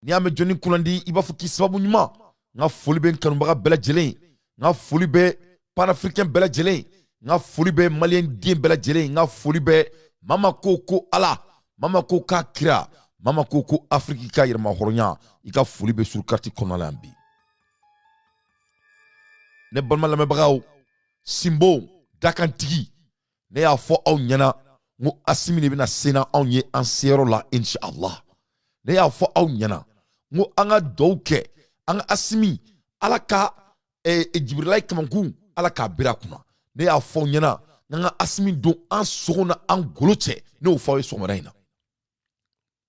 N'i y'a mɛn jɔnni kunnandi, i b'a fɔ k'i sababu ɲuman. N ka foli bɛ n kanubaga bɛɛ lajɛlen, n ka foli bɛ panafricain bɛɛ lajɛlen, n ka foli bɛ maliyɛn den bɛɛ lajɛlen, n ka foli bɛ mama ko ko Ala, mama ko k'a kira, mama ko ko Afiriki ka yɛrɛma hɔrɔnya. I ka foli bɛ sur carte kɔnɔna la yan bi. Ne balima lamɛnbagaw, Sinbo dakantigi, ne y'a fɔ aw ɲɛna n ko Asimi de bɛna se na anw ye an seyɔrɔ la, inshallah. Ne y'a fɔ aw ɲɛna n ko an ka duwawu kɛ an ka Asimi, Ala ka Jibirilayi kamankun, Ala k'a biri a kunna. Ne y'a fɔ aw ɲɛna n ka Asimi don an sogo na an golo cɛ. Ne y'o fɔ aw ye sɔgɔmada in na.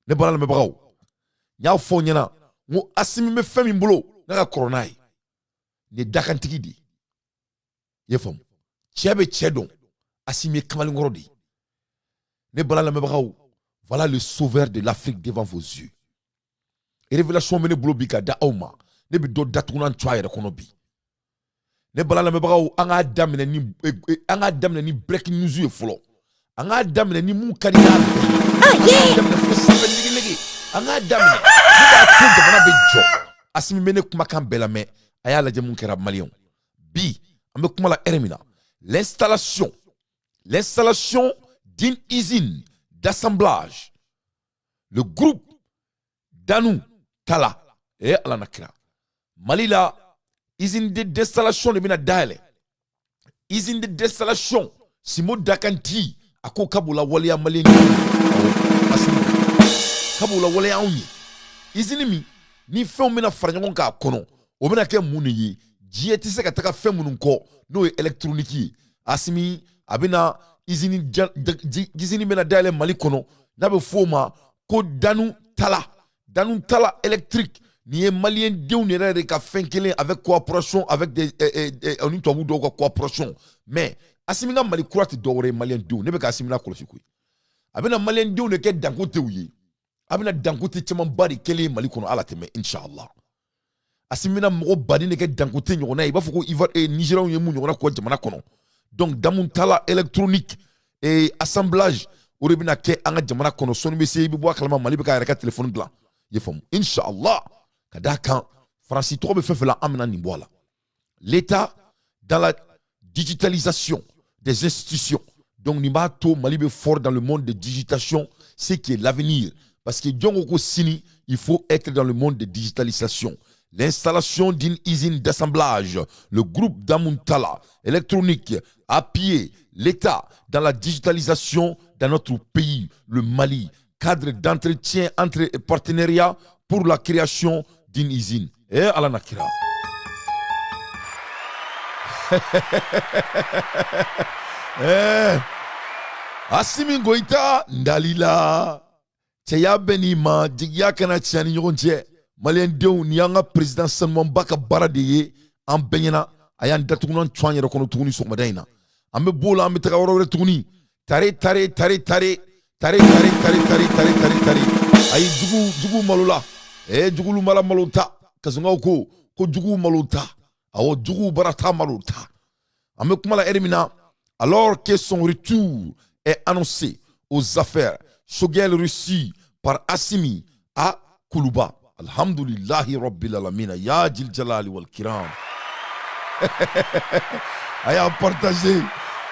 Ne bɔra lamɛnbagaw, n y'a fɔ aw ɲɛna n ko Asimi bɛ fɛn min bolo, ne ka kɔrɔ n'a ye. Nin ye dakantigi de ye, i ye faamu? Cɛ bɛ cɛ dɔn. Asimi ye kamalenkɔrɔ de ye. Ne bala lamɛnbagaw, voilà le sauveur de l'Afrique devant vos yeux. Révélation bɛ ne bolo bi ka da aw ma. Ne bɛ dɔ datugunan to a yɛrɛ kɔnɔ bi. Ne bala lamɛnbagaw, an k'a daminɛ ni breaking news ye fɔlɔ. An k'a daminɛ ni mun ka di n'a bɛɛ ye. An k'a daminɛ fo sanfɛ legelege. An k'a daminɛ mun b'a to jamana bɛ jɔ. Asimi bɛ ne kumakan bɛɛ lamɛn. A y'a lajɛ mun kɛra, maliyɛnw. Bi an bɛ kuma la ɛrɛ min na, l'installation d'une usine d'assemblage, le groupe Danou Tala. Eh Ala na kira, Mali la, usine d'installation de bɛna dayɛlɛ, usine d'installation. Simo Dakanti a ko k'a b'o la waleya maliyɛn denw. Asimi k'a b'o la waleya anw ye. Usine min ni fɛnw bɛna fara ɲɔgɔn kan a kɔnɔ, o bɛna kɛ mun de ye? Diɲɛ tɛ se ka taga fɛn minnu kɔ, n'o ye électronique ye. Asimi a bɛna usine bɛna dayɛlɛ Mali kɔnɔ, n'a bɛ f'o ma ko Danu Tala, Danu Tala électrique. Nin ye maliyɛn denw yɛrɛ de ka fɛn kelen avec coopération avec des ni tubabu dɔw ka coopération. Mais Asimi ka Mali kura tɛ dɔwɛrɛ ye, maliyɛn denw. Ne bɛ ka Asimi lakɔlɔsi koyi. A bɛna maliyɛn denw de kɛ Dangotew ye. A bɛna Dangote camanba de kɛlen ye Mali kɔnɔ. Ala tɛmɛ, inshallah. Asimi bɛna mɔgɔ baden de kɛ Dangote ɲɔgɔnna ye. I b'a fɔ ko Ivoire Nigériens ye mun ɲɔgɔnna k'u jamana kɔnɔ. Donc Damutala électronique et assemblage, o de bɛna kɛ an ka jamana kɔnɔ. Sɔnni bɛ se, i bɛ bɔ a kalama, Mali bɛ k'a yɛrɛ ka téléphone dilan, i ye faamu? Inshallah. Ka d'a kan Faransi tɔgɔ bɛ fɛn fɛn la, an bɛna nin bɔ a la. L'État dans la digitalisation des institutions. Donc nin b'a to Mali bɛ fort dans le monde de digitation, ce qui est l'avenir, parce que jɔn ko sini, il faut être dans le monde de digitalisation. L'installation d'une usine d'assemblage, le groupe Damuntala électronique appuie l'État dans la digitalisation dans notre pays, le Mali. Cadre d'entretien entre partenariat pour la création d'une usine. Et Ala nakira. Eh, Assimi Goïta, Ndalila. Cɛya bɛ n'i ma, jigiya kana tiɲɛ ni ɲɔgɔn cɛ. Maliyɛn denw, nin y'an ka président sanumanba ka baara de ye an bɛɛ ɲɛna. A y'an datugunan cun an yɛrɛ kɔnɔ tuguni sɔgɔmada in na. An bɛ b'o la, an bɛ taga yɔrɔ wɛrɛ tuguni. Tare tare tare tare tare tare tare tare tare tare tare. Ayi, jugu jugu malo la. Jugulu mala malo ta kasunkaw ko ko jugu malo ta. Awɔ, juguw bara taa malo ta. An bɛ kuma la ɛri min na, alors que son retour est annoncé aux affaires, Choguel reçu par Assimi à Koulouba. Alhamdulillahi Rabbil Alamina. Ya Jil Jalali wal Kiram. A y'a partagé,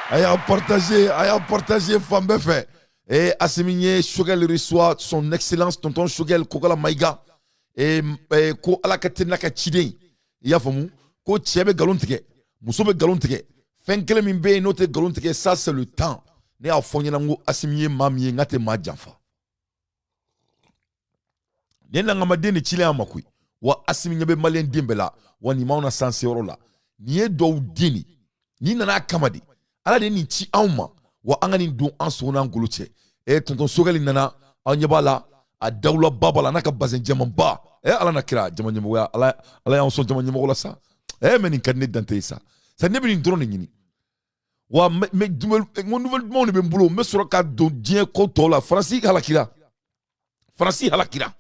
a y'a partagé, a y'a partagé fan bɛɛ fɛ. Et Assimi ye Choguel reçoit son excellence tonton Choguel Kokala Maïga. Et ko Ala ka teli n'a ka ciden. I y'a faamu ko cɛ bɛ nkalon tigɛ, muso bɛ nkalon tigɛ. Fɛn kelen min bɛ yen n'o tɛ nkalon tigɛ, ça c'est le temps. Ne y'a fɔ n ɲɛna n ko Assimi ye maa min ye, n ka tɛ maa janfa. Nin ye nangamaden de cilen an ma koyi. Wa Asimi ɲɛ bɛ maliyɛn den bɛɛ la. Wa nin m'anw na san seyɔrɔ la. Nin ye dɔw den de, nin nana a kama de. Ala de ye nin ci anw ma. Wa an ka nin don an sogo n'an golo cɛ. Tonton Sogɛli nana, aw ɲɛ b'a la, a dawulaba b'a la n'a ka bazɛn jɛmanba. Ala na kira, jama ɲɛmɔgɔya, Ala Ala y'anw sɔn jama ɲɛmɔgɔ la sa. Mais nin ka di ne dante ye sa. Sa ne bɛ nin dɔrɔn de ɲini. Wa mɛ n ko nouvelle dumanw de bɛ n bolo, n bɛ sɔrɔ ka don diɲɛ ko tɔw la. Faransi halakira, Faransi halakira,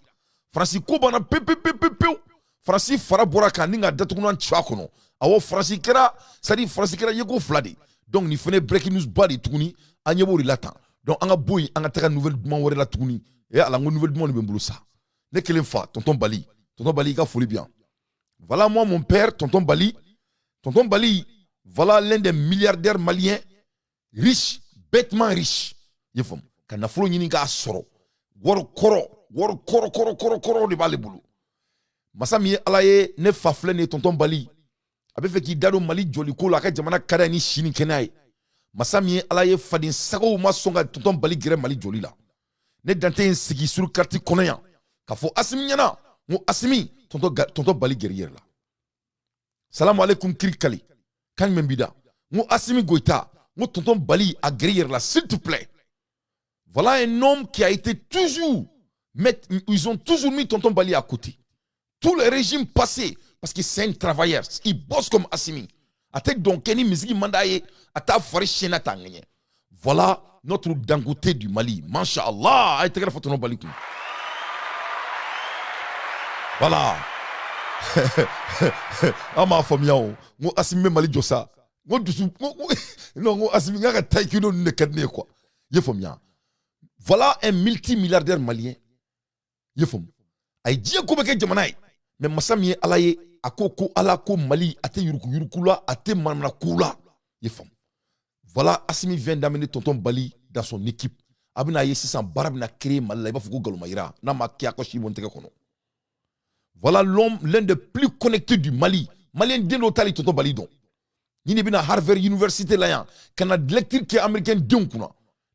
Faransi ko banna pewu pewu pewu pewu. Faransi fara bɔra kan ni ka datugunan ci a kɔnɔ. Awɔ, Faransi kɛra, c'est à dire Faransi kɛra yeko fila de. Donc nin fana ye breaking news ba de tuguni. An ɲɛ b'o de la tan. Donc an ka bɔ yen, an ka taga nouvelle duman wɛrɛ la tuguni. Ala, n ko nouvelle duman de bɛ n bolo sa. Ne kelen fa, tonton Bali. Tonton Bali, i ka foli bien. Voilà moi mon père, tonton Bali. Tonton Bali, voilà l'un des milliardaires maliens riches, bêtement riches. I faamu, ka nafolo ɲini k'a sɔrɔ. Wari kɔrɔ, wari kɔrɔ kɔrɔ kɔrɔ kɔrɔ de b'ale bolo. Masa min ye Ala ye, ne fa filɛ nin ye, tonton Bali. A bɛ fɛ k'i da don Mali jɔliko la, a ka jamana ka d'a ye ni si ni kɛnɛya ye. Masa min ye Ala ye, faden sagaw ma sɔn ka tonton Bali gɛrɛ Mali jɔli la. Ne dante ye n sigi sur carte kɔnɔ yan k'a fɔ Asimi ɲɛna, n ko Asimi, tonton Bali gɛrɛ i yɛrɛ la. Salamu aleykum kiri kali kan jumɛn b'i da? N ko Asimi Goïta, n ko tonton Bali a gɛrɛ i yɛrɛ la, s'il te plaît. Voilà un homme qui a été toujours, mais ils ont toujours mis tonton Bali à côté. Tous les régimes passés, parce que c'est un travailleur, il bosse comme Assimi. A tɛ dɔn kɛ ni misigi man d'a ye, a t'a fari siɲɛna t'a ŋɛɲɛ. Voilà notre Dangote du Mali. Masha Allah, a ye tɛgɛrɛ fɔ tonton Bali kun. Voilà. An m'a faamuya o. N ko Asimi bɛ Mali jɔ sa. N ko dusu, non, n ko Asimi n k'a ka taekwondo ninnu de ka di ne ye quoi. I ye faamuya. Voilà un multimilliardaire malien. I ye faamu. A ye diɲɛ ko bɛɛ kɛ jamana ye. Mais masa min ye Ala ye, a ko ko Ala ko Mali a tɛ yuruku yuruku la, a tɛ manamana ko la. I ye faamu. Voilà, Assimi vient d'amener tonton Bali dans son équipe. A bɛna ye sisan baara bɛna créer Mali la, i b'a fɔ ko galomayira n'a ma kɛ a ka si bɔ n tɛgɛ kɔnɔ. Voilà l'homme l'un des plus connectés du Mali. Malien den dɔw t'ale tonton Bali dɔn. Ni de bɛna Harvard University la yan ka na lecture kɛ américain denw kunna.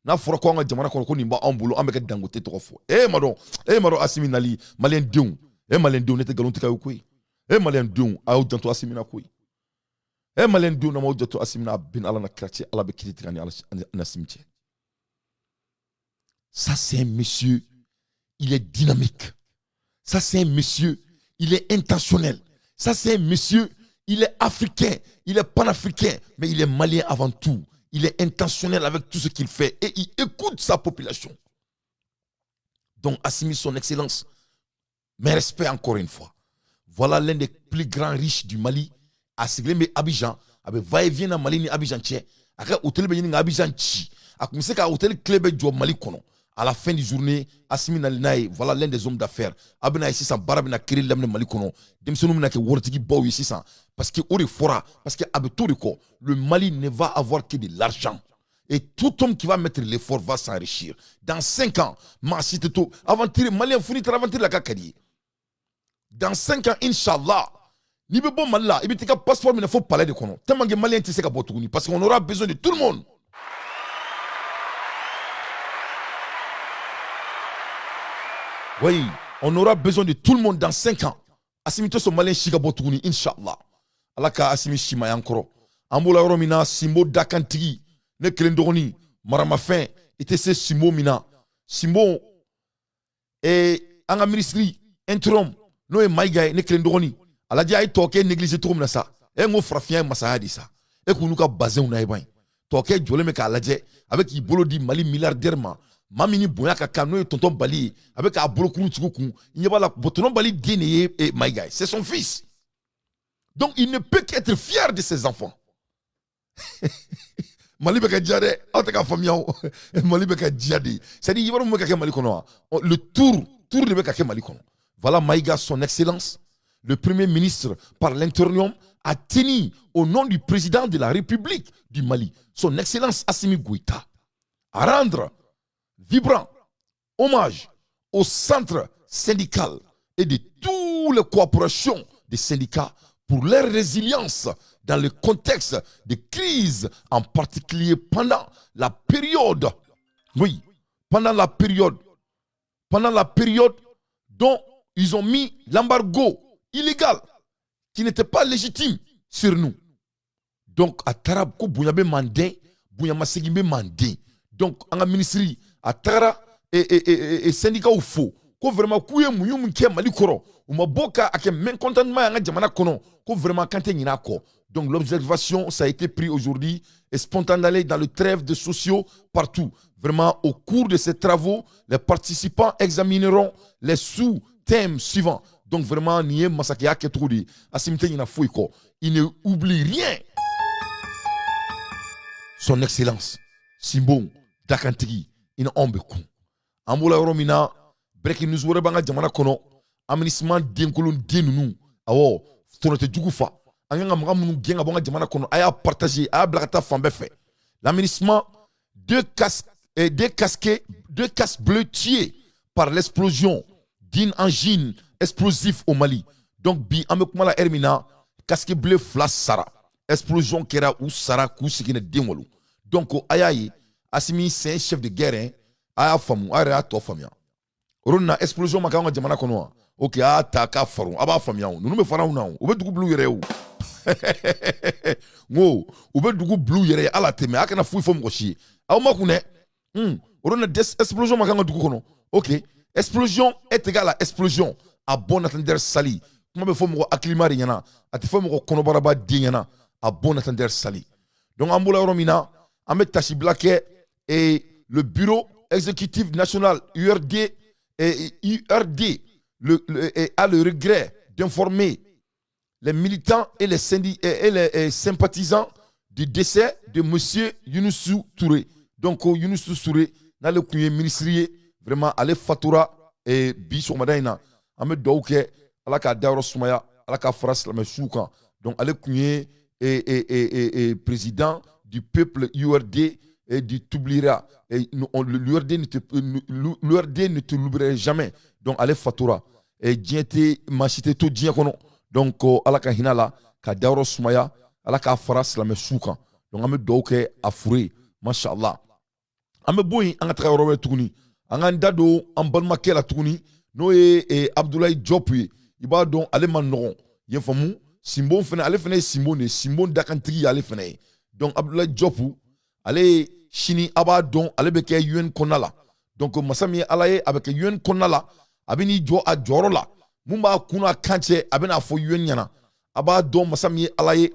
N'a fɔra ko an ka jamana kɔnɔ ko nin b'anw bolo, an bɛ ka Dangote tɔgɔ fɔ. E ma dɔn, e ma dɔn Assimi nali malien denw, e malien denw, ne tɛ nkalon tigɛ aw ye koyi. E malien denw, a y'aw janto Assimi na koyi. E malien denw, n'a m'aw janto Assimi na, a bɛn Ala na kira cɛ, Ala bɛ kiiri tigɛ ni Ala ni Assimi cɛ. Ça, c'est un monsieur, il est dynamique. Ça, c'est un monsieur, il est intentionnel. Ça, c'est un monsieur, il est africain, il est panafricain, mais il est malien avant tout. Il est intentionnel avec tout ce qu'il fait et il écoute sa population. Donc, Assimi, son excellence, mes respects encore une fois. Voilà l'un des plus grands riches du Mali. A sigilen bɛ Abidjan, a bɛ va-et-vient na Mali ni Abidjan cɛ. A ka hôtel bɛ ɲini ka Abidjan ci. A tun bɛ se ka hôtel clé bɛ jɔ Mali kɔnɔ. À la fin du journée, Assimi nali n'a ye, voilà l'un des hommes d'affaires. A bɛna ye sisan baara bɛna créer daminɛ Mali kɔnɔ. Denmisɛnninw bɛna kɛ waritigi baw ye sisan. Parce que o de fɔra, parce que a bɛ t'o de kɔ. Le Mali ne va avoir que de l'argent. Et tout homme qui va mettre l'effort va s'enrichir. Dans 5 ans, maa si tɛ to aventure malien fo n'i taara aventure la k'a ka di ye. Dans 5 ans, Inch'Allah, n'i bɛ bɔ Mali la, i bɛ t'i ka passeport minɛ fo palais de kɔnɔ. Tellement que malien tɛ se ka bɔ tuguni parce qu'on aura besoin de tout le monde. Oui, on aura besoin de tout le monde dans 5 ans. Assimi tɛ sɔn malien si ka bɔ tuguni, Inch'Allah. Ala ka Assimi simaya an kɔrɔ. An b'o la yɔrɔ min na, Sinbo dakantigi, ne kelen dɔgɔnin, maramafɛn, i tɛ se Sinbo min na. Sinbo, an ka ministre interim, n'o ye Mayiga ye, ne kelen dɔgɔnin. A lajɛ a ye tɔkɛ négliger cogo min na sa. E n ko farafinya ye masaya de sa. E k'u n'u ka bazɛnw na ye ban ye. Tɔkɛ jɔlen bɛ k'a lajɛ, a bɛ k'i bolo di Mali milliardaire ma. Maa min ni bonya ka kan n'o ye tonton Bali ye, a bɛ k'a bolokuru tugu kun. I ɲɛ b'a la, bon, tonton Bali den de ye Mayiga ye, c'est son fils. Donc il ne peut qu'être fier de ses enfants. Mali bɛ ka diya dɛ, aw tɛ k'a faamuya o. Mali bɛ ka diya de. C'est à dire, i b'a dɔn mun bɛ ka kɛ Mali kɔnɔ wa? Le tour, tour de bɛ ka kɛ Mali kɔnɔ. Voilà Maïga, son excellence, le premier ministre par l'internium, a tenu au nom du président de la République du Mali, son excellence Assimi Goïta, à rendre vibrant hommage au centre syndical et de toutes les coopérations des syndicats pour leur résilience dans le contexte de crise, en particulier pendant la période, oui, pendant la période dont ils ont mis l'embargo illégal qui n'était pas légitime sur nous. Donc, a taara ko bonya bɛ manden, bonya ma segin bɛ manden. Donc, an ka ministre a tagara e syndicat fo ko vraiment k'u ye muɲu min kɛ Mali kɔrɔ, u ma bɔ ka a kɛ mécontentement ye an ka jamana kɔnɔ, ko vraiment kan tɛ ɲinɛ a kɔ. Donc l'observation, ça a été pris aujourd'hui et spontanément dans le trêve de sociaux partout. Vraiment, au cours de ces travaux, les participants examineront les sous-thèmes suivants. Donc vraiment, nin ye masakɛya kɛcogo de ye. Assimi tɛ ɲinɛ foyi kɔ. Il ne oublie rien. Son excellence, Sinbo, dakantigi, i ni anw bɛ kun. An b'o la yɔrɔ min na, Breaking news wɛrɛ b'an ka jamana kɔnɔ. MINUSMA denkolon den ninnu, awɔ, tɔnɔ tɛ jugu fa. An kan ka maga minnu gɛn ka bɔ an ka jamana kɔnɔ, a y'a partager, a y'a bila ka taa fan bɛɛ fɛ. La MINUSMA, deux casques, deux casquets, deux casques bleus tués par l'explosion d'une engin explosif au Mali. Donc bi, an bɛ kuma la heure min na, casque bleu fila sara, explosion kɛra, u sara k'u sigi den wolo. Donc a y'a ye, Assimi, c'est un chef de guerre, hein. A y'a faamu, a yɛrɛ y'a tɔ faamuya. O na explosion ma k'an ka jamana kɔnɔ wa? Ok, a y'a ta k'a faru, a b'a faamuya. O ninnu bɛ fara anw na, o u bɛ dugu bila u yɛrɛ ye. O n ko u bɛ dugu bila u yɛrɛ ye. Ala tɛmɛ, a kana foyi fɔ mɔgɔ si ye, aw ma kun dɛ. O na explosion ma k'an ka dugu kɔnɔ. Ok, explosion est égale à explosion. À bon entendeur, salut. Kuma bɛ fɔ mɔgɔ hakilima de ɲɛna, a tɛ fɔ mɔgɔ kɔnɔbaraba den ɲɛna. À bon entendeur, salut. Donc an bɔra yɔrɔ min na, an bɛ tasibila kɛ. Et le bureau exécutif national URD et URD a le regret d'informer les militants et les syndicats et les sympathisants du décès de monsieur Younoussou Touré. Donc Younoussou Touré, n'ale tun ye ministre ye, vraiment ale fatura bi sɔgɔmada in na. An bɛ dugawu kɛ, Ala k'a dayɔrɔ sumaya, Ala k'a fara silamɛ suw kan. Donc ale tun ye président du peuple URD et du t'oubliera. L'URD ne te l'oubliera jamais. Donc ale fatura. Et diɲɛ tɛ maa si tɛ to diɲɛ kɔnɔ. Donc Ala ka hinɛ la, ka dayɔrɔ sumaya, Ala k'a fara silamɛ su kan. Donc an bɛ dugawu kɛ a fure ye, masha Allah. An bɛ bɔ yen, an ka taga yɔrɔ wɛrɛ tuguni. An k'an da don an balimakɛ la tuguni, n'o ye Abdoulaye Diop ye. I b'a dɔn, ale ma nɔgɔn ye faamu. Sinbon fana, ale fana ye sinbon de ye, sinbon dakantigi ye ale fana ye. Donc Abdoulaye Diop, ale ye sini, a b'a dɔn, ale bɛ kɛ UN kɔnɔna la. Donc masa min ye Ala ye, a bɛ kɛ UN kɔnɔna la, a bɛ n'i jɔ a jɔyɔrɔ la. Mun b'a kun n'a kan cɛ, a bɛna fɔ UN ɲɛna. A b'a dɔn, masa min ye Ala ye,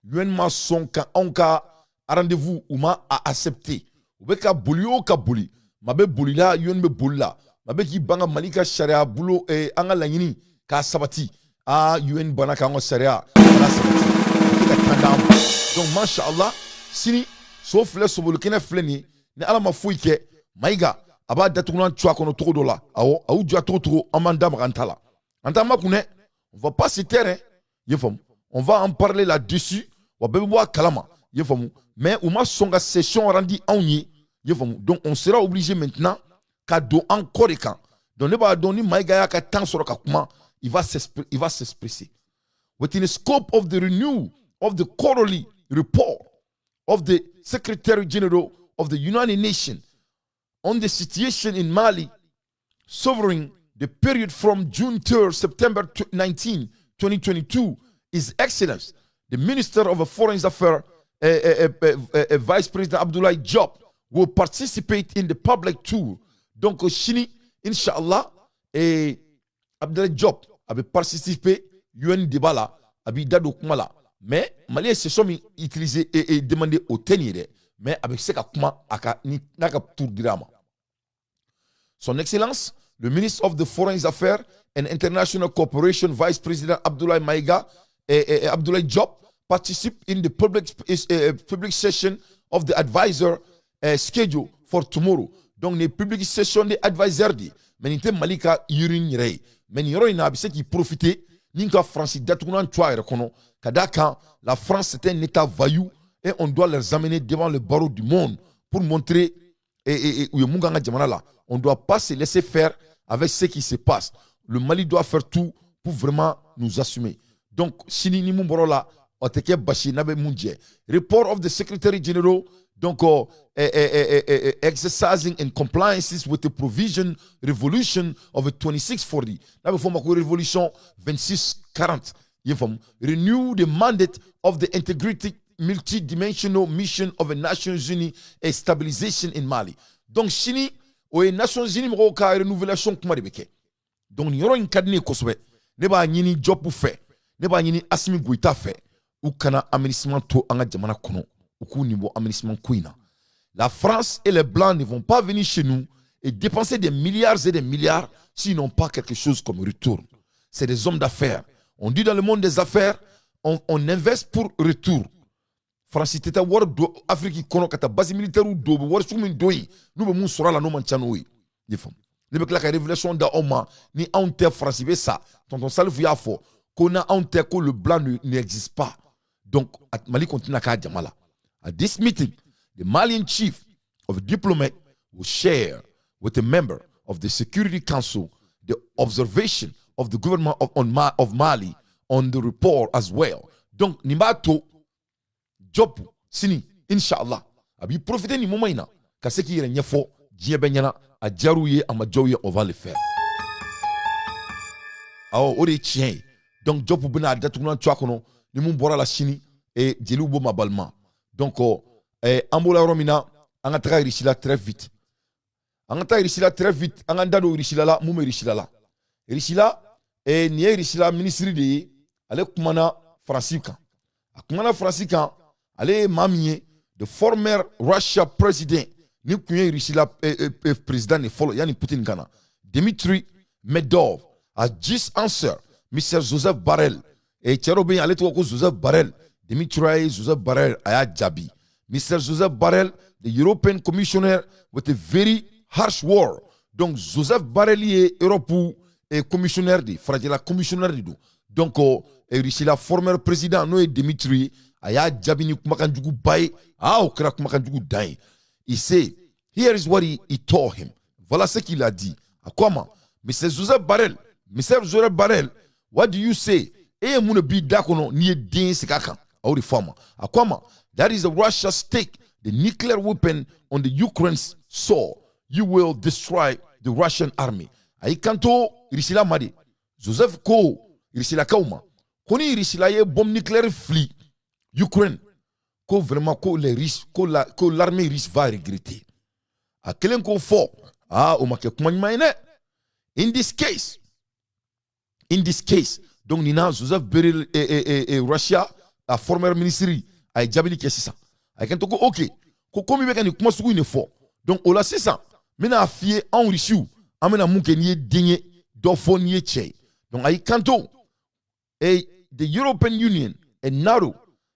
UN ma sɔn ka anw ka rendez-vous, u ma a accepter. U bɛ ka boli o ka boli, maa bɛ bolila, UN bɛ boli la, maa bɛ k'i ban ka Mali ka sariya bolo, an ka laɲini k'a sabati. Aa, UN banna k'an ka sariya ala sabati, u tɛ ka kan d'an ma. Donc masha Allah, sini so filɛ, sobolikɛnɛ filɛ nin ye. Ni Ala ma foyi kɛ, Mayiga a b'a datugulan cu a kɔnɔ cogo dɔ la. Awɔ, a y'u jɔ cogo cogo, an b'an da maga an ta la, an t'an ma kun dɛ. On va pas se taire, hein. I ye faamu, on va en parler là-dessus, wa bɛɛ bɛ bɔ a kalama, i ye faamu. Mais u ma sɔn ka session randi anw ye, i ye faamu. Donc on sera obligé maintenant ka don an kɔ de kan. Donc ne b'a dɔn, ni Mayiga y'a ka temps sɔrɔ ka kuma, il va s'expresser. Within the scope of the renew of the quarterly report of the Secretary General of the United Nations on the situation in Mali, covering the period from June 3rd, September 19, 2022, His Excellence, the Minister of Foreign Affairs, Vice President Abdoulaye Diop, will participate in the public tour. Donc, sini, Inch'Allah, et Abdoulaye Diop avait participé UN débat là, a b'i da don kuma la. Mais Mali ye session min utilisé et demandé o tɛ nin ye dɛ, mais a bɛ se ka kuma a ka ni n'a ka tour dira a ma. Son Excellence, le ministre of the Foreign Affairs and International Cooperation, Vice President Abdoulaye Maïga et Abdoulaye Diop participe in the public session of the advisor schedule for tomorrow. Donc, les public session des advisors di, mais nin tɛ Mali ka yiri yɛrɛ ye. Mais nin yɔrɔ in na, a bɛ se k'i profiter ni ka France datugulan to a yɛrɛ kɔnɔ, ka d'a kan la France, c'est un État voyou et on doit les amener devant le barreau du monde pour montrer et u ye mun k'an ka jamana la. On ne doit pas se laisser faire avec ce qui se passe. Le Mali doit faire tout pour vraiment nous assumer. Donc sini, ni mun bɔra la, o tɛ kɛ basi n'a bɛ mun jɛ. Report of the Secretary General, donc exercising in compliances with the provision revolution of 2640, n'a bɛ fɔ o ma ko révolution 2640, i ye faamu, renew the mandate of the integrated multidimensional mission of the Nations Unies et stabilisation in Mali. Donc sini, o ye Nations Unies mɔgɔw ka renouvelation kuma de bɛ kɛ. Donc nin yɔrɔ in ka di ne ye kosɛbɛ. Ne b'a ɲini Diop fɛ, ne b'a ɲini Assimi Goïta fɛ, u kana MINUSMA to an ka jamana kɔnɔ, u k'u nin bɔ MINUSMA ko in na. La France et les Blancs ne vont pas venir chez nous et dépenser des milliards et des milliards s'ils n'ont pas quelque chose comme retour. C'est des hommes d'affaires. On dit, dans le monde des affaires, on investit pour retour. Faransi tɛ taa wari don Afiriki kɔnɔ ka taa base militaire don, u bɛ wari sugu min don yen, n'u bɛ mun sɔrɔ a la, n'o man ca n'o ye, i ye faamu. Ne bɛ tila ka révélation da aw ma. Ni anw tɛ, Faransi bɛ sa. Tonton Salifu y'a fɔ ko na anw tɛ, ko le blanc n'existe pas. Donc Mali kɔni tɛna k'a jama la. At this meeting, the Malian chief of diplomat will share with a member of the Security Council the observation of the government of Mali on the report as well. Donc nin b'a to Diop sini, inshallah, a b'i profiter nin moment in na ka se k'i yɛrɛ ɲɛfɔ diɲɛ bɛɛ ɲɛna. A diyar'u ye, a ma diya u ye, on va le faire. Awɔ, o de ye tiɲɛ ye. Donc Diop bɛna a datugulan to a kɔnɔ. Ni mun bɔra la sini, e jeliw b'o ma balima. Donc an b'o la yɔrɔ min na, an ka taga Russie la très vite. An ka taa Russie la très vite. An k'an da don Russie la. Mun bɛ Russie la? Russie la, nin ye Russie la ministre de ye. Ale kumana Faransi kan. A kumana Faransi kan. Ale ye maa min ye, the former Russia president, ni kun ye Russie la président de fɔlɔ yanni Putin ka na, Dmitry Medvedev a just answer Mr Joseph Borrell. Cɛ dɔ bɛ yen, ale tɔgɔ ko Joseph Borrell. Dmitry ye Joseph Borrell, a y'a jaabi. Mr Joseph Borrell, the European Commissioner, with a very harsh word. Donc Joseph Borrell ye Europe commissionnaire de, farajɛla commissionnaire de don. Donc Russie la former président, n'o ye Dmitry ye, a y'a jaabi ni kumakan juguba ye. Ah, o kɛra kumakan jugu dan ye. Il sait, here is what he told him. Voilà ce qu'il a dit. A ko a ma: Mr Joseph Borrell, Mr Joseph Borrell, what do you say? E ye mun de b'i da kɔnɔ n'i ye den sigi a kan? A y'o de fɔ a ma. A ko a ma, that is a Russia stake the nuclear weapon on the Ukraine's soil, you will destroy the Russian army. A y'i kanto Irisila ma de. Joseph ko Irisilakaw ma ko ni Irisila ye bombe nucléaire fili Ukraine, ko vraiment, ko les Russes, ko l'armée russe va regretter. A kelen k'o fɔ, ah, o ma kɛ kuma ɲuman ye dɛ. In this case, in this case, donc nin na, Joseph Borrell, Russia a former ministre, a ye jaabili kɛ sisan. A ye kɛ ko ok, ko komi i bɛ ka nin kuma sugu in de fɔ, donc o la sisan n bɛna f'i ye, anw Rusiw, an bɛna mun kɛ n'i ye den ye dɔ fɔ n'i ye cɛ ye. Donc a y'i kanto the European Union and NATO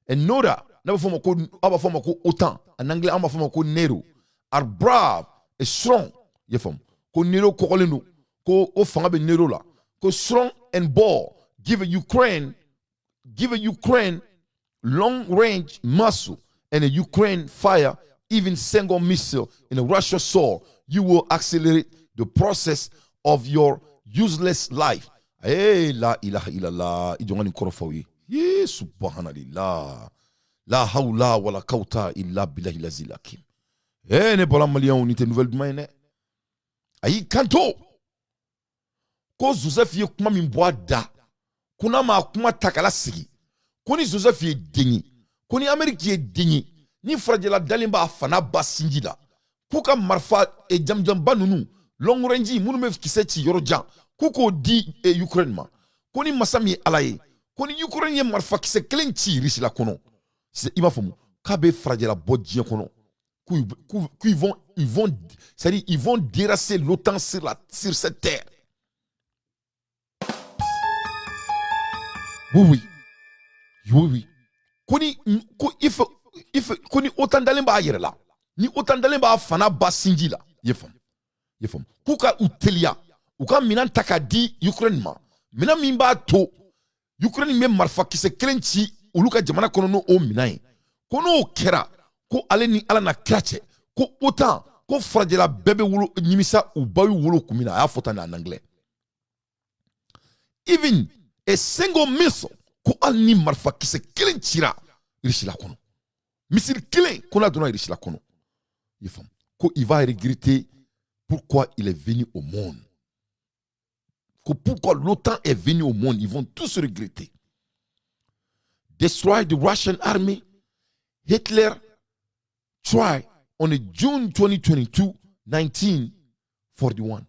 and NOTA, n'a bɛ fɔ o ma ko, aw b'a fɔ o ma ko OTAN, en anglais an b'a fɔ o ma ko NATO, are brave and strong. I ye faamu ko NATO kɔgɔlen don, ko o fanga bɛ NATO la, ko strong and bold. Give a Ukraine long range missile and a Ukraine fire even single missile in a Russia soil, you will accelerate the process of your useless life. Hey, la ilaha illallah. I jɔn ka nin kɔrɔ fɔ aw ye. Ye subhanallah. La hawla wala kawta illa billahi lazil hakim. Eh, ne bɔra maliyɛnw, nin tɛ nouvelle duman ye dɛ. A y'i kanto ko Joseph ye kuma min bɔ a da, ko n'a ma kuma ta k'a lasegin, ko ni Joseph ye den ye, ko ni Amérique ye den ye, ni farajɛla dalen b'a fa n'a ba sinji la, k'u ka marifa jamujanba ninnu, long range minnu bɛ kisɛ ci yɔrɔ jan, k'u k'o di Ukraine ma, ko ni masa min ye Ala ye, ko ni Ukraine ye marifa kisɛ kelen ci Russie la kɔnɔ, i b'a faamu k'a bɛ farajɛla bɔ diɲɛ kɔnɔ, qu'ils vont ils vont c'est-à-dire ils vont déracer l'OTAN sur cette terre. Oui, oui. Ko ni ko il faut ko ni OTAN dalen b'a yɛrɛ la, ni OTAN dalen b'a fana ba sinji la, i ye faamu, i ye faamu, k'u ka u teliya, u ka minɛn ta k'a di Ukraine ma, minɛn min b'a to Ukraine bɛ marifa kisɛ kelen ci olu ka jamana kɔnɔ n'o minɛn ye, ko n'o kɛra, ko ale ni Ala na kira cɛ, ko OTAN, ko farajɛla bɛɛ bɛ wolo nimisa u ba y'u wolo kun min na. A y'a fɔ tan en anglais: even a single missile, ko hali ni marifa kisɛ kelen cira Russie la kɔnɔ, missile kelen, ko n'a donna Russie la kɔnɔ, i faamu, ko il va regretter pourquoi il est venu au monde, ko pourquoi l'OTAN est venu au monde. Ils vont tous regretter. Destroy the Russian army, Hitler try on the June 2022 1941.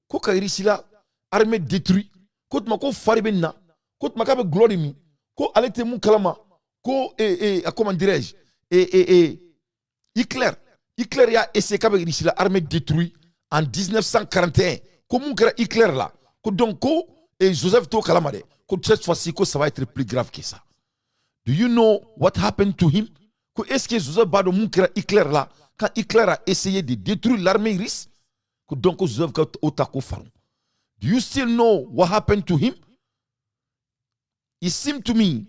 Ko ka Russie la armée détruit, ko tuma ko fari bɛ na, ko tuma k'a bɛ gulɔ de min, ko ale tɛ mun kalama, ko comment dirais-je, Hitler y'a essayé k'a bɛ Russie la armée détruit en 1941, ko mun kɛra Hitler la, ko donc ko Joseph t'o kalama dɛ, ko cette fois-ci ko ça va être plus grave que ça. Do you know what happened to him? Ko est-ce que Joseph b'a dɔn mun kɛra Hitler la quand Hitler a essayé de détruire l'armée russe? Ko donc ko Joseph ka o ta ko faamu. Do you still know what happened to him? It seemed to me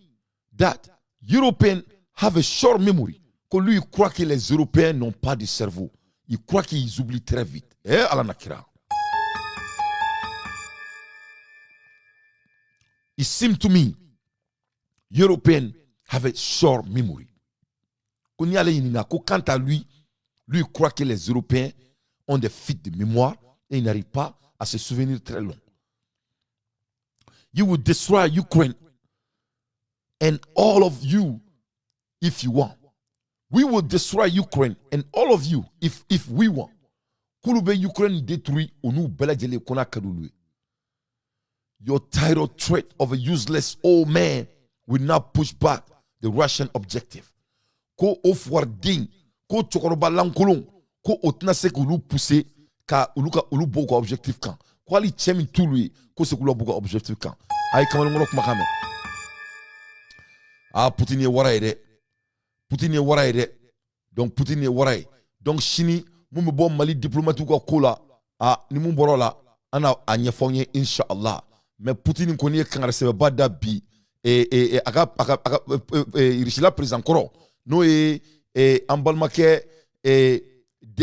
that Europeans have a short memory. Que lui, il croit que les Européens n'ont pas de cerveau. Il croit qu'ils oublient très vite. Eh, Ala na kira. It seemed to me Europeans have a short memory. Ko n'i y'ale ɲininka ko quant à lui, lui il croit que les Européens ont des fuites de mémoire et ils n'arrivent pas à se souvenir très long. You will destroy Ukraine and all of you if you want. We will destroy Ukraine and all of you if we want. K'olu bɛ Ukraine détruire o n'u bɛɛ lajɛlen ko n'a ka d'olu ye. Your title threat of a useless old man will not push back the Russian objective. Ko o fugariden, ko cɛkɔrɔba lankolon, ko o tɛna se k'olu pousser ka olu ka olu bɔ u ka objectif kan. Ko hali cɛ min t'olu ye, ko se k'olu bɔ u ka objectif kan. A ye kamalenkɔrɔ kumakan mɛn. Ah, Poutine ye wara ye dɛ. Poutine ye wara ye dɛ. Donc Poutine ye wara ye. Donc sini mun bɛ bɔ Mali diplomatiw ka ko la, ah, ni mun bɔra o la, an na a ɲɛfɔ aw ye inshallah. Mais Poutine kɔni ye kangari sɛbɛnba da bi a ka Russie la président kɔrɔ, n'o ye an balimakɛ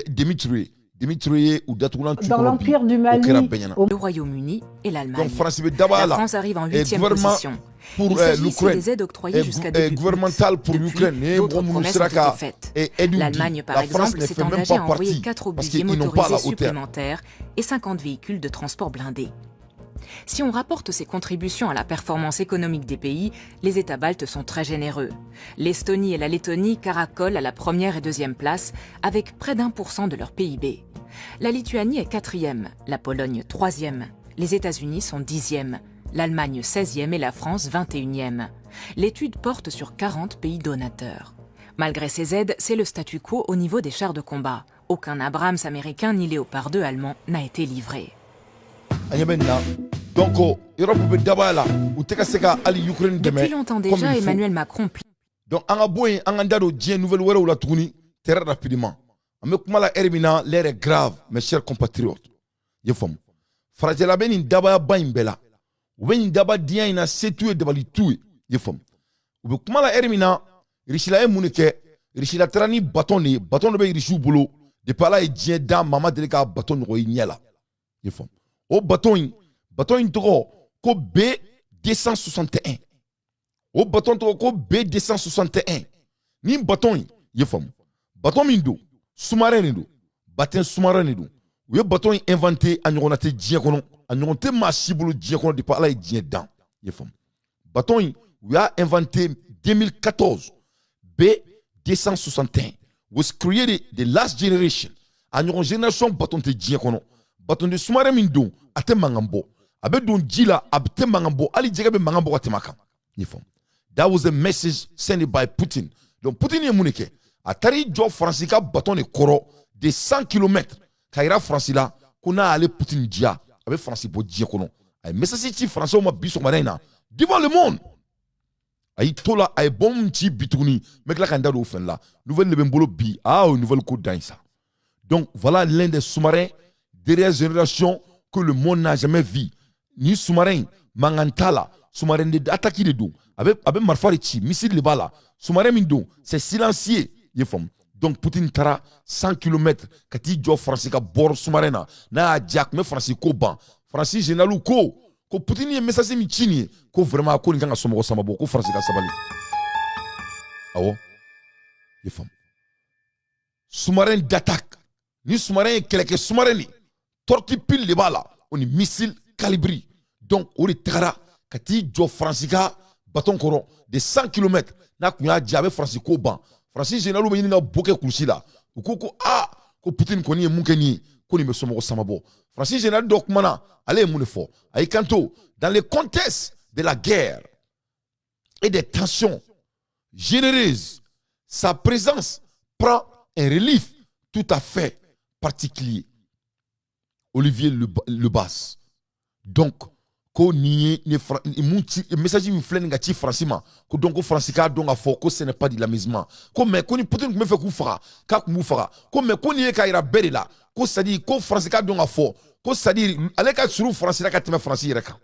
Dimitri Dimitri ye u datugulan Dans l'empire du Mali, o kɛra bɛɛ ɲɛna. Le Royaume-Uni et l'Allemagne. Donc France bɛ daba La la France arrive en huitième gouvernement position. pour Il s'agit ici l'Ukraine des aides octroyées jusqu'à début gouvernemental août. Pour Depuis, l'Ukraine ni d'autres mɔgɔ minnu promesses sera ont été ka faites. Aide di, L'Allemagne, par la France exemple, ne s'est fait même engagée pas à envoyer partie 4 parce obusiers qu'ils n'ont pas la motorisés hauteur. Supplémentaires et 50 véhicules de transport blindés. Si on rapporte ces contributions à la performance économique des pays, les États baltes sont très généreux. L'Estonie et la Lettonie caracolent à la première et deuxième place avec près d'1% de leur PIB. La Lituanie est quatrième, la Pologne troisième, les États-Unis sont 10e, l'Allemagne 16e et la France 21e. L'étude porte sur 40 pays donateurs. Malgré ces aides, c'est le statu quo au niveau des chars de combat. Aucun Abrams américain ni Léopard 2 allemand n'a été livré. An ɲɛ bɛ nin na. Donc Europe bɛ dabaya la, u tɛ ka se ka hali Ukraine dɛmɛ Depuis longtemps comme déjà, il faut. Emmanuel Macron Donc an ka bɔ yen, an ka da don diɲɛ nouvelle wɛrɛw la tuguni très rapidement. An bɛ kuma la heure min na, l'heure est grave, mes chers compatriotes. I ye faamu, farajɛla bɛ nin dabayaba in bɛɛ la, u bɛ nin dabadenya in na, se t'u ye, dabali t'u ye. I ye faamu, u bɛ kuma la heure min na, Russie ye mun de kɛ? Russie taara ni bateau de ye. Bateau dɔ bɛ Irisiw bolo depuis Ala ye diɲɛ da, maa ma deli k'a bateau ɲɔgɔn ye ɲɛ la. I ye faamu, o bateau in, bateau in tɔgɔ ko B261. O bateau tɔgɔ ko B261. Nin bateau in, i ye faamu, bateau min don, sous-marin de don, bateau sous-marin de don. U ye bateau in inventé, a ɲɔgɔnna tɛ diɲɛ kɔnɔ, a ɲɔgɔn tɛ maa si bolo diɲɛ kɔnɔ depuis Ala ye diɲɛ dan. I ye faamu, bateau in, u y'a inventé 2014. B261 was created the last generation. A ɲɔgɔn génération bateau tɛ diɲɛ kɔnɔ. Bateau de sous-marin min don, a tɛ mankan bɔ, a bɛ don ji la, a tɛ mankan bɔ, hali jɛgɛ bɛ mankan bɔ ka tɛmɛ a kan. I ye faamu, that was the message sent by Putin. Donc Putin ye mun de kɛ? A taara i jɔ Faransi ka bateau de kɔrɔ de 100 km ka yira Faransi la ko n'a y'ale Putin diya, a bɛ Faransi bɔ diɲɛ kɔnɔ. A ye message ci Faransɛw ma bi sɔgɔmada in na devant le monde. A y'i to la, a ye bombe ci bi tuguni. N bɛ tila ka n da don o fɛn la. Nouvelle de bɛ n bolo bi. Ah, o nouvelle ko dan ye sa. Donc voilà l'un des sous-marins dernière génération que le monde n'a jamais vu. Ni sous-marin in, mankan t'a la. Sous-marin d'attaque de don, a bɛ marifa de ci, missile de b'a la. Sous-marin min don, c'est silencieux. I ye faamu, donc Poutine taara 100 km ka t'i jɔ Faransi ka bord sous-marin na. N'a y'a diya, a tun bɛ Faransi ko ban. Faransi général ko Poutine ye message min ci nin ye, ko vraiment ko nin kan ka somɔgɔ sama bɔ, ko Faransi ka sabali. Awɔ, i ye faamu, sous-marin d'attaque ni sous-marin ye kɛlɛkɛ sous-marin de, torpille pile de b'a la, o ni missile Kalibr. Donc o de tagara ka t'i jɔ Faransi ka bateau kɔrɔ de 100 km. N'a kun y'a diya, a bɛ Faransi ko ban. Faransi général bɛ ɲini ka bo kɛ kulusi la. U ko aa, ko Poutine kɔni ye mun kɛ nin ye, ko nin bɛ somɔgɔ sama bɔ. Faransi général dɔ kumana, ale ye mun de fɔ? A y'i kanto: dans le contexte de la guerre et des tensions généreuses, sa présence prend un relief tout à fait particulier. Olivier Lebas. Donc, Ko nin ye ni mun ci, message min filɛ nin ka ci Faransi ma, ko donc ko Faransi k'a dɔn k'a fɔ ko ce n'est pas de l'amusement, ko mais ko ni Poutine tun bɛ fɛ k'u faga, k'a tun b'u faga, ko mais ko nin ye k'a yira bɛɛ de la ko c'est à dire ko Faransi k'a dɔn k'a fɔ ko c'est à dire ale ka surun Faransi la ka tɛmɛ Faransi yɛrɛ kan.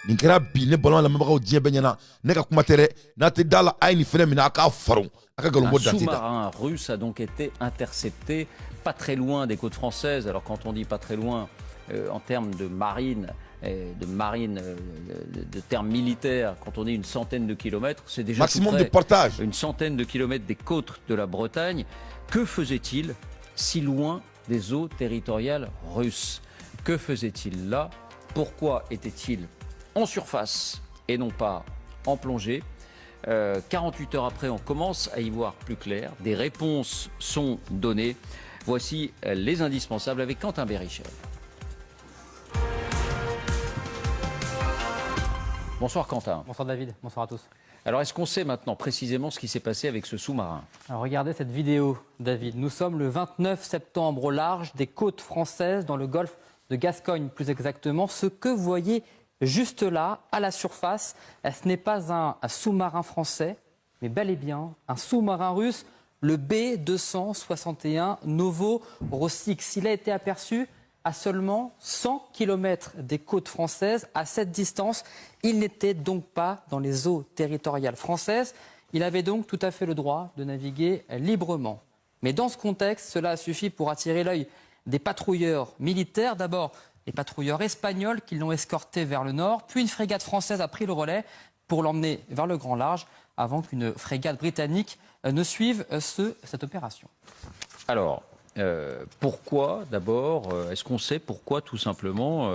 Nin kɛra bi, ne balima lamɛnbagaw, diɲɛ bɛɛ ɲɛna. Ne ka kuma tɛ dɛ, n'a tɛ da la, a ye nin fɛnɛ minɛ, a k'a faron, a ka nkalon Un bɔ dante da. Sous-marin russe a donc été intercepté pas très loin des côtes françaises. Alors quand on dit pas très loin, en termes de marine, de termes militaires, quand on est une centaine de kilomètres, c'est déjà tout Maximum de près. partage. Une centaine de kilomètres des côtes de la Bretagne. Que faisait-il si loin des eaux territoriales russes? Que faisait-il là? Pourquoi était-il en surface et non pas en plongée? 48 heures après, on commence à y voir plus clair. Des réponses sont données. Voici les indispensables avec Quentin Berrichel. Bonsoir Quentin. Bonsoir David, bonsoir à tous. Alors est-ce qu'on sait maintenant précisément ce qui s'est passé avec ce sous-marin? Alors regardez cette vidéo, David. Nous sommes le 29 septembre au large des côtes françaises, dans le golfe de Gascogne plus exactement. Ce que vous voyez juste là, à la surface, ce n'est pas un sous-marin français, mais bel et bien un sous-marin russe, le B-261 Novorossiysk. Il a été aperçu à seulement 100 km des côtes françaises. À cette distance, il n'était donc pas dans les eaux territoriales françaises. Il avait donc tout à fait le droit de naviguer librement. Mais dans ce contexte, cela a suffi pour attirer l'œil des patrouilleurs militaires. D'abord, les patrouilleurs espagnols qui l'ont escorté vers le nord, puis une frégate française a pris le relais pour l'emmener vers le grand large avant qu'une frégate britannique ne suive cette opération. Alors, pourquoi d'abord, est-ce qu'on sait pourquoi tout simplement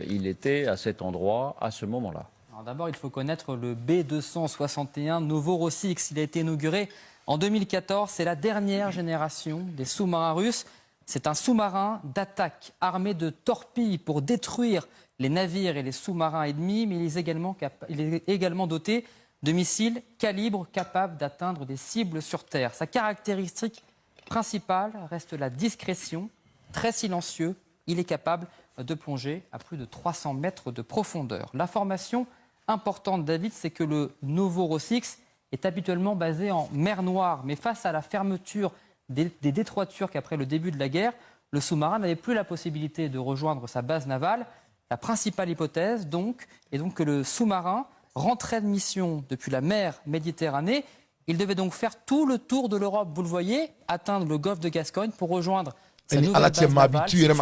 il était à cet endroit à ce moment-là? Alors d'abord, il faut connaître le B-261 Novorossiysk. Il a été inauguré en 2014. C'est la dernière génération des sous-marins russes. C'est un sous-marin d'attaque armé de torpilles pour détruire les navires et les sous-marins ennemis, mais il est également doté de missiles calibre capables d'atteindre des cibles sur terre. Sa caractéristique principale reste la discrétion. Très silencieux, il est capable de plonger à plus de 300 mètres de profondeur. L'information importante, David, c'est que le Novorossiysk est habituellement basé en mer Noire, mais face à la fermeture des détroits turcs après le début de la guerre, le sous-marin n'avait plus la possibilité de rejoindre sa base navale. La principale hypothèse, donc, est donc que le sous-marin rentrait de mission depuis la mer Méditerranée. Il devait donc faire tout le tour de l'Europe, vous le voyez, atteindre le golfe de Gascogne pour rejoindre sa nouvelle base navale située à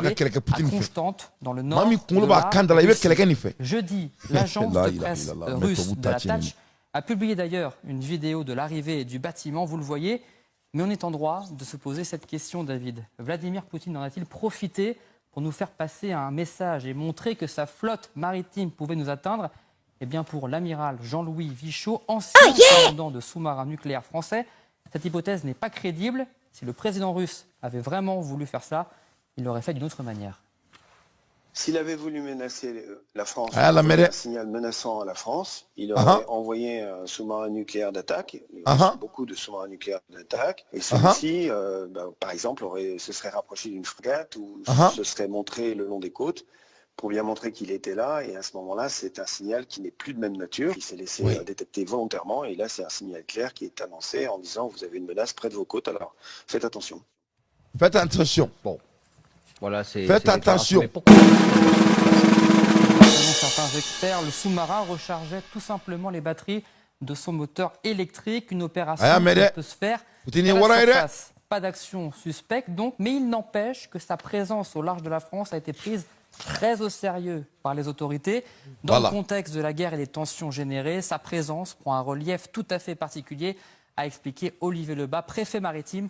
Kronstadt, dans le nord de la Russie. Jeudi, l'agence de presse russe de la TASS a publié d'ailleurs une vidéo de l'arrivée du bâtiment, vous le voyez. Mais on est en droit de se poser cette question, David. Vladimir Poutine en a-t-il profité pour nous faire passer un message et montrer que sa flotte maritime pouvait nous atteindre? Eh bien, pour l'amiral Jean-Louis Vichot, ancien commandant de sous-marins nucléaires français, cette hypothèse n'est pas crédible. Si le président russe avait vraiment voulu faire ça, il l'aurait fait d'une autre manière. S'il avait voulu menacer la France, Ah, la envoyer mêlée. Un signal menaçant à la France, il aurait envoyé un sous-marin nucléaire d'attaque. Il y a beaucoup de sous-marins nucléaires d'attaque. Et celui-ci, ben, par exemple, se serait rapproché d'une frégate ou se serait montré le long des côtes pour bien montrer qu'il était là. Et à ce moment-là, c'est un signal qui n'est plus de même nature. Il s'est laissé détecter volontairement. Et là, c'est un signal clair qui est annoncé en disant: vous avez une menace près de vos côtes, alors faites attention. Faites attention. Bon, voilà, c'est Faites ces déclarations. Attention. Mais pourquoi Selon certains experts, le sous-marin rechargeait tout simplement les batteries de son moteur électrique, une opération Ah, mais qui ne peut se faire Poutine qu'à la wara yɛrɛ. Surface. Pas d'action suspecte donc, mais il n'empêche que sa présence au large de la France a été prise très au sérieux par les autorités. Dans le contexte de la guerre et des tensions générées, sa présence prend un relief tout à fait particulier, a expliqué Olivier Lebas, préfet maritime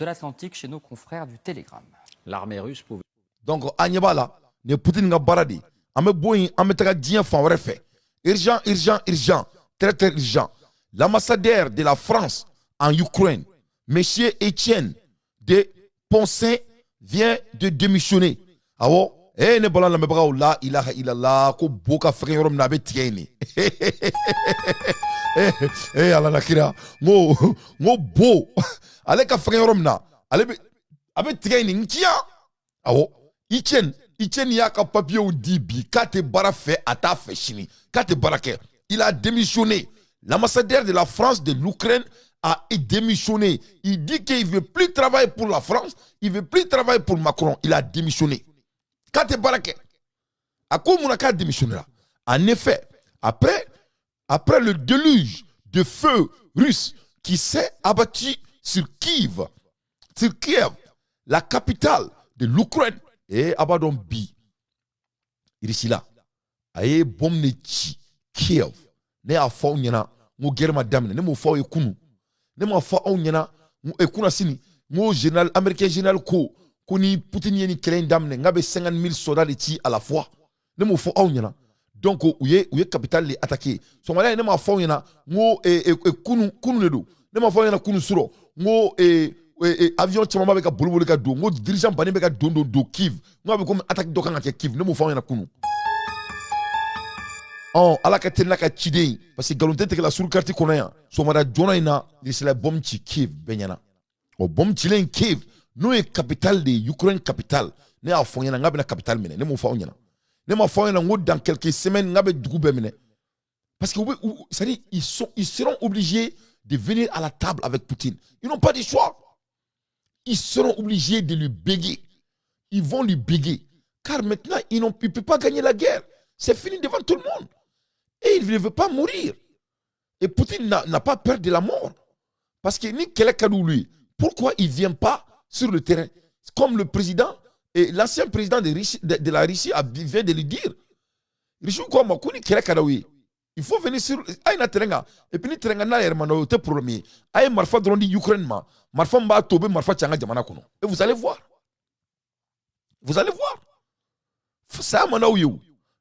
de l'Atlantique chez nos confrères du Télégramme. L'armée russe pouvait Donc an ɲɛ b'a la, nin ye Poutine ka baara de ye. An bɛ bɔ yen, an bɛ taga diɲɛ fan wɛrɛ fɛ. Urgent, urgent, urgent, très très urgent. L'ambassadeur de la France en Ukraine, monsieur Étienne de Poncin, vient de démissionner. Awɔ, eh, ne bɔra lamɛnbagaw la, ilaha illallah, ko bo ka fɛgɛ yɔrɔ min na, a bɛ tigɛ yen de. Eh eh, Ala na kira, n ko bo ale ka fɛgɛ yɔrɔ min na, ale bɛ a bɛ tigɛ yen de, n tiɲɛ. Awɔ, Etienne Etienne y'a ka papier di bi k'a tɛ baara fɛ, a t'a fɛ sini, k'a tɛ baara kɛ. Il a démissionné. L'ambassadeur de la France de l'Ukraine a démissionné. Il dit qu'il ne veut plus travailler pour la France, il ne veut plus travailler pour Macron. Il a démissionné. K'a tɛ baara kɛ. A ko mun na k'a démissionné la? En effet, après le déluge de feu russe qui s'est abattu sur Kiev, la capitale de l'Ukraine, et a b'a dɔn bi, Russie la, a ye bombe de ci Kiev. Ne y'a fɔ aw ɲɛna n ko guerre ma daminɛ. Ne m'o fɔ aw ye kunu, ne m'a fɔ aw ɲɛna kunna sini n ko général américain, général ko ko ni Poutine ye nin kɛlɛ in daminɛ, n k'a bɛ 50 000 soldats de ci à la fois. Ne m'o fɔ aw ɲɛna? Donc u ye capitale de attaqué sɔgɔmada in. Ne m'a fɔ aw ɲɛna n ko kunu kunu de don? Ne m'a fɔ aw ɲɛna kunu surɔ n ko avion camanba bɛ ka boli boli ka don, n ko dirigeant baden bɛ ka don don don Kiev, n ko a bɛ komi attaque dɔ kan ka kɛ Kiev? Ne m'o fɔ aw ɲɛna kunu? Ɔ, Ala ka teli n'a ka ciden, parce que nkalon tɛ tigɛ la suru carte kɔnɔ yan. Sɔgɔmada joona in na, Russie la bombe ci Kiev bɛɛ ɲɛna. O bombe cilen Kiev, n'o ye capitale de ye, Ukraine capitale, ne y'a fɔ n ɲɛna n k'a bɛna capitale minɛ. Ne m'o fɔ aw ɲɛna? Ne m'a fɔ aw ɲɛna n ko dans quelques semaines n k'a bɛ dugu bɛɛ minɛ? Parce que c'est-à-dire ils seront obligés de venir à la table avec Poutine. Ils n'ont pas de choix. Ils seront obligés de lui béguer. Ils vont lui béguer. Car maintenant, ils ne peuvent pas gagner la guerre. C'est fini devant tout le monde. Et il ne veut pas mourir. Et Poutine n'a pas peur de la mort. Parce que ni kɛlɛ lui, pourquoi il ne vient pas sur le terrain? Comme le président, et l'ancien président de la Russie vient de lui dire. Il faut venir sur a ye na terrain kan. Et puis ni terrain kan n'a yɛrɛ ma na, o tɛ problème ye. A ye marifa dɔrɔn di Ukraine ma, marifa min b'a to u bɛ marifa ci an ka jamana kɔnɔ. Et vous allez voir, vous allez voir, ça man d'aw ye o.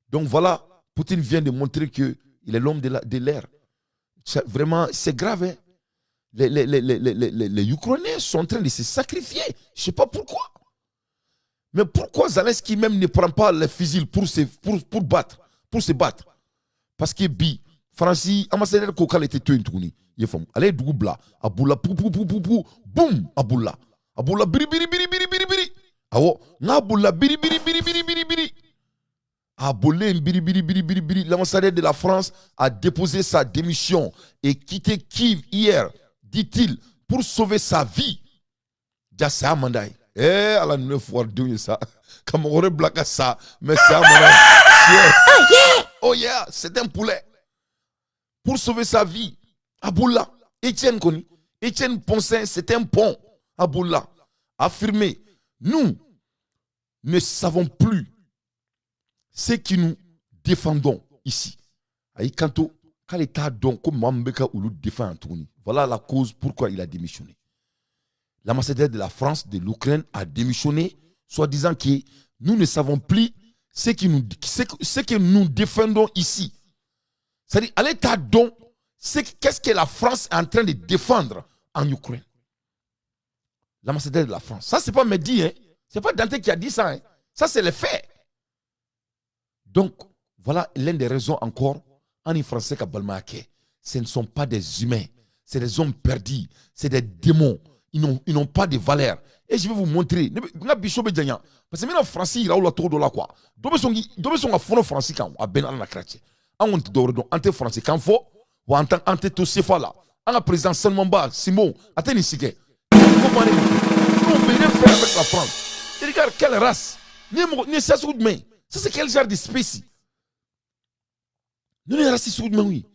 Donc voilà, Poutine vient de montrer que il est l'homme de l'air. Vraiment, c'est grave, hein? Les Ukrainiens sont en train de se sacrifier. Je sais pas pourquoi, mais pourquoi Zelensky même ne prend pas les fusils pour se battre? Parce que bi, Faransi ambassadeur ko k'ale tɛ to yen tuguni. I ye faamu? Ale ye dugu bila, a bolila pu pu pu pu pu, boum, a bolila, a bolila biri biri biri biri biri biri. Awɔ, n'a bolila biri biri biri biri biri biri, a bolilen biri biri biri biri biri. L'ambassadeur de la France a déposé sa démission et quitté Kiev hier, dit-il, pour sauver sa vie. Ja, saya man d'a ye. Eh Ala, ninnu ye fugaridenw ye sa, ka mɔgɔ wɛrɛ bila ka sa, mais saya man d'a ye. Oh yeah, c'est un poulet. Pour sauver sa vie, a bolila, Etienne kɔni, Etienne Poncin, c'est un pont. A bolila, affirmé: nous ne savons plus ce qui nous défendons ici. A y'i kanto k'ale t'a dɔn ko maa min bɛ ka olu défend yan tuguni. Voilà la cause pourquoi il a démissionné. L'ambassadeur de la France de l'Ukraine a démissionné, soi-disant que nous ne savons plus ce que nous défendons ici. C'est-à-dire, ale t'a dɔn qu'est-ce que la France est en train de défendre en Ukraine. L'ambassadeur de la France. Ça, c'est pas Mehdi, hein. C'est pas Dante qui a dit ça, hein. Ça, c'est les faits. Donc, voilà l'une des raisons encore, en français ka balimaya kɛ. Ce ne sont pas des humains. C'est des hommes perdus. C'est des démons. Ils n'ont pas de valeur. Et je vais vous montrer. Ne bɛ n ka bi so bɛ janya. Parce que n bɛna Faransi yira aw la cogo dɔ la quoi. Dɔ bɛ sɔn ka fɔnɔ Faransi kan, a bɛɛ ni Ala na kira cɛ. An kɔni tɛ dɔwɛrɛ dɔn, an tɛ Faransi kan fɔ, wa an tɛ to CFA la. An ka président Sanumanba Simon, a tɛ nin si kɛ. Comment nous, on veut rien faire avec la France. Et regarde quelle race. Ni ye mɔgɔ, ni ye siya sugu jumɛn ye? Ça, c'est quel genre d'espèce? Ninnu ye race sugu jumɛnw ye?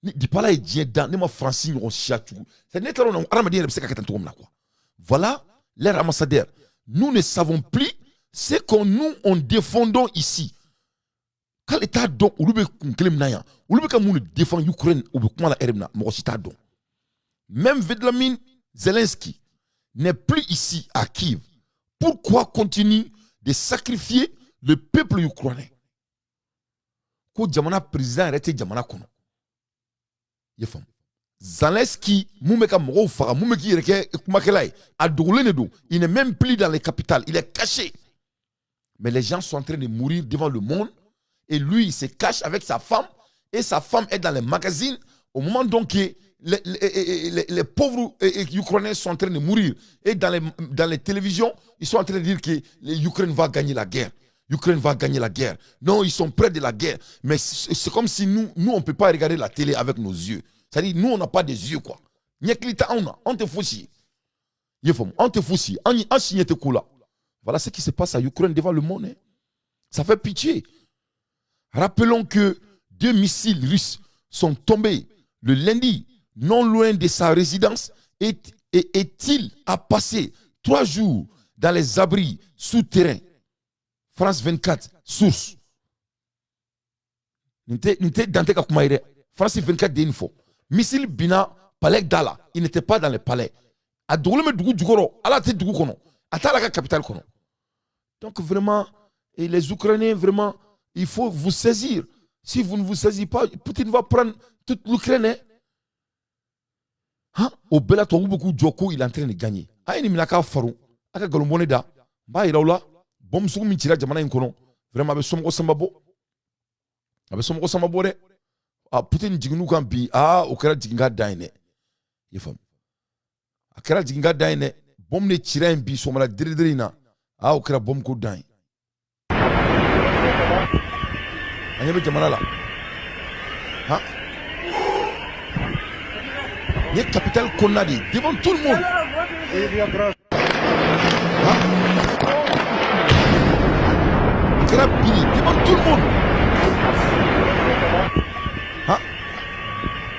Ni depuis Ala ye diɲɛ dan, ne ma Faransi ɲɔgɔn siya tugun. C'est ne taara o hadamaden yɛrɛ bɛ se ka kɛ tan cogo min na quoi. Voilà leur ambassadeur. Nous ne savons plus ce qu'on nous on défendons ici. K'ale t'a dɔn olu bɛ kun kelen min na yan, olu bɛ ka mun de défend Ukraine, u bɛ kuma la heure min na, mɔgɔ si t'a dɔn. Même Vladimir Zelensky n'est plus ici à Kiev. Pourquoi continue de sacrifier le peuple ukrainien? Ko jamana président yɛrɛ tɛ jamana kɔnɔ. I ye faamu? Zelensky mun bɛ ka mɔgɔw faga, mun bɛ k'i yɛrɛ kɛ kumakɛla ye, a dogolen de don. Il n'est même plus dans les capitales, il est caché. Mais les gens sont en train de mourir devant le monde et lui, il se cache avec sa femme et sa femme est dans les magazines au moment donc que les pauvres Ukrainiens sont en train de mourir. Et dans les télévisions, ils sont en train de dire que l'Ukraine va gagner la guerre. Ukraine va gagner la guerre. Non, ils sont près de la guerre. Mais c'est comme si nous, nous, on ne peut pas regarder la télé avec nos yeux. C'est-à-dire, nous, on n'a pas des yeux, quoi. On te fout. On te fout. On. Voilà ce qui se passe à Ukraine devant le monde. Hein. Ça fait pitié. Rappelons que 2 missiles russes sont tombés le lundi, non loin de sa résidence, et est-il a passé 3 jours dans les abris souterrains. France 24, source. N'était Dante Kakumaire. France 24 d'une fois. Missile bina, palais d'Ala. Il n'était pas dans le palais. A dogolen dugu jukɔrɔ, ala tɛ dugu kɔnɔ. A t'a la ka capitale kɔnɔ. Donc vraiment, et les Ukrainiens, vraiment, il faut vous saisir. Si vous ne vous saisissez pas, Poutine va prendre toute l'Ukraine. Hein? Hein? Au bɛɛ la tubabu bɛ k'u jɔ ko il est en train de gagner. A ye nin minɛ a k'a faro, a ka nkalon bɔ ne da. N b'a yira aw la, bombe sugu min cira jamana in kɔnɔ, vraiment a bɛ somɔgɔ sanba bɔ. A bɛ somɔgɔ sanba bɔ dɛ. A Poutine jiginn'u kan bi, aa o kɛra jiginka dan ye dɛ. I y'a faamu? A kɛra jiginka dan ye dɛ. Bombe de cira yen bi sɔgɔmada deredere in na. Aa o kɛra bombe ko dan ye. An ɲɛ bɛ jamana la. Han? Nin ye capitale kɔnɔna de ye devant tout le monde. Han? A kɛra bi de devant tout le monde. Han?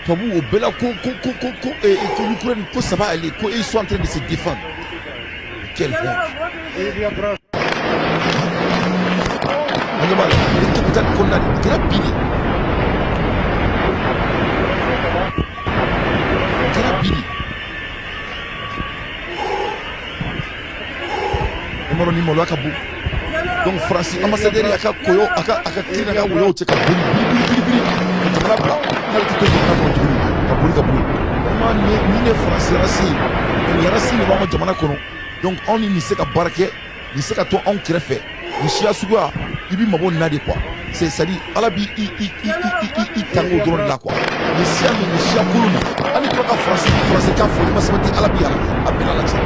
Tubabu o bɛɛ la ko ko ko ko ko ko Ukraine ko ça va aller, ko ils sont en train de se défendre. Quelle honte. An ɲɛ b'a la, nin ye capitale kɔnɔna de ye, a kɛra bi de. A kɛra bi de. E m'a dɔn ni maloya ka bon. Donc France ambassadeur y'a ka koyo, a ka kirin n'a ka woyow cɛ ka boli biri biri biri biri ka jamana bila, k'ale tɛ to jamana kɔnɔ tuguni, ka boli ka boli. Vraiment nin de France race ye, nin race de b'an ka jamana kɔnɔ. Donc anw ni nin se ka baara kɛ, nin se ka to anw kɛrɛfɛ. Nin siya suguya, i b'i mabɔ nin na de quoi. C'est à dire ala b'i i i i i i tanga o dɔrɔn de la quoi. Nin siya min, nin siya kolon nin, hali n'i tora ka français kan fɔ, n'i ma sabati, ala b'i a bɛɛ la cɛ.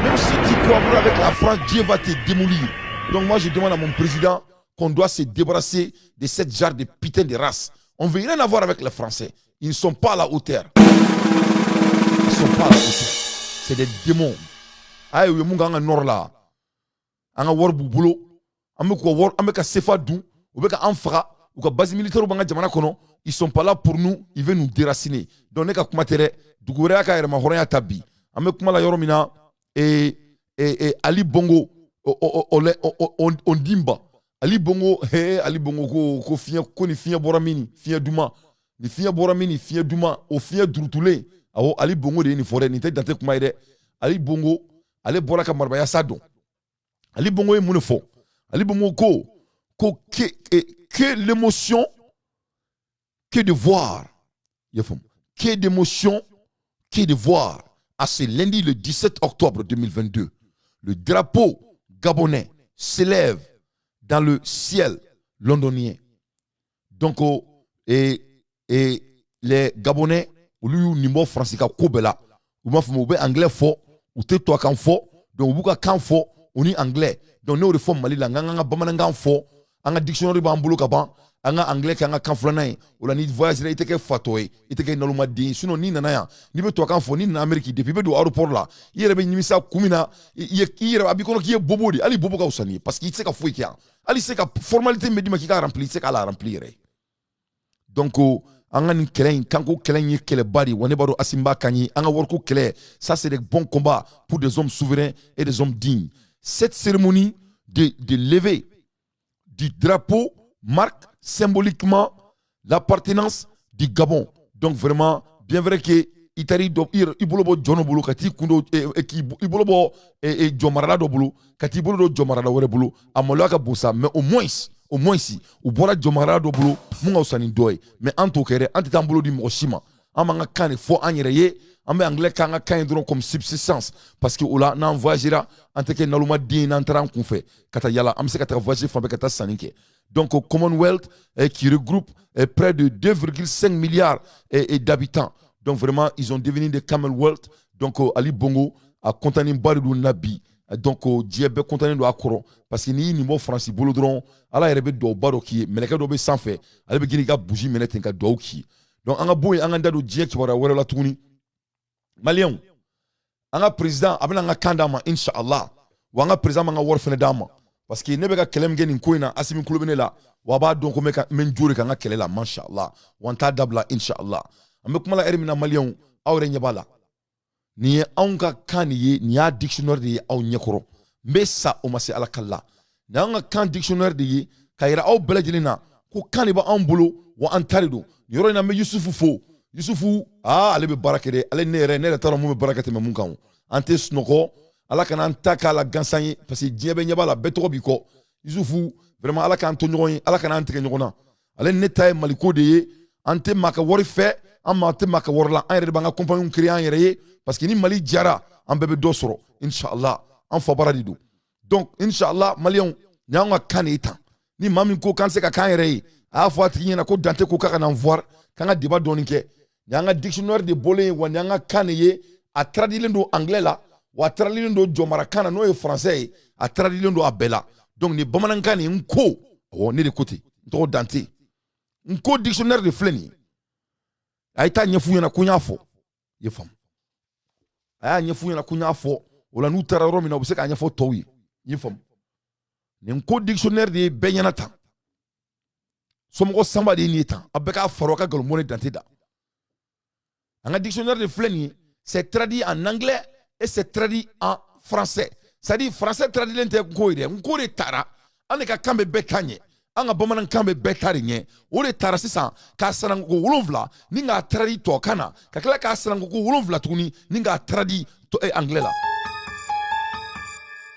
Même si tu collabores avec la France, Dieu va te démolir. Donc moi, je demande à mon président qu'on doit se débarrasser de cette genre de putain de race. On ne veut rien avoir avec les Français. Ils ne sont pas à la hauteur. Ils ne sont pas à la hauteur. C'est des démons. Ayi, u ye mun k'an ka nord la, an ka wari b'u bolo, an bɛ k'u ka wari, an bɛ ka CFA dun, u bɛ ka an faga, u ka base militaire b'an ka jamana kɔnɔ. Ils sont pas là pour nous, ils veulent nous déraciner. Donc ne ka kuma tɛ dɛ, dugu wɛrɛ y'a ka yɛrɛma hɔrɔnya ta bi. An bɛ kuma la yɔrɔ min na, Ali Bongo Ondimba, Ali Bongo, he Ali Bongo ko ko fiɲɛ, ko ni fiɲɛ bɔra min, fiɲɛ duman, ni fiɲɛ bɔra min, ni fiɲɛ duman, o fiɲɛ durutulen. Awɔ, Ali Bongo de ye nin fɔ dɛ, nin tɛ Dante kuma ye dɛ. Ali Bongo, ale bɔra ka marabaya sa dɔn. Ali Bongo ye mun de fɔ? Ali Bongo ko ko que l'émotion que de voir, i y'a faamu, que d'émotion que de voir à ce lundi le 17 octobre 2022, le drapeau gabonais s'élève dans le ciel londonien. Donc, et les Gabonais, olu y'u nin bɔ Faransi ka ko bɛɛ la. U b'a fɔ u bɛ anglais fɔ, u tɛ tubabukan fɔ, donc u b'u ka kan fɔ u ni anglais. Donc ne y'o de fɔ Mali la, n k'an ka bamanankan fɔ, an ka dictionnaire b'an bolo ka ban, an ka anglais kɛ an ka kan filanan ye. O la ni voyage la, i tɛ kɛ fatɔ ye, i tɛ kɛ nalomaden ye. Sinon n'i nana yan, n'i bɛ tubabukan fɔ, n'i nana Amérique, depuis i bɛ don aéroport la, i yɛrɛ bɛ nimisa kun min na, i yɛrɛ a b'i kɔnɔ k'i ye bobo de, hali bobo ka fisa n'i ye, parce que i tɛ se ka foyi kɛ yan, hali i tɛ se ka formalité min bɛ d'i ma k'i ka remplir, i tɛ se k'a la remplir yɛrɛ. Donc an ka nin kɛlɛ in, kanko kɛlɛ in ye kɛlɛba de ye, wa ne b'a dɔn Assimi b'a kan ye. An ka wariko kɛlɛ, ça c'est des bons combats pour des hommes souverains et des hommes dignes. Cette cérémonie de levée du drapeau marque symboliquement l'appartenance du Gabon. Donc vraiment, bien vrai que i taara i bolo bɔ jɔn dɔ bolo ka t'i kun don, k'i i bolo bɔ jɔnmarala dɔ bolo ka t'i bolo don jɔnmarala wɛrɛ bolo, a maloya ka bon sa, mais au moins u bɔra jɔnmarala dɔ bolo mun ka fisa ni dɔ ye. Mais an t'o kɛ dɛ, an tɛ taa an bolo di mɔgɔ si ma, an b'an ka kan de fɔ an yɛrɛ ye, an bɛ anglais k'an ka kan ye dɔrɔn comme subsistance, parce que o la n'an voyagera, an tɛ kɛ nalomaden ye. N'an taara an kunfɛ ka taa yala, an bɛ se ka taa voyager fan bɛɛ ka taa sanni kɛ. Donc Commonwealth qui regroupe près de 2,5 milliards d'habitants. Donc vraiment, ils ont devenu des Commonwealth. Donc Ali Bongo a content ba de don na bi. Donc diɲɛ bɛɛ kɔntannen don a kɔrɔ, parce que n'i y'i nin bɔ Faransi bolo dɔrɔn, Ala yɛrɛ bɛ duwawuba dɔ k'i ye. Mɛlɛkɛ dɔ bɛ sanfɛ, ale bɛ girin ka buji minɛ ten ka duwawu k'i ye. Donc an ka bɔ yen, an ka da don diɲɛ kibaruya wɛrɛ la tuguni. Maliyɛnw, an ka président a bɛna an ka kan d'an ma, inshallah. Wa an ka président b'an ka wari fɛnɛ d'an ma, parce que ne bɛ ka kɛlɛ min kɛ nin ko in na, Asimi kulo bɛ ne la, wa a b'a dɔn ko n bɛ n jo de kan n ka kɛlɛ la, mashallah. Wa n t'a dabila, inshallah. An bɛ kuma la ɛri min na, maliyɛnw, aw yɛrɛ ɲɛ b'a la, nin ye anw ka kan de ye, nin y'a dictionnaire de ye aw ɲɛkɔrɔ. N bɛ sa o ma se Ala kali la. Nin y'anw ka kan dictionnaire de ye, ka yira aw bɛɛ lajɛlen na ko kan de b'anw bolo, wa an ta de don. Nin yɔrɔ in na, n bɛ Yusufu fo. Yusufu, aa, ale bɛ baara kɛ dɛ. Ale, ne yɛrɛ t'a dɔn mun bɛ baara kɛ tɛmɛ mun kan. O an tɛ sunɔgɔ, Ala kana an ta k'a la gansan ye, parce que diɲɛ bɛ ɲɛ b'a la, bɛɛ tɔgɔ b'i kɔ. Yusufu, vraiment, Ala k'an to ɲɔgɔn ye, Ala kana an tigɛ ɲɔgɔn na. Ale ni ne ta ye Maliko de ye. An tɛ maa ka wari fɛ, an maa tɛ maa ka wari la. An yɛrɛ de b'an ka compagnie créer an yɛrɛ ye, parce que ni Mali jara, an bɛɛ bɛ dɔ sɔrɔ, inshallah. An fa baara de don. Donc inshallah, maliyɛnw, nin y'anw ka kan de ye tan. Ni maa min ko k'an tɛ se ka k'an yɛrɛ ye, a y'a fɔ a tigi ɲɛna ko Dante ko k'a ka na n voir, k'an ka débat dɔɔni kɛ. Nin y'an ka dictionnaire de bɔlen ye, wa nin y'an ka kan de ye. A traduilen don anglais la, wa a traduilen don jɔnmarakan na, n'o ye français ye. A traduilen don a bɛɛ la. Donc nin bamanankan nin, n ko awɔ, ne de ko ten, n tɔgɔ Dante, n ko dictionnaire de filɛ nin ye. A ye taa ɲɛf'u ɲɛna ko n y'a fɔ, i ye faamu? A y'a ɲɛf'u ɲɛna ko n y'a fɔ. O la, n'u taara yɔrɔ min na, u bɛ se k'a ɲɛfɔ tɔw ye, i ye faamu? Nin ko dictionnaire de ye bɛɛ ɲɛna tan. Somɔgɔ sanba de ye nin ye tan. A bɛɛ k'a fara ka nkalon bɔ ne Dante da. An ka dictionnaire de filɛ nin ye. C'est traduit en anglais et c'est traduit en français, c'est-à-dire français traduilen tɛ n ko ye dɛ. N ko de taara, an de ka kan bɛ bɛɛ ta ɲɛ, an ka bamanankan bɛ bɛɛ ta de ɲɛ. O de taara sisan k'a sananko 7 ni k'a traduit tubabukan na, ka tila k'a sananko 7 tuguni ni k'a traduit anglais la.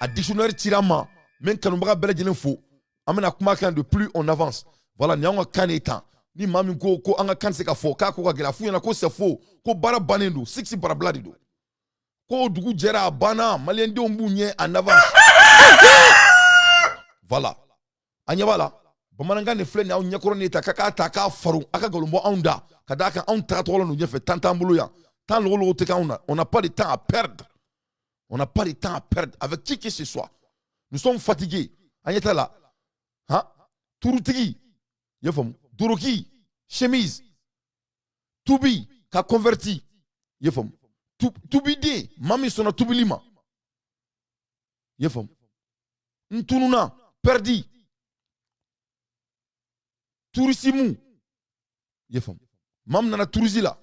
A dictionnaire cira an ma. N bɛ n kanubaga bɛɛ lajɛlen fo. An bɛna kuma kan de plus on avance. Voilà, nin y'anw ka kan de ye tan. Ni maa min ko ko an ka kan tɛ se ka fɔ, k'a ko ka gɛlɛn, a f'u ɲɛna ko c'est faux, ko baara bannen don, six barabila de don, ko dugu jɛra, a banna. Maliyɛndenw b'u ɲɛ en avance. Voilà, an ɲɛ b'a la, bamanankan de filɛ nin y'aw ɲɛkɔrɔ nin ye ta k'a ta k'a faro a ka nkalon bɔ anw da, ka d'a kan anw tagatɔgɔ la nin ɲɛfɛ. Tan t'an bolo yan, tan lɔgɔlɔgɔ tɛ k'anw na. On n'a pas de temps à perdre, on n'a pas de temps à perdre avec qui que ce soit. Nous sommes fatigués. An ɲɛ t'a la han, turutigi, i y'a faamu, doroki, chemise, tubi ka converti, i y'a faamu, tubiden, maa min sɔnna tubili ma, i y'a faamu, n tununa, perdu, tourisme, i y'a faamu, maa min nana tourisme la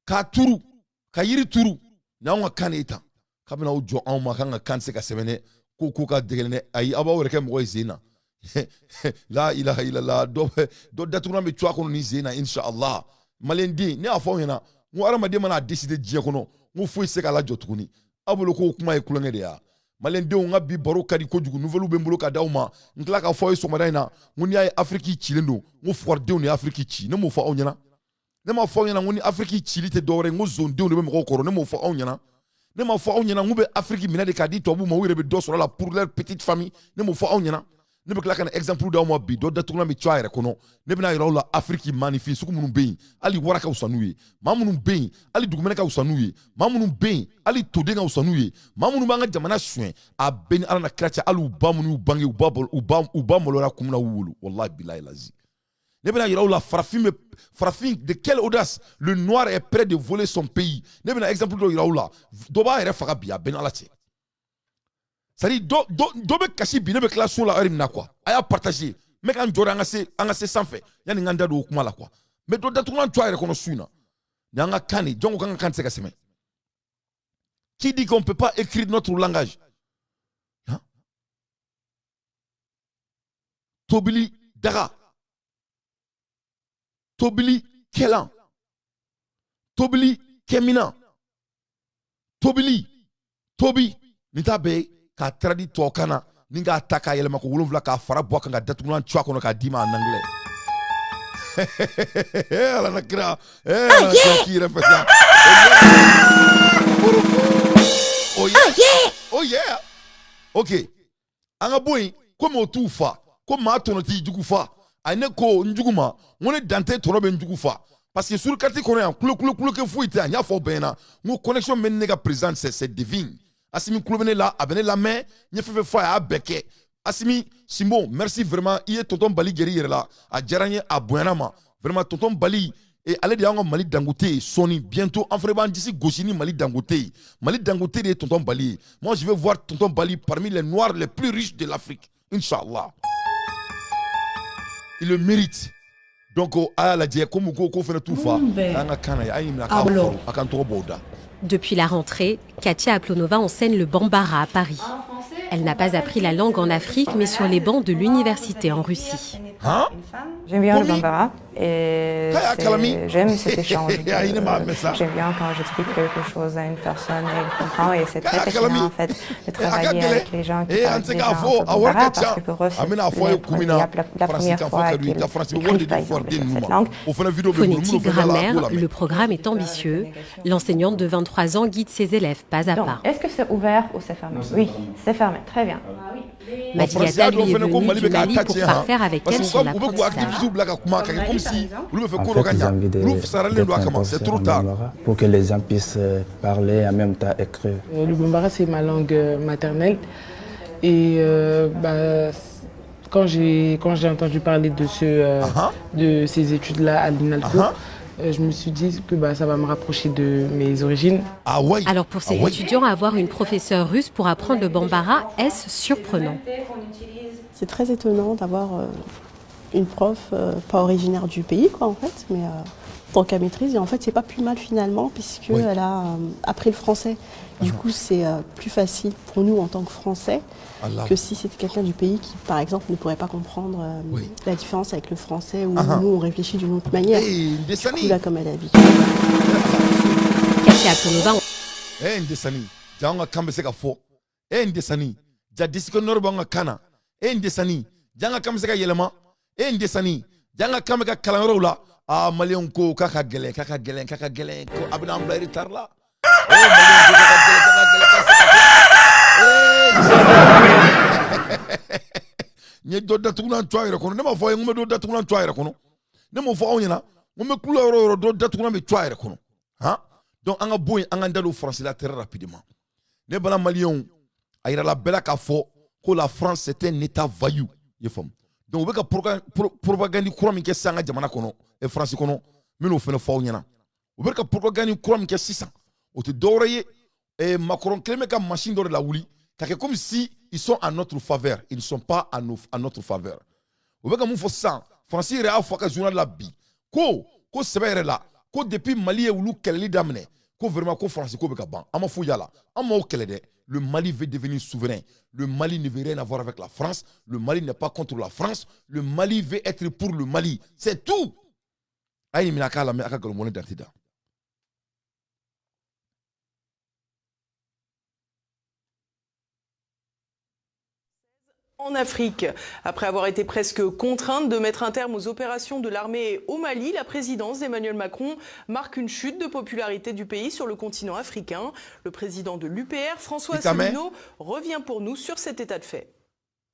k'a turu, ka yiri turu. Nin y'anw ka kan de ye tan. K'a bɛna aw jɔ anw ma k'an ka kan tɛ se ka sɛbɛn dɛ, ko ko ka dɛgɛlɛn dɛ. Ayi, aw b'aw yɛrɛ kɛ mɔgɔ ye sen na. La ilaha illallah. Dɔ dɔ datugulan bɛ cu a kɔnɔ nin sen na, inshallah. Maliyɛnden, ne y'a fɔ aw ɲɛna n ko hadamaden mana décider diɲɛ kɔnɔ, n ko foyi tɛ se k'a lajɔ tuguni. Aw bolo k'o kuma ye kulonkɛ de ye wa? Maliyɛndenw, n ka bi baro ka di kojugu. Nouvelle bɛ n bolo ka d'aw ma. N tila k'a fɔ aw ye sɔgɔmada in na n ko n'i y'a ye Afiriki cilen don, n ko fugaridenw de ye Afiriki ci. Ne m'o fɔ aw ɲɛna? Ne m'a fɔ aw ɲɛna n ko ni Afiriki cili tɛ dɔwɛrɛ ye, n ko zondenw de bɛ mɔgɔw kɔrɔ? Ne m'o fɔ aw ɲɛna? Ne m'a fɔ aw ɲɛna n k'u bɛ Afiriki minɛ de k'a di tubabuw ma, u yɛrɛ bɛ dɔ sɔrɔ a la pour leur petite famille? Ne m'o fɔ aw ɲɛna? Ne bɛ tila ka na exemple d'aw ma bi. Dɔ datugulan bɛ cu a yɛrɛ kɔnɔ. Ne bɛna yira aw la, Afiriki maanifin sugu minnu bɛ yen, hali wara ka fisa n'u ye. Maa minnu bɛ yen, hali dugumɛnɛ ka fisa n'u ye. Maa minnu bɛ yen, hali toden ka fisa n'u ye. Maa minnu b'an ka jamana suɲɛ, a bɛɛ ni Ala na kira cɛ, hali u ba minnu y'u bange, u ba maloya kun min na, u wolo, wallahi bilahi lazi. Ne bɛna yira aw la, farafin bɛ farafin, de quelle audace le noir est prêt de voler son pays. Ne bɛna exemple dɔ yira aw la. Dɔ b'a yɛrɛ faga bi, a bɛɛ ni Ala cɛ. C'est à dire dɔ dɔ dɔ bɛ kasi bi. Ne bɛ tila so la heure min na quoi, a y'a partager. N bɛ ka n jɔ de, an ka se sanfɛ yanni n ka n da don o kuma la quoi. N bɛ dɔ datugulan to a yɛrɛ kɔnɔ su in na. Nin y'an ka kan de. Jɔn ko k'an ka kan tɛ se ka sɛbɛn? Qui dit qu'on peut pas écrire notre langage, hein? Tobili daga, tobili kɛlan, tobili kɛminan, tobili, tobi, nin t'a bɛɛ ye k'a traduit tubabukan na, ni k'a ta k'a yɛlɛma ko 7, k'a fara bɔ a kan, ka datugulan cu a kɔnɔ, k'a d'i ma en anglais. Ala na kira, ala na kira k'i yɛrɛ fɛ sa. Oh yeah, oh yeah. Ok, an ka bɔ yen. Komi o t'u fa ko maa tɔnɔ t'i jugu fa. A ne ko n jugu ma, n ko ne Dante tɔnɔ bɛ n jugu fa, parce que sur carte kɔnɔ yan, kulo kulo kulokɛ foyi tɛ yan. N y'a fɔ bɛɛ ɲɛna n ko connexion bɛ ne ka président, c'est divine. Asimi kulo bɛ ne la, a bɛ ne lamɛn, n ye fɛn fɛn fɔ a y'a bɛɛ kɛ. Asimi Simbo, merci vraiment, i ye tonton Bali gɛrɛ i yɛrɛ la, a diyara n ye, a bonyana ma. Vraiment tonton Bali, et ale de y'an ka Mali Dangote ye. Sɔɔni bientôt an fana b'an disi gosi ni Mali Dangote ye. Mali Dangote de ye tonton Bali ye. Moi, je vais voir tonton Bali parmi les noirs les plus riches de l'Afrique, inchallah. Il le mérite. Donc a y'a lajɛ komi ko fana t'u fa an ka kan na ye, a y'i minɛ a k'a faro, a k'an tɔgɔ bɔ o da. Depuis la rentrée, Katia Aplonova enseigne le bambara à Paris. Elle n'a pas appris la langue en Afrique, mais sur les bancs de l'université en Russie. Hein? J'aime bien le bambara et j'aime cet échange. J'aime bien quand j'explique quelque chose à une personne et elle comprend, et c'est très fascinant en fait de travailler avec les gens qui parlent déjà un peu bambara, parce que pour eux c'est la première fois qu'ils écrivent par exemple cette langue. Phonétique, grammaire, le programme est ambitieux. L'enseignante de 23 ans guide ses élèves pas à pas. Est-ce que c'est ouvert ou c'est fermé? Oui, c'est fermé, très bien. Madiata, lui, est venu du Mali pour parfaire avec elle son apprentissage. En fait, j'ai envie d'être C'est trop tard. Pour que les gens puissent parler et en même temps écrire. Le bambara, c'est ma langue maternelle. Et quand j'ai entendu parler de ces études-là à l'INALCO, je me suis dit que ça va me rapprocher de mes origines. Ah ouais. Alors pour ces étudiants, avoir une professeure russe pour apprendre le bambara, est-ce surprenant? C'est très étonnant d'avoir une prof pas originaire du pays, quoi, en fait, mais tant qu'à maîtrise. Et en fait, c'est pas plus mal finalement, puisqu'elle a appris le français. Du coup, c'est plus facile pour nous en tant que Français que si c'était quelqu'un du pays qui, par exemple, ne pourrait pas comprendre la différence avec le français, où nous, on réfléchit d'une autre manière. Du coup, là, comme elle a l'habitude. Katia Aplonova. Ndesani, janga kambe se ka fo. Ndesani, ja disiko norbo nga kana. Ndesani, janga kambe se ka yelema. Ndesani, janga kambe ka kalanyɔrɔw la. Ah, maliyɛnw ko k'a ka gɛlɛn, k'a ka gɛlɛn, k'a ka gɛlɛn, ko a bɛna an bila retard la. Maliyɛnw ko k'a ka gɛlɛn, k'a ka gɛlɛn, k'a se ka kɛ. N ye dɔ datugulan to a yɛrɛ kɔnɔ. Ne m'a fɔ aw ye n ko n bɛ dɔ datugulan to a yɛrɛ kɔnɔ. Ne m'o fɔ aw ɲɛna n ko n bɛ kulo yɔrɔ o yɔrɔ dɔ datugulan bɛ to a yɛrɛ kɔnɔ. Han, donc an ka bɔ yen, an k'an da don Faransi la très rapidement. Ne bala maliyɛnw, a yirala bɛɛ la k'a fɔ ko la France, c'est un état voyou, i ye faamu. Donc u bɛ ka propagande kura min kɛ sisan an ka jamana kɔnɔ, Faransi kɔnɔ, n bɛn'o fana fɔ aw ɲɛna. U bɛ ka propagande kura min kɛ sisan, o tɛ dɔwɛrɛ ye, Macron kelen bɛ ka machine dɔ de lawuli ka kɛ comme si ils sont à notre faveur. Ils ne sont pas à notre faveur. U bɛ ka mun fɔ sisan? Faransi yɛrɛ y'a fɔ a ka journal la bi ko sɛbɛ yɛrɛ la, ko depuis Mali ye olu kɛlɛli daminɛ, ko vraiment ko Faransi ko bɛ ka ban. An ma foyi y'a la, an m'aw kɛlɛ dɛ. Le Mali veut devenir souverain. Le Mali ne veut rien avoir avec la France. Le Mali n'est pas contre la France. Le Mali veut être pour le Mali. C'est tout. Ayi minɛ a k'a lamɛn, a ka nkalon dante da. En Afrique, après avoir été presque contrainte de mettre un terme aux opérations de l'armée au Mali, la présidence d'Emmanuel Macron marque une chute de popularité du pays sur le continent africain. Le président de l'UPR, François Asselineau, revient pour nous sur cet état de fait.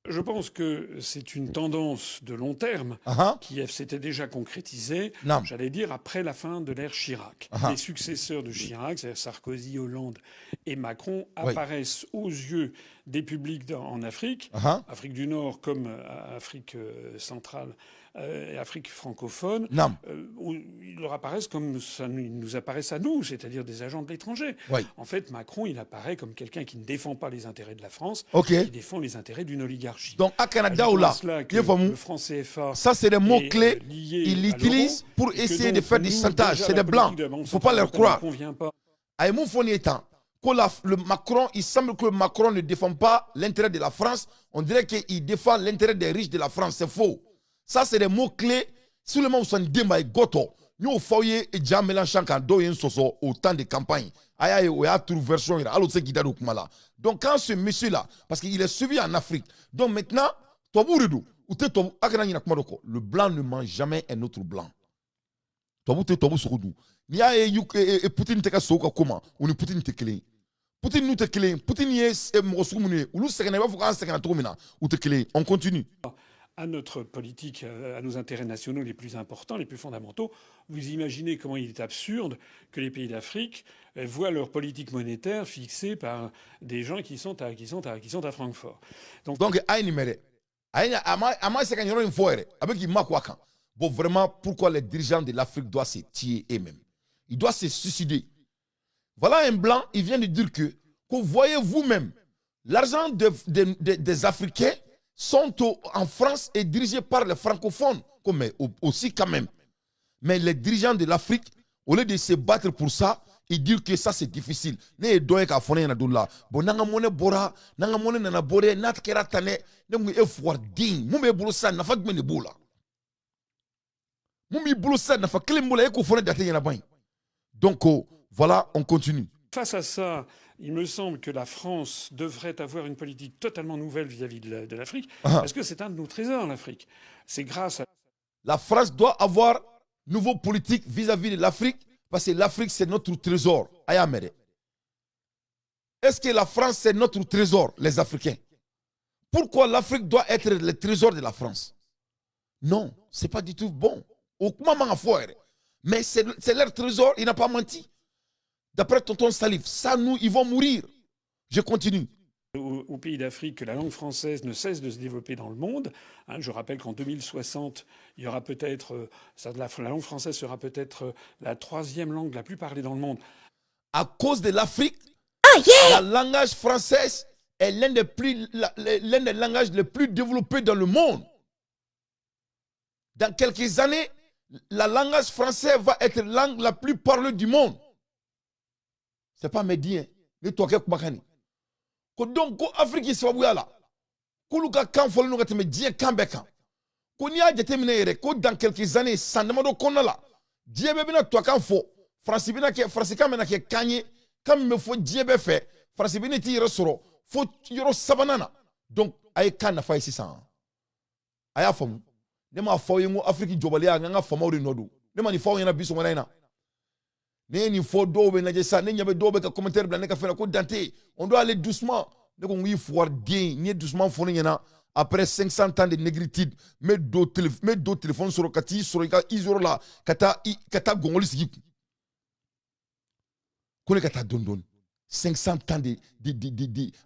Je pense que c'est une tendance de long terme qui s'était déjà concrétisée, j'allais dire, après la fin de l'ère Chirac. Les successeurs de Chirac, c'est-à-dire Sarkozy, Hollande et Macron, apparaissent aux yeux des publics en Afrique, Afrique du Nord comme Afrique centrale et Afrique francophone, ils leur apparaissent comme ça nous apparaissent à nous, c'est-à-dire des agents de l'étranger. En fait, Macron, il apparaît comme quelqu'un qui ne défend pas les intérêts de la France, qui défend les intérêts d'une oligarchie. Donc, à Canada ou là, le franc CFA, ça c'est des mots-clés qu'il utilise pour essayer de faire du chantage. C'est des blancs. Il ne faut pas leur croire. Le Macron, il semble que Macron ne défend pas l'intérêt de la France. On dirait qu'il défend l'intérêt des riches de la France. C'est faux. Ça, c'est des mots-clés. Seulement, on débat goto. Nous, foyer et déjà Mélenchon quand doyen soso au temps de campagne. Aïe aïe, il y a toute version. Alors, c'est qui là. Donc, quand ce monsieur-là, parce qu'il est suivi en Afrique. Donc, maintenant, le blanc ne mange jamais un autre blanc. Ni a ye Poutine tɛ ka sow ka ko ma, u ni Poutine tɛ kelen ye. Poutine n'u tɛ kelen ye. Poutine ye mɔgɔ sugu minnu ye, olu sɛgɛnna i b'a fɔ k'an sɛgɛnna cogo min na, u tɛ kelen ye. On continue. à notre politique, à nos intérêts nationaux les plus importants, les plus fondamentaux. Vous imaginez comment il est absurde que les pays d'Afrique voient leur politique monétaire fixée par des gens qui sont à Francfort. Donc a ye nin mɛn dɛ, a ye a ma se ka yɔrɔ in fɔ yɛrɛ, a bɛ k'i makun a kan. Bon, vraiment, pourquoi les dirigeants de l'Afrique doivent se tuer eux-mêmes? Ils doivent se suicider. Voilà un blanc, il vient de dire que voyez vous-même, l'argent des Africains sont en France et dirigés par les francophones, comme aussi quand même. Mais les dirigeants de l'Afrique, au lieu de se battre pour ça, ils disent que ça, c'est difficile. Ne ye dɔ ye k'a fɔ ne ɲɛna don la, bon, n'an ka monnaie bɔra, n'an ka monnaie nana bɔ dɛ, n'a kɛra tan dɛ. Ne ko e fugariden, mun b'e bolo sisan? Nafa jumɛn de b'o la? Mun b'i bolo sisan? Nafa kelen b'o la, e k'o fɔ ne date ɲɛna ban. Donc voilà, on continue. Face à ça, il me semble que la France devrait avoir une politique totalement nouvelle vis-à-vis de l'Afrique, parce que c'est un de nos trésors, l'Afrique. C'est grâce à La France doit avoir nouveau politique vis-à-vis de l'Afrique, parce que l'Afrique, c'est notre trésor. Ayamere. Est-ce que la France, c'est notre trésor, les Africains? Pourquoi l'Afrique doit être le trésor de la France? Non, c'est pas du tout bon. Mais c'est leur trésor, il n'a pas menti. D'après tonton Salif, ça nous, ils vont mourir. Je continue. Aux pays d'Afrique que la langue française ne cesse de se développer dans le monde. Hein, je rappelle qu'en 2060, il y aura peut-être, la langue française sera peut-être la troisième langue la plus parlée dans le monde. À cause de l'Afrique, la langage française est l'un des langages les plus développés dans le monde. Dans quelques années, la langage français va être la langue la plus parlée du monde. C'est pas Mehdi, hein. Ne toi kumakani. Ko donc ko Afrique sababuya la, k'olu ka kan fɔlen don ka tɛmɛ diɲɛ kan bɛɛ kan. Ko n'i y'a jateminɛ yɛrɛ, ko dans quelques années, san damadɔ kɔnɔna la, diɲɛ bɛɛ bɛna tubabukan fɔ. Faransi bɛna kɛ, faransikan bɛna kɛ kan ye, kan min bɛ fɔ diɲɛ bɛɛ fɛ. Faransi bɛna t'i yɛrɛ sɔrɔ fo yɔrɔ sabanan na. Donc a ye kan nafa ye sisan. A y'a faamu, ne m'a fɔ aw ye n ko Afiriki jɔbaliya, n ka faamaw de nɔ don. Ne ma nin fɔ aw ɲɛna bi sɔgɔmada in na. Ne ye nin fɔ, dɔw bɛ lajɛ sisan, ne ɲɛ bɛ dɔw bɛ ka commentaire bila ne ka fɛn na ko Dante, on doit aller doucement. Ne ko n k'i fugariden, n'i ye doucement fɔ ne ɲɛna, après 500 ans de négritude, n bɛ don téléphone sɔrɔ ka t'i sɔrɔ i ka isoro la, ka taa gɔngɔli sigi kun ko ne ka taa dɔɔni dɔɔni. 500 ans de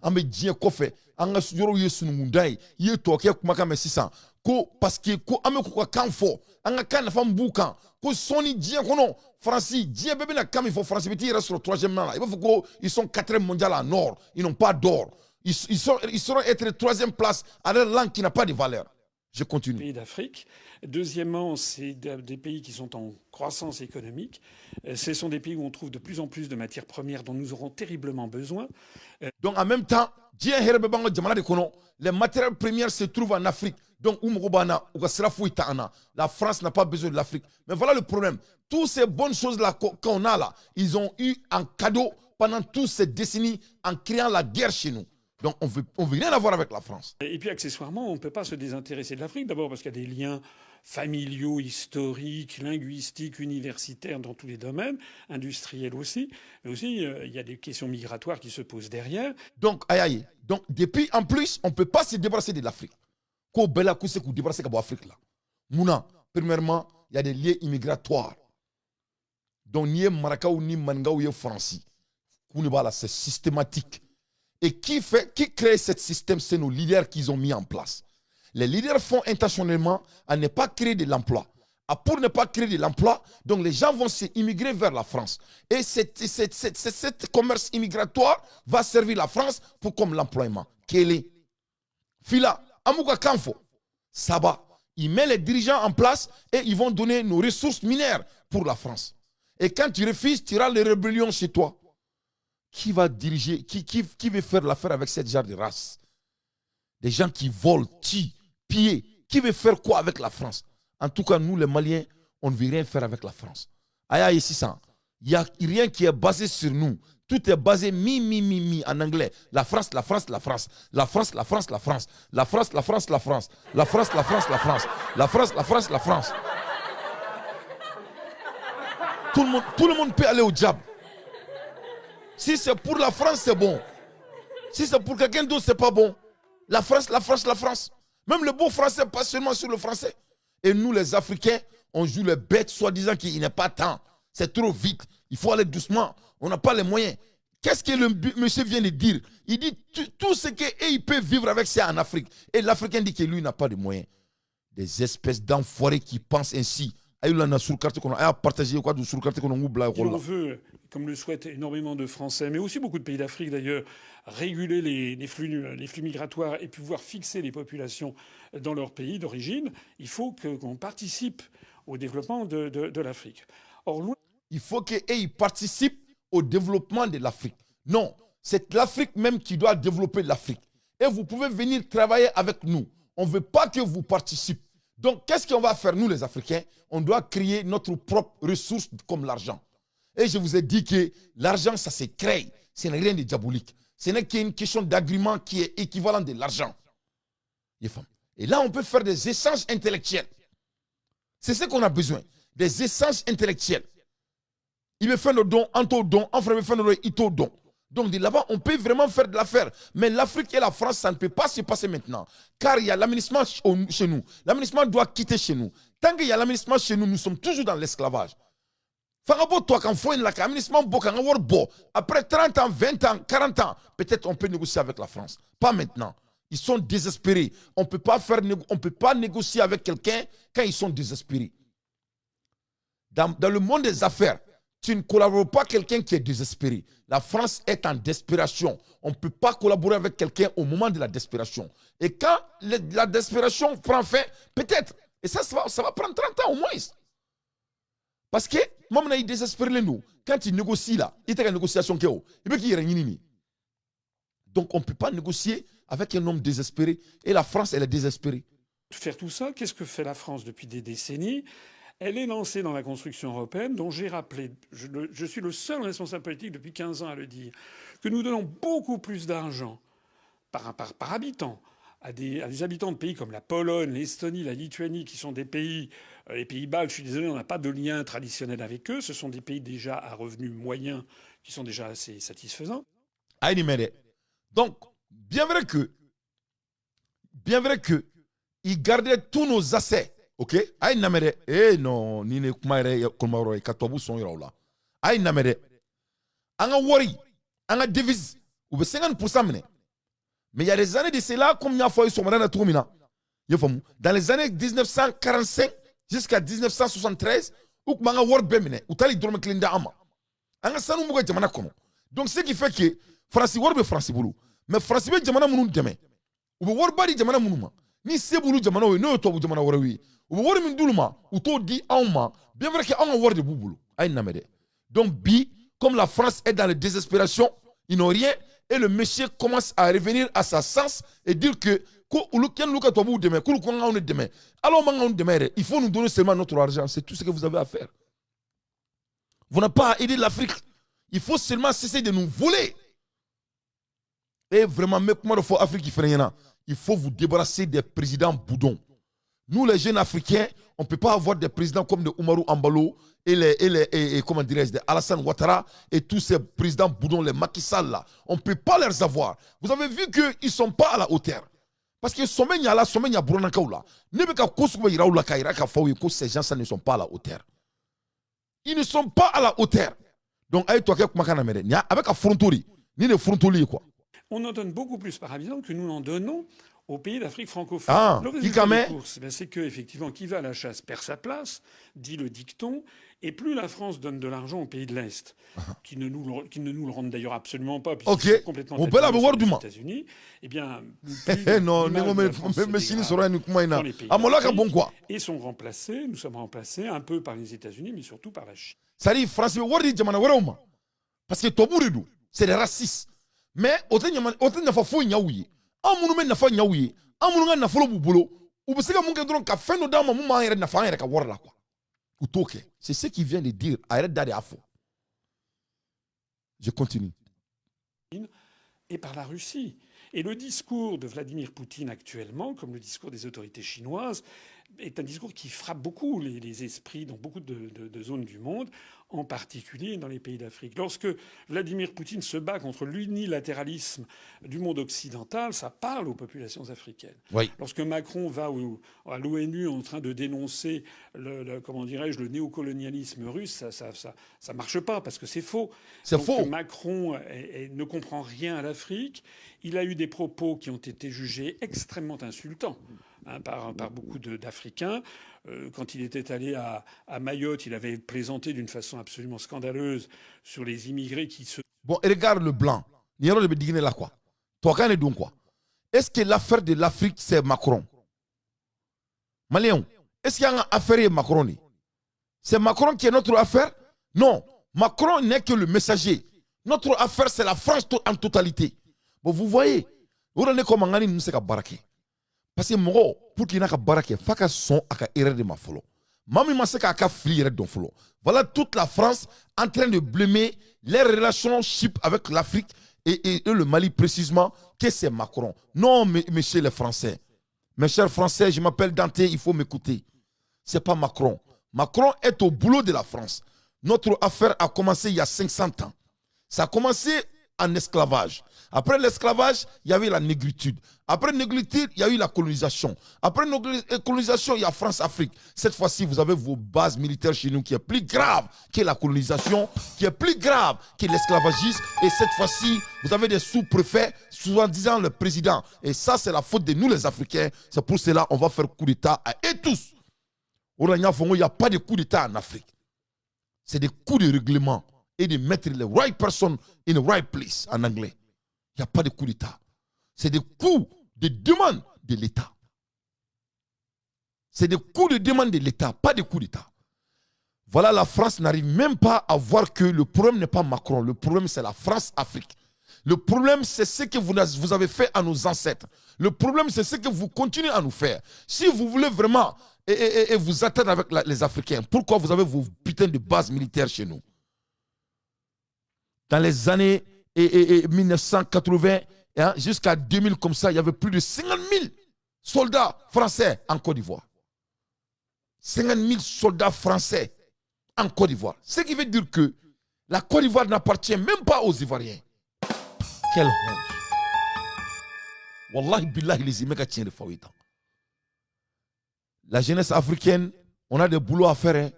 an bɛ diɲɛ kɔfɛ, an ka yɔrɔw ye sununkunda ye. I ye tubabukɛ kumakan mɛn sisan ko parce que ko an bɛ k'u ka kan fɔ, an ka kan nafa min b'u kan, ko sɔɔni diɲɛ kɔnɔ, Faransi, diɲɛ bɛɛ bɛna kan min fɔ, Faransi bɛ t'i yɛrɛ sɔrɔ troisième na. I b'a fɔ ko ils sont quatrième mondial en or, ils n'ont pas d'or, ils seront être troisième place à leur langue qui n'a pas de valeur. Je continue. Pays d'Afrique. Deuxièmement, c'est des pays qui sont en croissance économique. Ce sont des pays où on trouve de plus en plus de matières premières dont nous aurons terriblement besoin. Donc en même temps, diɲɛ hɛrɛ bɛɛ b'an ka jamana de kɔnɔ. Les matières premières se trouvent en Afrique. Donc u mago b'an na, u ka sira foyi t'an na. La France n'a pas besoin de l'Afrique. Mais voilà le problème. Toutes ces bonnes choses-là qu'on a là, ils ont eu en cadeau pendant toutes ces décennies en créant la guerre chez nous. Donc on veut rien avoir avec la France. Et puis accessoirement, on ne peut pas se désintéresser de l'Afrique. D'abord parce qu'il y a des liens familiaux, historiques, linguistiques, universitaires dans tous les domaines, industriels aussi. Mais aussi, il y a des questions migratoires qui se posent derrière. Donc, aïe aïe. Donc, depuis, en plus, on ne peut pas se débarrasser de l'Afrique. Ko bɛɛ la k'u se k'u débarrasser ka bɔ Afrique la. Munna? Premièrement, il y a des liens immigratoires. Donc, n'i ye marakaw ni maninkaw ye Faransi, k'u ne b'a la, c'est systématique. Et qui crée ce système, c'est nos leaders qu'ils ont mis en place. Les leaders font intentionnellement à ne pas créer de l'emploi. Pour ne pas créer de l'emploi, donc les gens vont s'immigrer vers la France. Et cet commerce immigratoire va servir la France pour comme l'emploiement. Kelen. Fila, an b'u ka kan fɔ. Saba, il met les dirigeants en place et ils vont donner nos ressources minières pour la France. Et quand tu refuses, tu auras les rébellions chez toi. Qui va diriger, qui veut faire l'affaire avec cette genre de race? Des gens qui volent, tuent, pillent. Qui veut faire quoi avec la France? En tout cas, nous les Maliens, on ne veut rien faire avec la France. Aïe, 600. Il n'y a rien qui est basé sur nous. Tout est basé mi, mi, mi, mi en anglais. La France, la France, la France. La France, la France, la France. La France, la France, la France. La France, la France, la France. La France, la France, la France. Tout le monde peut aller au diable. Si c'est pour la France, c'est bon. Si c'est pour quelqu'un d'autre, c'est pas bon. La France, la France, la France. Même le beau français passe seulement sur le français. Et nous, les Africains, on joue les bêtes, soi-disant qu'il n'est pas temps. C'est trop vite. Il faut aller doucement. On n'a pas les moyens. Qu'est-ce que le monsieur vient de dire? Il dit tout ce qu'il peut vivre avec, c'est en Afrique. Et l'Africain dit que lui n'a pas de moyens. Des espèces d'enfoirés qui pensent ainsi. Si on veut, comme le souhaitent énormément de Français, mais aussi beaucoup de pays d'Afrique d'ailleurs, réguler les flux migratoires et pouvoir fixer les populations dans leur pays d'origine, il faut qu'on participe au développement de l'Afrique. Or, loin... Il faut qu'ils participent au développement de l'Afrique. Non, c'est l'Afrique même qui doit développer l'Afrique. Et vous pouvez venir travailler avec nous. On ne veut pas que vous participez. Donc, qu'est-ce qu'on va faire, nous, les Africains? On doit créer notre propre ressource comme l'argent. Et je vous ai dit que l'argent, ça se crée. Ce n'est rien de diabolique. Ce n'est qu'une question d'agrément qui est équivalent de l'argent. Et là, on peut faire des échanges intellectuels. C'est ce qu'on a besoin. Des échanges intellectuels. Il me fait le don, en don, en fait, me fait le don. Donc de là-bas, on peut vraiment faire de l'affaire. Mais l'Afrique et la France, ça ne peut pas se passer maintenant. Car il y a l'aménagement chez nous. L'aménagement doit quitter chez nous. Tant qu'il y a l'aménagement chez nous, nous sommes toujours dans l'esclavage. Après 30 ans, 20 ans, 40 ans, peut-être on peut négocier avec la France. Pas maintenant. Ils sont désespérés. On ne peut pas faire, on peut pas négocier avec quelqu'un quand ils sont désespérés. Dans le monde des affaires, tu ne collabores pas avec quelqu'un qui est désespéré. La France est en désespération. On ne peut pas collaborer avec quelqu'un au moment de la désespération. Et quand la désespération prend fin, peut-être, et ça va prendre 30 ans au moins. Parce que, moi, il désespéré nous. Quand il négocie là, il y a une négociation qui est. Il veut qu'il y ait une. Donc, on ne peut pas négocier avec un homme désespéré. Et la France, elle est désespérée. Faire tout ça, qu'est-ce que fait la France depuis des décennies? Elle est lancée dans la construction européenne, dont j'ai rappelé, je suis le seul responsable politique depuis 15 ans à le dire, que nous donnons beaucoup plus d'argent par habitant à des habitants de pays comme la Pologne, l'Estonie, la Lituanie, qui sont des pays, les Pays-Bas, je suis désolé, on n'a pas de lien traditionnel avec eux, ce sont des pays déjà à revenus moyens qui sont déjà assez satisfaisants. Donc, bien vrai que, ils gardaient tous nos assets. Ok, ayi namere, eh non, ni ne kuma yɛrɛ kɔnɔma yɔrɔ ye ka tubabu sɔn yɔrɔ la. Ayi namere, an ka wari, an ka devise, u bɛ 50% minɛ. Mais il y a des années de cela, comme n y'a fɔ aw ye sɔgɔmada in na cogo min na, i y'a faamu, dans les années 1945 jusqu'à 1973, u tun b'an ka wari bɛɛ minɛ, u taali dɔrɔmɛ kelen d'an ma. An ka sanu b'u ka jamana kɔnɔ. Donc ce qui fait que Faransi wari bɛ Faransi bolo, mais Faransi bɛ jamana minnu dɛmɛ, u bɛ wariba di jamana minnu ma, ni se b'olu jamanaw ye, n'o ye tubabu jamana wɛrɛw ye. U bɛ wari min d'olu ma, u t'o di anw ma, bien vrai que anw ka wari de b'u bolo. A ye lamɛn dɛ. Donc bi, comme la France est dans la désespération, ils n'ont rien, et le monsieur commence à revenir à sa sens et dire que ko olu kɛn ka tubabuw dɛmɛ, k'olu ko k'anw de dɛmɛ. Alors man k'anw dɛmɛ yɛrɛ, il faut nous donner seulement notre argent, c'est tout ce que vous avez à faire. Vous n'avez pas à aider l'Afrique. Il faut seulement cesser de nous voler. Et vraiment, mais comment il faut Afrique il faut vous débarrasser des présidents boudons. Nous, les jeunes Africains, on ne peut pas avoir des présidents comme de Umaru Embalo et comment dirais-je, de Alassane Ouattara et tous ces présidents boudons, les Macky Sall là. On ne peut pas les avoir. Vous avez vu qu'ils ne sont pas à la hauteur. Parce que sommet là, sommet nya là. Ne be ka ko yira la ka yira ka fɔ ko ces gens-là ne sont pas à la hauteur. Ils ne sont pas à la hauteur. Donc ayi to kɛ kumakan na mɛrɛ. Ni avec a furuntoli, ni ne furuntoli quoi. On en donne beaucoup plus par habitant que nous n'en donnons aux pays d'Afrique francophone. Ah, le résultat des courses, c'est que effectivement, qui va à la chasse perd sa place, dit le dicton, et plus la France donne de l'argent aux pays de l'Est, qui ne nous le rendent d'ailleurs absolument pas, puisqu'ils sont complètement aux États-Unis, eh bien, plus non, et sont remplacés, nous sommes remplacés un peu par les États-Unis, mais surtout par la Chine. C'est-à-dire, France wari jamana wɛrɛw ma, parce que tubabu de don, c'est des racistes. Mais o tɛ nafa foyi ɲɛ u ye. An minnu bɛ nafa ɲɛ u ye, an minnu ka nafolo b'u bolo, u bɛ se ka mun kɛ dɔrɔn ka fɛn dɔ d'an ma mun b'an yɛrɛ nafa an yɛrɛ ka wari la quoi. U t'o kɛ. C'est ce qu'il vient de dire. A yɛrɛ da de y'a fɔ. Je continue. Et par la Russie. Et le discours de Vladimir Poutine actuellement, comme le discours des autorités chinoises, est un discours qui frappe beaucoup les esprits dans beaucoup de zones du monde, en particulier dans les pays d'Afrique. Lorsque Vladimir Poutine se bat contre l'unilatéralisme du monde occidental, ça parle aux populations africaines. Oui. Lorsque Macron va à l'ONU en train de dénoncer comment dirais-je, le néocolonialisme russe, ça marche pas parce que c'est faux. C'est faux. Macron ne comprend rien à l'Afrique. Il a eu des propos qui ont été jugés extrêmement insultants, hein, par beaucoup d'Africains. Quand il était allé à Mayotte, il avait plaisanté d'une façon absolument scandaleuse sur les immigrés qui se... Bon, et regarde le blanc. Là, quoi. Toi, quoi. Est-ce que l'affaire de l'Afrique, c'est Macron? Maliens, est-ce qu'il y a une affaire Macron? C'est Macron qui est notre affaire? Non, Macron n'est que le messager. Notre affaire, c'est la France en totalité. Bon, vous voyez, vous comme nous. Parce que mɔgɔ, pour qu'il n'a ka baara kɛ, f'a ka sɔn a ka erreur de ma fɔlɔ. Maa min ma se k'a ka fili yɛrɛ dɔn fɔlɔ. Voilà toute la France en train de blâmer les relations avec l'Afrique et le Mali précisément, que c'est Macron. Non, messieurs les Français. Mes chers Français, je m'appelle Dante, il faut m'écouter. C'est pas Macron. Macron est au boulot de la France. Notre affaire a commencé il y a 500 ans. Ça a commencé en esclavage. Après l'esclavage, il y avait la négritude. Après la négritude, il y a eu la colonisation. Après la colonisation, il y a France-Afrique. Cette fois-ci, vous avez vos bases militaires chez nous qui est plus grave que la colonisation, qui est plus grave que l'esclavagisme. Et cette fois-ci, vous avez des sous-préfets, soi-disant le président. Et ça, c'est la faute de nous les Africains. C'est pour cela qu'on va faire coup d'État à eux tous. Il n'y a pas de coup d'État en Afrique. C'est des coups de règlement et de mettre les right person in the right place en anglais. Il n'y a pas de coup d'État. C'est des coups de demande de l'État. C'est des coups de demande de l'État, pas des coups d'État. Voilà, la France n'arrive même pas à voir que le problème n'est pas Macron. Le problème, c'est la France-Afrique. Le problème, c'est ce que vous avez fait à nos ancêtres. Le problème, c'est ce que vous continuez à nous faire. Si vous voulez vraiment et vous attendre avec les Africains, pourquoi vous avez vos putains de bases militaires chez nous? Dans les années 1980, hein, jusqu'à 2000 comme ça, il y avait plus de 50 000 soldats français en Côte d'Ivoire. 50 000 soldats français en Côte d'Ivoire. Ce qui veut dire que la Côte d'Ivoire n'appartient même pas aux Ivoiriens. Quelle honte. Wallahi billahi les de. La jeunesse africaine, on a des boulots à faire. Hein.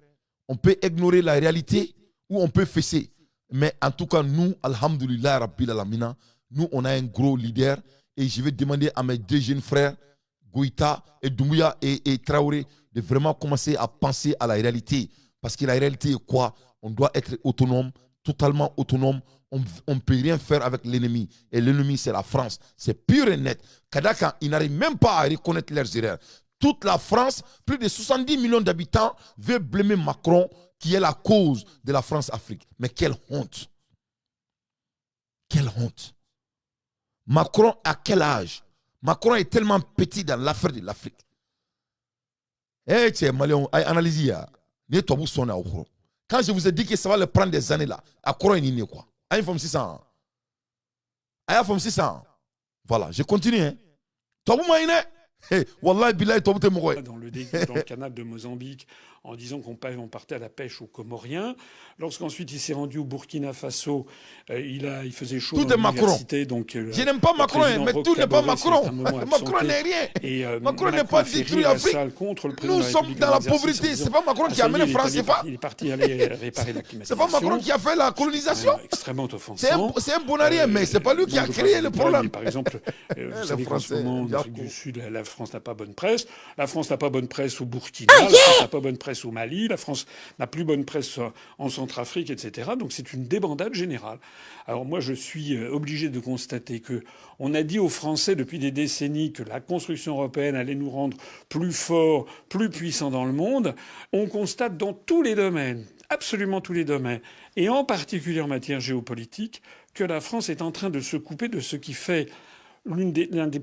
On peut ignorer la réalité ou on peut fesser. Mais en tout cas, nous, alhamdulillah, rabbil alamina, nous, on a un gros leader. Et je vais demander à mes deux jeunes frères, Goïta et Doumbouya et Traoré, de vraiment commencer à penser à la réalité. Parce que la réalité est quoi? On doit être autonome, totalement autonome. On ne peut rien faire avec l'ennemi. Et l'ennemi, c'est la France. C'est pur et net. Kadaka, ils n'arrivent même pas à reconnaître leurs erreurs. Toute la France, plus de 70 millions d'habitants, veut blâmer Macron, qui est la cause de la France-Afrique. Mais quelle honte! Quelle honte! Macron a quel âge? Macron est tellement petit dans l'affaire de l'Afrique. Eh, tiens, Maliens, analysez. Quand je vous ai dit que ça va le prendre des années là, à quoi quoi? 600. 600. Voilà, je continue. Hein. Wallahi billahi. Dans le canal de Mozambique, en disant qu'on partait à la pêche aux Comoriens. Lorsqu'ensuite il s'est rendu au Burkina Faso, il faisait chaud Tout dans est Macron. Donc, je n'aime pas Macron, hein, mais tout n'est pas Macron. Macron n'est rien. Et, Macron n'est pas détruit l'Afrique. Nous sommes dans la pauvreté. C'est pas Macron qui a amené France CFA. Il est parti aller réparer la C'est pas Macron qui a fait la colonisation. Extrêmement offensant. C'est un bon rien, mais c'est pas lui qui a créé le problème. Par exemple, vous savez qu'en ce moment, en Afrique du Sud, la France n'a pas bonne presse. La France n'a pas bonne presse au Burkina. La France n'a pas bonne presse au Mali. La France n'a plus bonne presse en Centrafrique, etc. Donc c'est une débandade générale. Alors moi, je suis obligé de constater que on a dit aux Français depuis des décennies que la construction européenne allait nous rendre plus forts, plus puissants dans le monde. On constate dans tous les domaines, absolument tous les domaines, et en particulier en matière géopolitique, que la France est en train de se couper de ce qui fait l'un des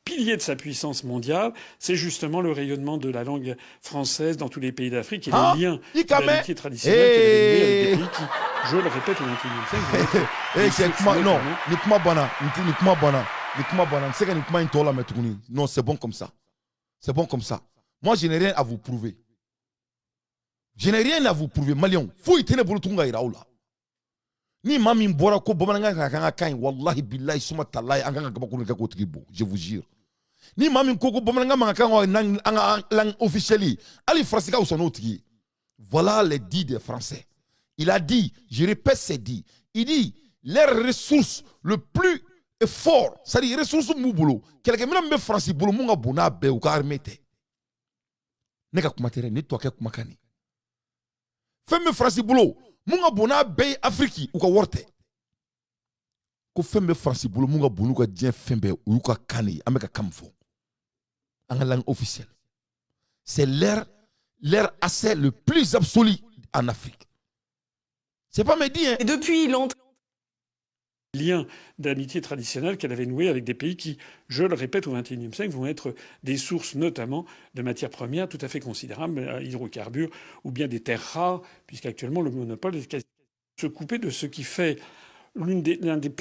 piliers de sa puissance mondiale, c'est justement le rayonnement de la langue française dans tous les pays d'Afrique et les liens d'amitié traditionnels qu'elle avait avec des pays qui, je le répète, au XXIe siècle. Non, ni kuma banna, ni kuma banna, ni kuma banna. C'est que ni kuma in tɔ lamɛn tuguni. Non, c'est bon comme ça. C'est bon comme ça. Moi, je n'ai rien à vous prouver. Je n'ai rien à vous prouver. Maliens, foyi tɛ ne bolo tugun ka yira aw la. Ni maa min bɔra ko bamanankan ka kan ka kan ɲi, wallahi billahi suma talahi, an kan ka kabakuru kɛ k'o tigi bon, je vous jure. Ni maa min ko ko bamanankan man ka kan an ka langue officielle ye, hali faransi ka wusa n'o tigi ye. Voilà les dits des Français. Il a dit, je répète ses dits, il dit leurs ressources le plus fort, c'est-à-dire ressources m'u bolo, kɛlɛkɛminɛn min bɛ Faransi bolo mun ka bon n'a bɛɛ ye, u ka armée tɛ. Ne ka kuma tɛ dɛ, ne tɔ kɛ kumakan de. Fɛn bɛ Faransi bolo mun ka bon n'a bɛɛ ye Afiriki, u ka wari tɛ. Ko fɛn bɛ Faransi bolo mun ka bon n'u ka diɲɛ fɛn bɛɛ, u y'u ka kan de ye. An bɛ ka kan min fɔ, an ka langue officielle, c'est leur accès le plus absolu en Afrique. C'est pas mes dits, hein. Et depuis l'entrée Lien d'amitié traditionnel qu'elle avait noué avec des pays qui, je le répète, au XXIe siècle, vont être des sources notamment de matières premières tout à fait considérables, hydrocarbures ou bien des terres rares, puisqu'actuellement le monopole est quasi se couper de ce qui fait l'un des, l'un des,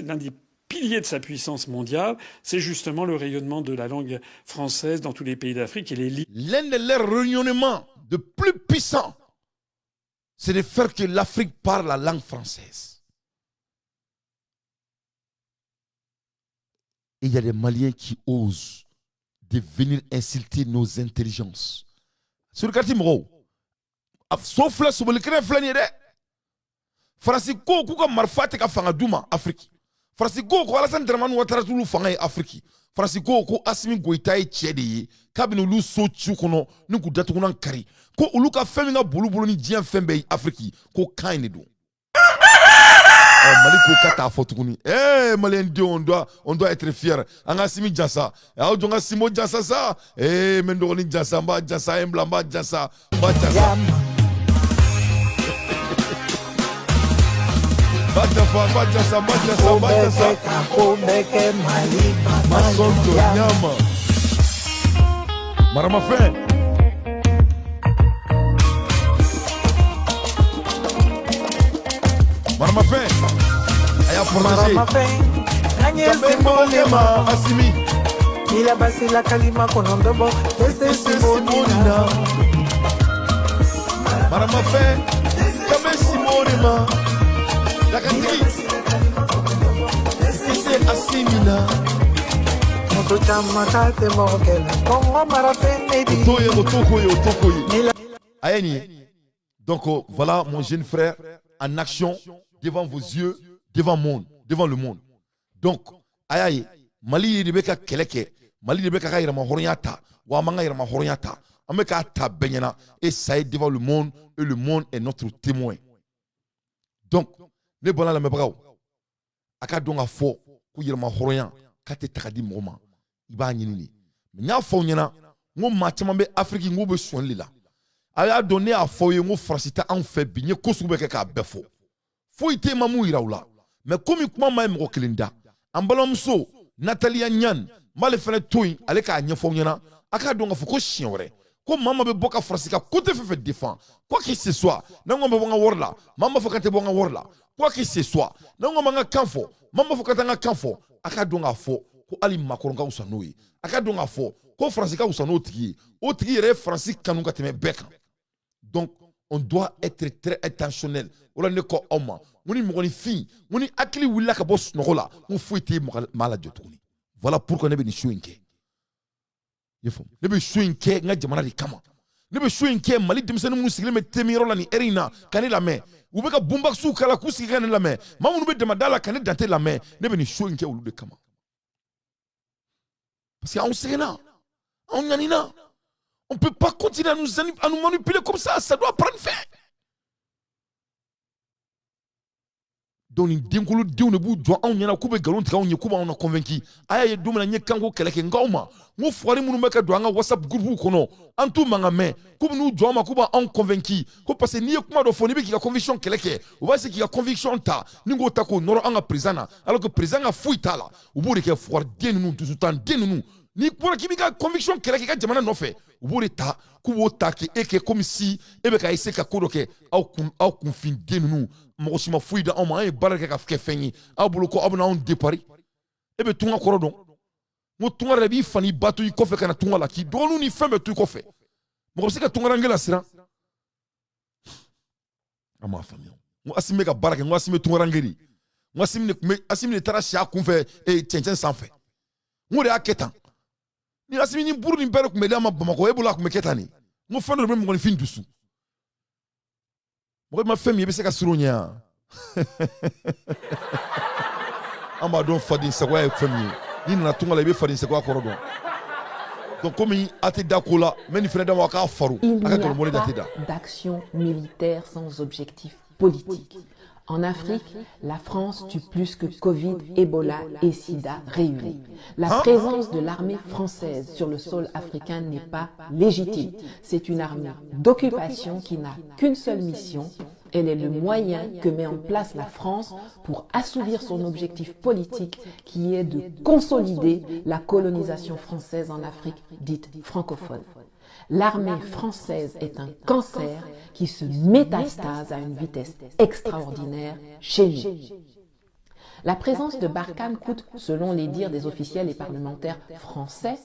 l'un des piliers de sa puissance mondiale, c'est justement le rayonnement de la langue française dans tous les pays d'Afrique et les L'un de leurs rayonnements de plus puissants, c'est de faire que l'Afrique parle la langue française. Et il y a des Maliens qui osent de venir insulter nos intelligences. Sur le quartier mɔgɔw, so filɛ, soboli kɛnɛ filɛ nin ye dɛ. Faransi ko k'u ka marifa tɛ ka fanga d'u ma Afiriki. Faransi ko ko Alassane Dramane Ouattara t'olu fanga ye Afiriki. Faransi ko ko Assimi Goïta ye cɛ de ye k'a bɛna olu so ci kɔnɔ ni k'u datugunan kari, ko olu ka fɛn min ka boli bolo ni diɲɛ fɛn bɛɛ ye Afiriki, ko kan in de don. Ɔ Mali ko k'a t'a fɔ tuguni. Eh, Maliyɛn denw, on doit être fier. An ka Assimi jasa, aw jɔn ka Simo jasa sa. Eh, n bɛ n dɔgɔnin jasa, n b'a jasa, a ye n bila, n b'a jasa, n b'a jasa. N b'a jafa, n b'a jasa, n b'a jasa, n b'a jasa. Masɔn to ɲama. Maramafɛn. Maramafɛn. A y'a protéger. Kambe Mbongema Assimi. Ila basi la kalima konondobo Ese Simonina. Maramafɛn. Kambe Simonima. Lakatigi. Ese Asimina. Moto chama kate mokela Kongo marafen nedi Otoye, otokoye, otokoye. Aïe, ni. Donc voilà mon jeune frère en action devant vos yeux, devant monde, devant le monde. Donc aïe aïe, Mali de bɛ ka kɛlɛ kɛ, Mali de bɛ ka ka yɛrɛma hɔrɔnya ta, wa an b'an ka yɛrɛma hɔrɔnya ta, an bɛ k'a ta bɛɛ ɲɛna, et ça est devant le monde, et le monde est notre témoin. Donc ne bɔra lamɛnbagaw, a ka dɔn k'a fɔ ko yɛrɛma hɔrɔnya k'a tɛ ta ka di mɔgɔ ma, i b'a ɲini de. Mais n y'a fɔ aw ɲɛna, n ko maa caman bɛ Afiriki, n k'u bɛ sɔnni de la. A y'a dɔn ne y'a fɔ aw ye n ko Faransi tɛ anw fɛ bi, n ye ko sugu bɛɛ kɛ k'a bɛɛ fɔ. Foyi tɛ yen ma mun yira u la. Mais komi kuma ma ye mɔgɔ kelen da, an balimamuso Natalia Ɲan, n b'ale fɛnɛ to yen, ale k'a ɲɛfɔ aw ɲɛna, a k'a dɔn k'a fɔ ko siɲɛ wɛrɛ ko maa maa bɛ bɔ ka Faransi ka côté fɛn fɛn défend, quoi que ce soit, n'an ko bɛ bɔ n ka wari la, maa b'a fɔ k'an tɛ bɔ n ka wari la, quoi que ce soit, n'an ko b'an ka kan fɔ, maa b'a fɔ k'an t'an ka kan fɔ, a k'a dɔn k'a fɔ ko hali Macron ka wusa n'o ye, a k'a dɔn k'a fɔ ko Faransi ka wusa n'o tigi ye, o tigi yɛrɛ ye Faransi kanu ka tɛmɛ bɛɛ kan. Donc on doit être très intentionnel. O la ne ko aw ma, n ko ni mɔgɔninfin, n ko ni hakili wulila ka bɔ sunɔgɔ la, n ko foyi tɛ maa lajɔ tuguni. Voilà pourquoi ne bɛ nin show in kɛ. I y'a faamu, ne bɛ show in kɛ n ka jamana de kama. Ne bɛ show in kɛ Mali denmisɛnnin minnu sigilen bɛ temiyɔrɔ la nin heure in na ka ne lamɛn, u bɛ ka bunbakisiw k'a la k'u sigi ka ne lamɛn, maa minnu bɛ damada la ka ne dante lamɛn, ne bɛ nin show in kɛ olu de kama. Parce que anw sɛgɛnna, anw ɲanina. On ne peut pas continuer à nous manipuler comme ça, ça doit prendre fin. Donc nin denkolodenw de b'u jɔ anw ɲɛna k'u bɛ nkalon tigɛ anw ye, k'u b'anw na convaincu. A y'a ye don min na n ye kanko kɛlɛ kɛ n k'aw ma, n ko fugari minnu bɛ ka don an ka WhatsApp groupe kɔnɔ, an t'u mankan mɛn, k'u bɛ n'u jɔ an ma k'u b'anw convaincu, ko parce que n'i ye kuma dɔ fɔ, n'i bɛ k'i ka conviction kɛlɛ kɛ, u b'a essayer k'i ka conviction ta ni k'o ta k'o nɔrɔ an ka président na, alors que président ka foyi t'a la. U b'o de kɛ fugariden ninnu, dusutanden ninnu. N'i bɔra k'i b'i ka conviction kɛlɛ kɛ i ka jamana nɔfɛ, u b'o de ta k'u b'o ta k'e kɛ comme si e bɛ ka essayer ka ko dɔ kɛ. Aw kun, aw kunfinden ninnu, mɔgɔ si ma foyi di anw ma, an ye baara kɛ ka kɛ fɛn ye, aw bolo ko aw bɛna anw dépari. E bɛ tunga kɔrɔ dɔn, N ko tunga la, i b'i fa n'i ba to i kɔfɛ ka na tunga la, k'i dɔgɔninw ni fɛn bɛɛ to i kɔfɛ. Mɔgɔ bɛ se ka tungaranke lasiran? An m'a faamuya. N ko Asimi bɛ ka baara kɛ, n ko Asimi bɛ tungaranke de. N ko Asimi de tun bɛ, Asimi de taara si a kunfɛ cɛncɛn sanfɛ. N ko de y'a kɛ tan. Ni Asimi ni buru ni bɛɛ de tun bɛ d'a ma Bamakɔ, e bolo a tun bɛ kɛ tan de? N ko fɛn dɔ de bɛ mɔgɔninfin dusu. Mɔgɔ ma fɛn min, i bɛ se ka siran o ɲɛ yan. An b'a dɔn faden sagoya ye fɛn min ye. N'i nana tunga la, i bɛ faden sagoya kɔrɔ dɔn. Donc komi a tɛ da ko la, n bɛ nin fɛnɛ d'a ma, a k'a faro. Il a ka n'y a nkalon bɔ ne da tɛ da. pas d'action militaire sans objectif politique. En Afrique, la France tue plus que Covid, Ebola et SIDA réunis. La Hein? présence de l'armée française sur le sol africain n'est pas légitime. C'est une armée d'occupation qui n'a qu'une seule mission. Elle est le moyen que met en place la France pour assouvir son objectif politique qui est de consolider la colonisation française en Afrique dite francophone. L'armée française est un cancer qui se métastase à une vitesse extraordinaire chez nous. La présence de Barkhane coûte, selon les dires des officiels et parlementaires français,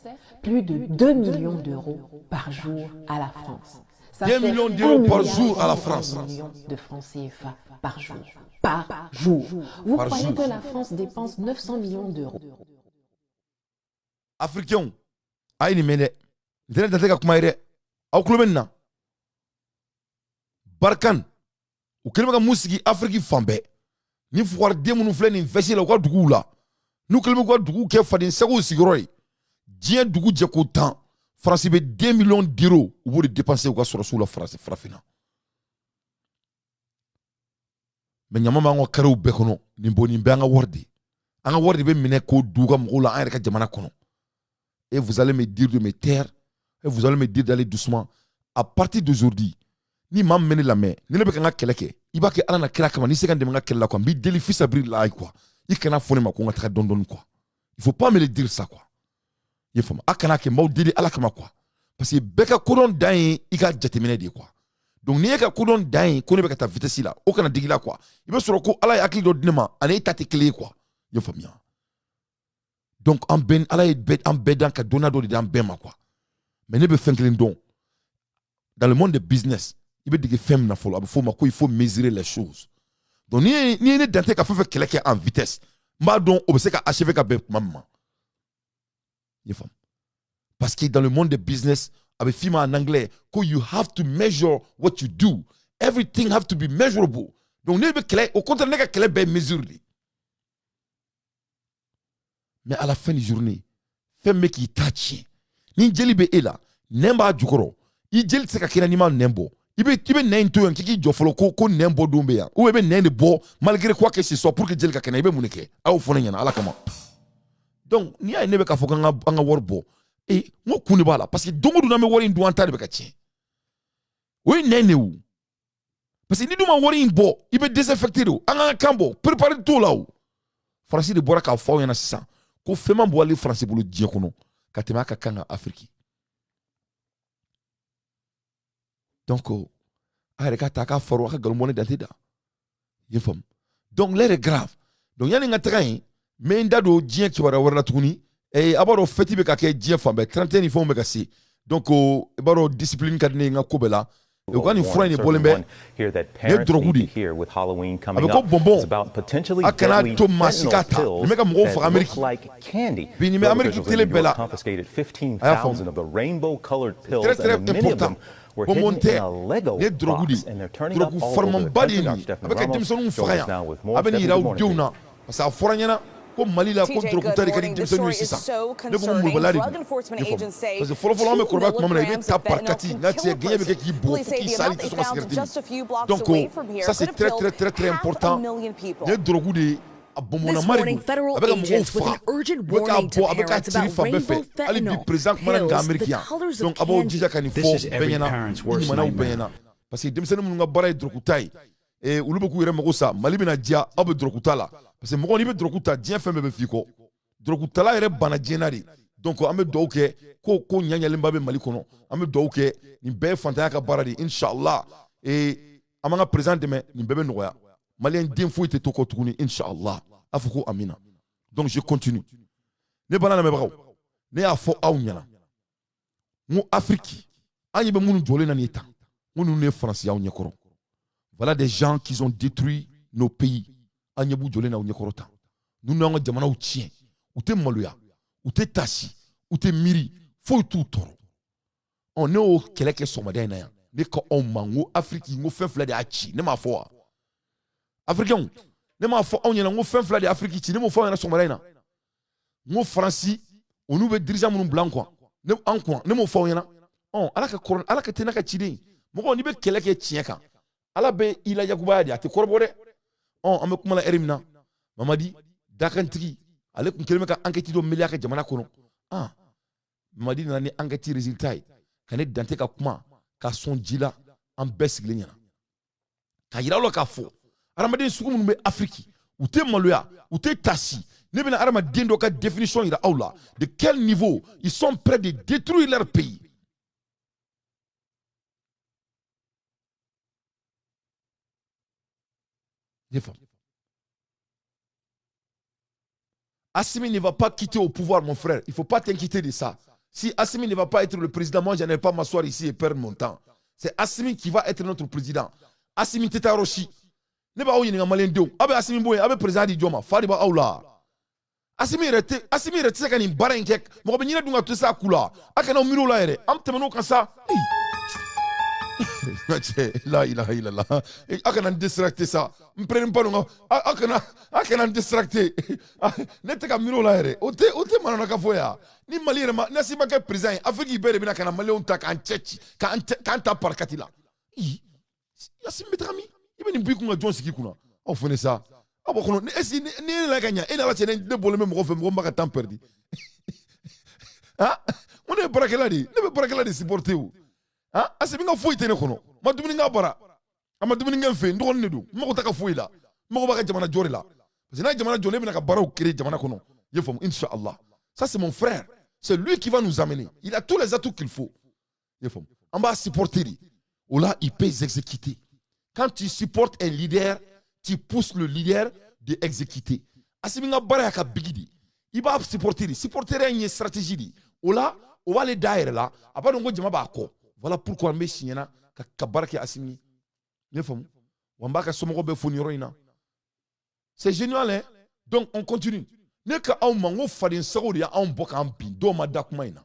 plus de 2 millions d'euros par jour à la France. Ça 2 fait millions d'euros 1 par milliard jour à la 300 France. millions de francs CFA par jour. Par jour. Vous Par croyez jour. que la France dépense 900 millions d'euros? Africains, a ye nin mɛn dɛ. N tɛnɛ dantɛ ka kuma ye dɛ. Aw tulo bɛ nin na. Barkhane, u kɛlen bɛ ka mun sigi Afiriki fan bɛɛ. Ni fugariden minnu filɛ nin vɛsi la u ka duguw la, n'u kɛlen bɛ k'u ka duguw kɛ faden sɛgɛw sigiyɔrɔ ye, diɲɛ dugu jɛ ko 10, Faransi bɛ 2 millions d'euros, u b'o de dépenser u ka sɔrɔsiw la Faransi farafinna. Mais ɲama b'an ka karew bɛɛ kɔnɔ, nin bɔ nin bɛɛ an ka wari de. An ka wari de bɛ minɛ k'o d'u ka mɔgɔw la an yɛrɛ ka jamana kɔnɔ. Et vous allez me dire de me taire, et vous allez me dire d'aller doucement. À partir d'aujourd'hui, ni maa min bɛ ne lamɛn, ni ne bɛ ka n ka kɛlɛ kɛ, i b'a kɛ Ala na kira kama, n'i se ka n dɛmɛ n ka kɛlɛ la quoi, n b'i deli fisabiri la quoi. I kana fɔ ne ma ko n ka taga dɔɔni dɔɔni quoi. Il faut pas me le dire ça quoi. I ye faamu? A kana kɛ, n b'aw deli Ala kama quoi. Parce que bɛɛ ka kodɔn dan ye i ka jateminɛ de ye quoi. Donc n'i ye ka kodɔn dan ye ko ne bɛ ka taa vitesse la, o kana digi la quoi. I bɛ sɔrɔ ko Ala ye hakili dɔ di ne ma, ani e ta tɛ kelen ye quoi. I ye faamuya? Donc an bɛɛ, Ala ye bɛɛ, an bɛɛ dan ka dɔnniya dɔ de d'an bɛɛ ma quoi. Mais ne bɛ fɛn kelen dɔn. Dans le monde de business, i bɛ dege fɛn min na fɔlɔ, a bɛ f'o ma ko il faut mesurer les choses. Donc n'i ye ne dan tɛ ka fɛn fɛn kɛlɛ kɛ en vitesse, n b'a dɔn o bɛ se ka achever ka bɛn tuma min ma. I ye faamu? Parce que dans le monde de business, a bɛ f'i ma en anglais ko you have to measure what you do. Everything have to be measurable. Donc ne bɛ kɛlɛ, au contraire, ne ka kɛlɛ bɛɛ ye mesure de. Mais à la fin de journée, fɛn bɛ k'i ta tiɲɛ. Ni jeli bɛ e la, nɛn b'a jukɔrɔ. I jeli tɛ se ka kɛ n'i ma nɛn bɔ. I bɛ nɛn in to yen k'i k'i jɔ fɔlɔ ko nɛn bɔ don bɛ yan. Ou i bɛ nɛn de bɔ malgré quoi que ce soit pour que jeli ka kɛnɛ, i bɛ mun de kɛ? A y'o fɔ ne ɲɛna Ala kama. Donc n'i y'a ye ne bɛ k'a fɔ k'an ka an ka wari bɔ, n ko kun de b'a la, parce que don o don n'an bɛ wari in dun, an ta de bɛ ka tiɲɛ. O ye nɛn de ye o. Parce que ni dun ma wari in bɔ, i bɛ désinfecté de o. An k'an ka kan bɔ, préparer t'o la o. Faransi de bɔra k'a fɔ aw ɲɛna sisan ko fɛn ma bɔ ale Faransi bolo diɲɛ kɔnɔ ka tɛmɛ a ka kan kan Afiriki. Donc a yɛrɛ ka ta a ka faro, a ka nkalon bɔ ne dante da. I ye faamu? Donc l'heure est grave. Donc yanni n ka taga yen, n bɛ n da don diɲɛ kibaruya wɛrɛ la tuguni. A b'a dɔn fête bɛ ka kɛ diɲɛ fan bɛɛ, 31 ni fɛnw bɛ ka se. Donc i b'a dɔn discipline ka di ne ye n ka ko bɛɛ la. U ka nin fura in de bɔlen bɛ, nin ye drogue de ye. A bɛ ko bonbon, a kana to maa si k'a ta. Nin bɛ ka mɔgɔw faga Amérique bi, nin bɛ Amérique télé bɛɛ la. A y'a faamu? Très très important. Bonbon tɛ, nin ye drogue de ye, drogue farimanba de ye nin ye. A bɛ ka denmisɛnninw faga yan, a bɛ nin yira aw denw na, parce que a fɔra n ɲɛna ko Mali la ko drogue ta de ka di denmisɛnninw ye sisan. Ne ko molobaliya de don. I ye faamu? Parce que fɔlɔ fɔlɔ, an bɛ kɔrɔbaya tuma min na, i bɛ ta par kati n'a cɛ gɛɲɛ bɛ kɛ k'i bugɔ fo k'i sa, hali i tɛ sɔn ka cigarette min. Donc ça, c'est très très très très important. Nin ye drogue de ye, a bonbonnama de don, a bɛ ka mɔgɔw faga, u bɛ k'a bɔ, a bɛ k'a ciri fan bɛɛ fɛ. Hali bi président kumana nin kan Amérique yan. Donc a b'aw jija ka nin fɔ bɛɛ ɲɛna, i ɲumannaw bɛɛ ɲɛna, parce que denmisɛnnin minnu ka baara ye drogue ta ye, olu bɛ k'u yɛrɛ mago sa. Mali bɛna diya, aw bɛ drogue ta la, parce que mɔgɔ n'i bɛ drogue ta, diɲɛ fɛn bɛɛ bɛ f'i kɔ. Drogue tala yɛrɛ banna diɲɛ na de. Donc an bɛ dugawu kɛ ko ɲaɲalenba bɛ Mali kɔnɔ. An bɛ dugawu kɛ, nin bɛɛ ye fantanya ka baara de ye. Inshallah, an b'an ka président dɛmɛ, nin bɛɛ bɛ nɔgɔya. Maliyɛn den foyi tɛ to kɔ tuguni, inshallah. A fɔ ko amina. Donc je continue. Ne bana lamɛnbagaw, Ne y'a fɔ aw ɲɛna n ko Afiriki, an ɲɛ bɛ minnu jɔlen na nin ye tan, n ko ninnu ye Faransi y'aw ɲɛkɔrɔ. Voilà des gens qui ont détruit nos pays. An ɲɛ b'u jɔlen na aw ɲɛkɔrɔ tan. Ninnu y'an ka jamanaw tiɲɛ. U tɛ maloya, u tɛ tasi, u tɛ miiri, foyi t'u tɔɔrɔ. Ɔ, ne y'o kɛlɛ kɛ sɔgɔmada in na yan. Ne ko aw ma n ko Afiriki, n ko fɛn fila de y'a ci. Ne m'a fɔ wa? Afirikɛnw, ne m'a fɔ aw ɲɛna n ko fɛn fila de ye Afiriki ci? Ne m'o fɔ aw ɲɛna sɔgɔmada in na? N ko Faransi, olu bɛ dirigeant minnu bila an kɔ, ne an kɔn, ne m'o fɔ aw ɲɛna? Ɔ, Ala ka kɔrɔ, Ala ka tɛnɛ ka ciden. Mɔgɔ n'i bɛ kɛlɛ kɛ tiɲɛ kan, Ala bɛ i la yakubaya de, a tɛ kɔrɔbɔ dɛ. Ɔ, an bɛ kuma la ɛri min na, Mamadi dakantigi, ale tun kɛlen bɛ ka enquête dɔ meli a ka jamana kɔnɔ. Ah, Mamadi nana ni enquête résultat ye ka ne dante ka kuma ka sɔn ji la an bɛɛ sigilen ɲɛna, ka yira aw la k'a fɔ hadamaden sugu minnu bɛ Afiriki, u tɛ maloya, u tɛ tasi. Ne bɛna hadamaden dɔ ka définition yira aw la, de quel niveau ils sont prêts de détruire leur pays. Assimi ne va pas quitter au pouvoir, mon frère. Il ne faut pas t'inquiéter de ça. Si Assimi ne va pas être le président, moi, je n'allais pas m'asseoir ici et perdre mon temps. C'est Assimi qui va être notre président. Assimi tɛ roshi. Ne b'aw ɲininka, maliyɛn denw, aw bɛ Assimi bɔ yen, aw bɛ président di jɔn ma? Fa de b'aw la. Assimi yɛrɛ tɛ, Assimi yɛrɛ tɛ se ka nin baara in kɛ. Mɔgɔ bɛ ɲinɛ dun ka to s'a ku la. A kana aw miiri o la yɛrɛ. An tɛmɛn'o kan sa. Cɛ, la ilaha illallah. A kana n distracter sa. N pɛrɛn ba don, a kana n distracter. Ne tɛ ka miiri o la yɛrɛ. O tɛ manamana fɔ ya. Ni Mali yɛrɛ ma, ni Assimi ma kɛ président ye, Afrique bɛɛ de bɛna ka na maliyɛnw ta k'an cɛ ci, k'an ta parakati la. Assimi bɛ taga min? I bɛ nin bɔ i kun ka jɔn sigi i kunna? Aw fana sa. Aw b'o kɔnɔ. Ni est-ce ni ne la ka ɲa, e ni Ala cɛ, ne bɔlen bɛ mɔgɔ fɛ, mɔgɔ min b'a ka temps perdu. Ah, n ko ne ye baarakɛla de ye. Ne bɛ baarakɛla de supporter o. Ah, Assimi ka foyi tɛ ne kɔnɔ. Ma dumuni k'a bara. A ma dumuni kɛ n fɛ yen. N dɔgɔnin de don. N mago t'a ka foyi la. N mago b'a ka jamana jɔ de la. Parce que n'a ye jamana jɔ, ne bɛna ka baaraw créer jamana kɔnɔ. I y'a faamu, inshallah. Ça, c'est mon frère. C'est lui qui va nous amener. Il a tous les atouts qu'il faut. I y'a faamu. An b'a supporter de. O la, il peut exécuter. Quand tu supportes un leader, tu pousses le leader de exécuter. Assimi ka baara y'a ka bigi de. I b'a supporter de. Supporter in ye stratégie de. O la, o b'ale da yɛrɛ la. A b'a dɔn ko jama b'a kɔ. Voilà pourquoi an bɛ si ɲɛna ka baara kɛ Assimi ye. I y'a faamu? Wa n b'a ka somɔgɔw bɛɛ fo nin yɔrɔ in na. C'est génial, hein? Donc, on continue. Ne ka aw ma n ko faden sago de y'anw bɔ k'an bin, dɔw ma da kuma in na.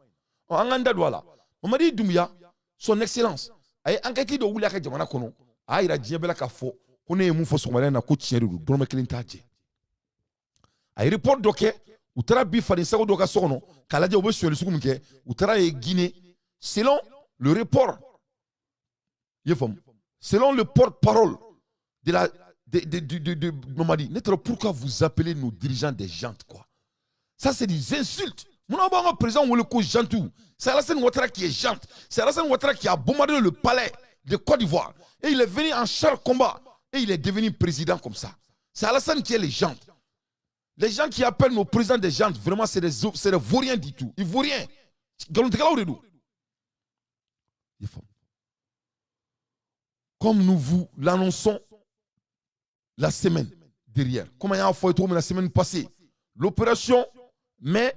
Ɔ, an k'an da don a la. Mamadi Doumbouya, son excellence, a ye enquête dɔ wuli a ka jamana kɔnɔ. A y'a yira diɲɛ bɛɛ la k'a fɔ ko ne ye mun fɔ sɔgɔmada in na, ko tiɲɛ de don, dɔrɔmɛ kelen t'a jɛ. A ye rapport dɔ kɛ, u taara bi faden sago dɔ ka so kɔnɔ k'a lajɛ u bɛ sonyali sugu min kɛ, u taara ye Guinée. Selon le rapport, i y'a faamu, selon le porte-parole de la de Mamadi, ne pourquoi vous appelez nos dirigeants des gens, quoi? Ça, c'est des insultes. Mun b'an ka président wele ko gentil? C'est Alassane Ouattara qui est gentil. C'est Alassane Ouattara qui a bombardé le palais de Côte d'Ivoire. Et il est venu en char combat. Et il est devenu président comme ça. C'est Alassane qui est les gens. Les gens qui appellent nos présidents des gens, vraiment, c'est des vauriens du tout. Ils vaut rien. Nkalontigɛlaw de don. Comme nous vous l'annonçons la semaine dernière, comme il y a fait la semaine passée, l'opération main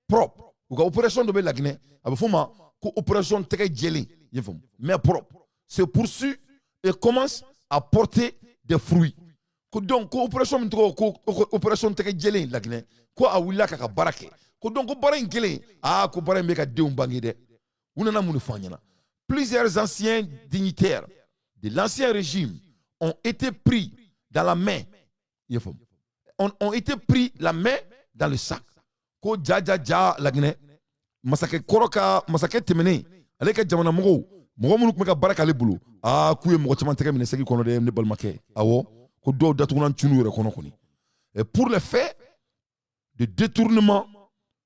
propre. Ou opération de la Guinée, a bɛ fɔ ma ko opération tɛgɛ jɛlen, i y'a faamu, main propre, se poursuit et commence à porter des fruits. Ko donc ko opération min tɔgɔ ko opération tɛgɛ jɛlen la Guinée, ko a wulila k'a ka baara kɛ. Ko donc ko baara in kelen, aa, ko baara in bɛ ka denw bange dɛ. U nana mun de fɔ an ɲɛna? Plusieurs anciens dignitaires de l'ancien régime ont été pris dans la main, i y'a faamu, ont été pris la main dans le sac. Ko ja ja ja, Laginɛ masakɛ kɔrɔ ka masakɛ tɛmɛnen, ale ka jamana mɔgɔw, mɔgɔ minnu tun bɛ ka baara k'ale bolo, aa, k'u ye mɔgɔ caman tɛgɛ minɛ segi kɔnɔ dɛ. Ne balimakɛ, awɔ, ko dɔw datugulan cunu yɛrɛ kɔnɔ kɔni. Et pour les faits de détournement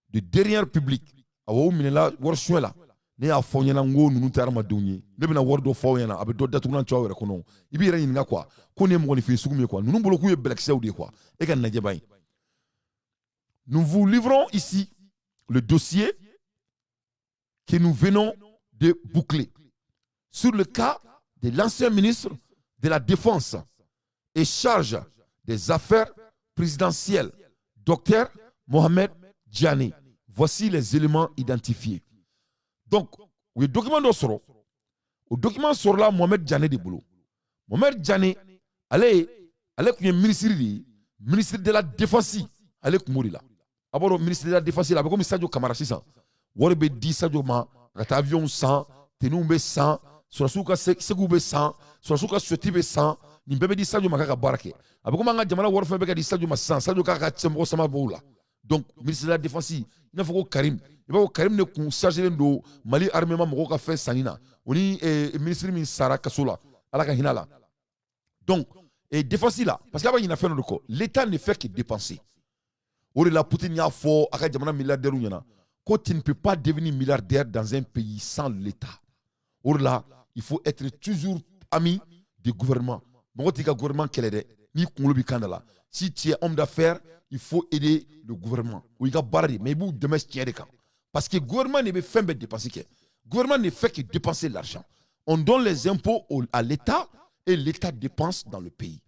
de deniers publics, awɔ, u minɛla wari suɲɛ la. Ne y'a fɔ ɲɛna n ko ninnu tɛ hadamadenw ye. Ne bɛna wari dɔ fɔ aw ɲɛna, a bɛ dɔ datugulan cu aw yɛrɛ kɔnɔ. I b'i yɛrɛ ɲininka quoi, ko nin ye mɔgɔninfin sugu min ye quoi. Ninnu bolo k'u ye bɛlɛkisɛw de ye quoi. E ka lajɛba ye. Nous vous livrons ici le dossier que nous venons de boucler sur le cas de l'ancien ministre de la Défense et charge des affaires présidentielles, Dr Mohamed Diané. Voici Voici les éléments identifiés. Donc u ye document dɔ sɔrɔ. O document sɔrɔla Mohamed Diané de bolo. Mohamed Diané, ale tun ye ministre de ye, ministre de la Défense. Ale tun b'o de la. A b'a dɔn, ministre de la Défense la, a bɛ komi Sadio Kamara sisan. Wari bɛ di Sadio ma a ka taa avion san, tenuw bɛ san, sɔrɔdasiw ka segiw bɛ san, sɔrɔdasiw ka soti bɛ san. Nin bɛɛ bɛ di Sadio ma k'a ka baara kɛ. A bɛ komi an ka jamana wari fɛn bɛɛ ka di Sadio ma sisan, Sadio k'a ka cɛmɔgɔ sama b'o la. Donc ministre de la Défense, i n'a fɔ ko Karim, i b'a fɔ Karim de kun chargé don Mali armement mɔgɔw ka fɛn sanni na, o ni ministre min sara kaso la, Ala ka hinɛ la. Donc défense la, parce que a b'a ɲinɛ fɛn dɔ de kɔ, l'État ne fait que dépenser. O de la, Poutine y'a fɔ a ka jamana milliardaire ɲɛna ko tu ne peux pas devenir milliardaire dans un pays sans l'État. O de la, il faut être toujours ami du gouvernement. Mɔgɔ t'i ka gouvernement kɛlɛ dɛ, n'i kunkolo b'i kan da la. Si tu es homme d'affaires, il faut aider le gouvernement. O y'i ka baara de ye, mais i b'u dɛmɛ tiɲɛ de kan, parce que gouvernement de bɛ fɛn bɛɛ dépenser kɛ. Gouvernement ne fait que dépenser l'argent. On donne les impôts à l'État et l'État dépense dans le pays.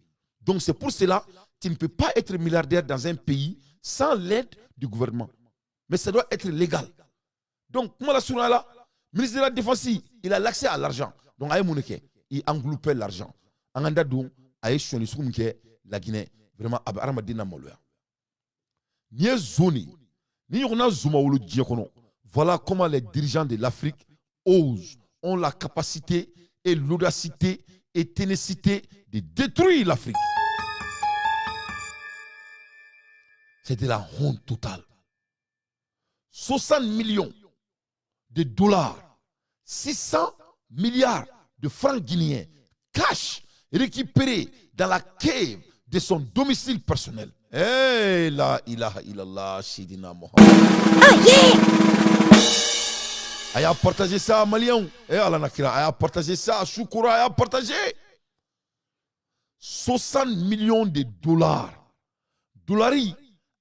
Donc c'est pour cela, tu ne peux pas être milliardaire dans un pays sans l'aide du gouvernement, mais ça doit être légal. Donc kuma la surunya la, ministre de la Défense, il a l'accès à l'argent. Donc a ye mun de kɛ? Il engloutait l'argent. An ka da don a ye sonyali sugu min kɛ Laginɛ, vraiment, a bɛ hadamaden na maloya. Nin ye zon de ye, ni ɲɔgɔnna zon ma wolo diɲɛ kɔnɔ. Voilà comment les dirigeants de l'Afrique osent, ont la capacité et l'audacité et ténacité de détruire l'Afrique. C'était la honte totale. 60 millions de dollars, 600 milliards de francs guinéens, cash récupérés dans la cave de son domicile personnel. Eh, la ilaha illallah, Sidina Mohammed. Ah, yeah! A y'a partagé ça, Maliens. Eh, Allah na kira, a y'a partagé ça, Shukura, a y'a partagé. 60 millions de dollars. Dolari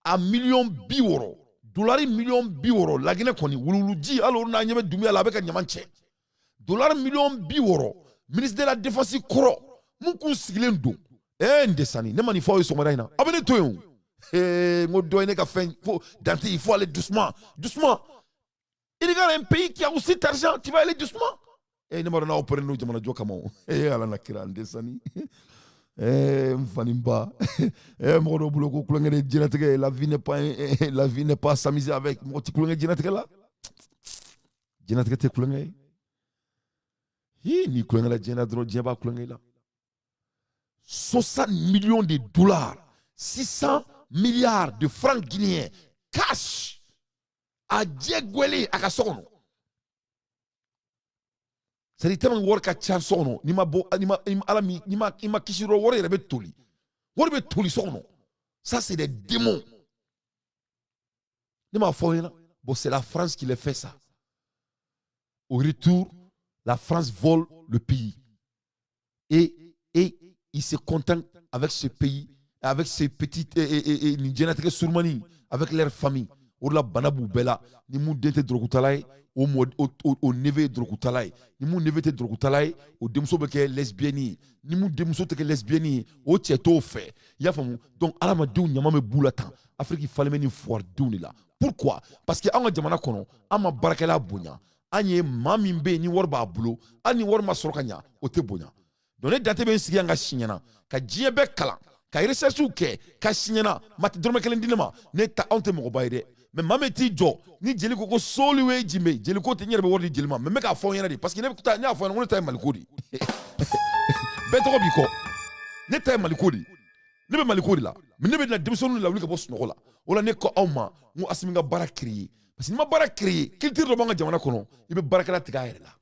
a miliyɔn 60. Dolari miliyɔn 60. Laginɛ kɔni, wuluwuluji, hali olu n'a ɲɛ bɛ Dunbiya la, a bɛ ka ɲaman cɛ. Dolari miliyɔn 60. Ministre de la Défense kɔrɔ, mun kun sigilen don. Eh, n desani, ne ma nin fɔ aw ye sɔgɔmada in na. Aw bɛ ne to yen o. Eh, n ko dɔ ye ne ka fɛn ko Dante, il faut aller doucement. Doucement. Il regarde un pays qui a aussi d'argent, tu vas aller doucement. Eh, ne ma dɔn n'aw pɛrɛnnen don jamana jɔ kama o. Eh, Ala na kira, n desani. Eh, n fa ni n ba. Eh, mɔgɔ dɔw bolo ko kulonkɛ de diɲɛlatigɛ ye. La vie n'est pas s'amuser avec. Mɔgɔ tɛ kulonkɛ diɲɛlatigɛ la. Diɲɛlatigɛ tɛ kulonkɛ ye. Hi, n'i kulonkɛ la diɲɛ na dɔrɔn, diɲɛ b'a kulonkɛ i la. 60 millions de dollars, 600 milliards de francs guinéens, cash, a jɛ gwɛlen a ka so kɔnɔ. C'est à dire tellement wari ka ca so kɔnɔ, n'i ma bɔ, n'i ma ala min, n'i ma i ma kisi dɔrɔn, wari yɛrɛ bɛ toli. Wari bɛ toli so kɔnɔ. Ça, c'est des démons. Ne m'a fɔ aw ɲɛna. Bon, c'est la France qui les fait ça. Au retour, la France vole le pays. Et il se contente avec ce pays, avec ces petites et nin diɲɛlatigɛ surumani, avec leur famille. O de la, bana b'u bɛɛ la. Ni mun den tɛ dɔrɔgutala ye, o mɔ o neveu ye dɔrɔgutala ye. Ni mun neveu tɛ dɔrɔgutala ye, o denmuso bɛ kɛ lesbienne ye. Ni mun denmuso tɛ kɛ lesbienne ye, o cɛ t'o fɛ. I y'a faamu? Donc hadamadenw ɲama bɛ b'u la tan. Afrique falen bɛ nin fuwaridenw de la. Pourquoi? Parce que an ka jamana kɔnɔ, an ma baarakɛla bonya. An ye maa min bɛ yen ni wari b'a bolo, hali ni wari ma sɔrɔ ka ɲa, o tɛ bonya. Donc ne Dante bɛ n sigi yan ka si ɲɛna, ka diɲɛ bɛɛ kalan, ka recherche kɛ, ka si ɲɛna, ma tɛ dɔrɔmɛ kelen di ne ma. Ne ta, anw tɛ mɔgɔba ye dɛ, mais maa min t'i jɔ ni jeli ko ko soli we jimbe, jeli ko tɛ, n yɛrɛ bɛ wari di jeli ma, mais n bɛ k'a fɔ aw ɲɛna de, parce que ne bɛ taa, ne y'a fɔ aw ɲɛna ko ne ta ye Maliko de ye. Bɛɛ tɔgɔ b'i kɔ. Ne ta ye Maliko de ye, ne bɛ Maliko de la, mais ne bɛ na denmisɛnninw lawuli ka bɔ sunɔgɔ la. O la, ne ko aw ma n ko Asimi ka baara créer, parce que n'i ma baara créer, culture dɔ b'an ka jamana kɔnɔ, i bɛ baarakɛla tigɛ a yɛrɛ la,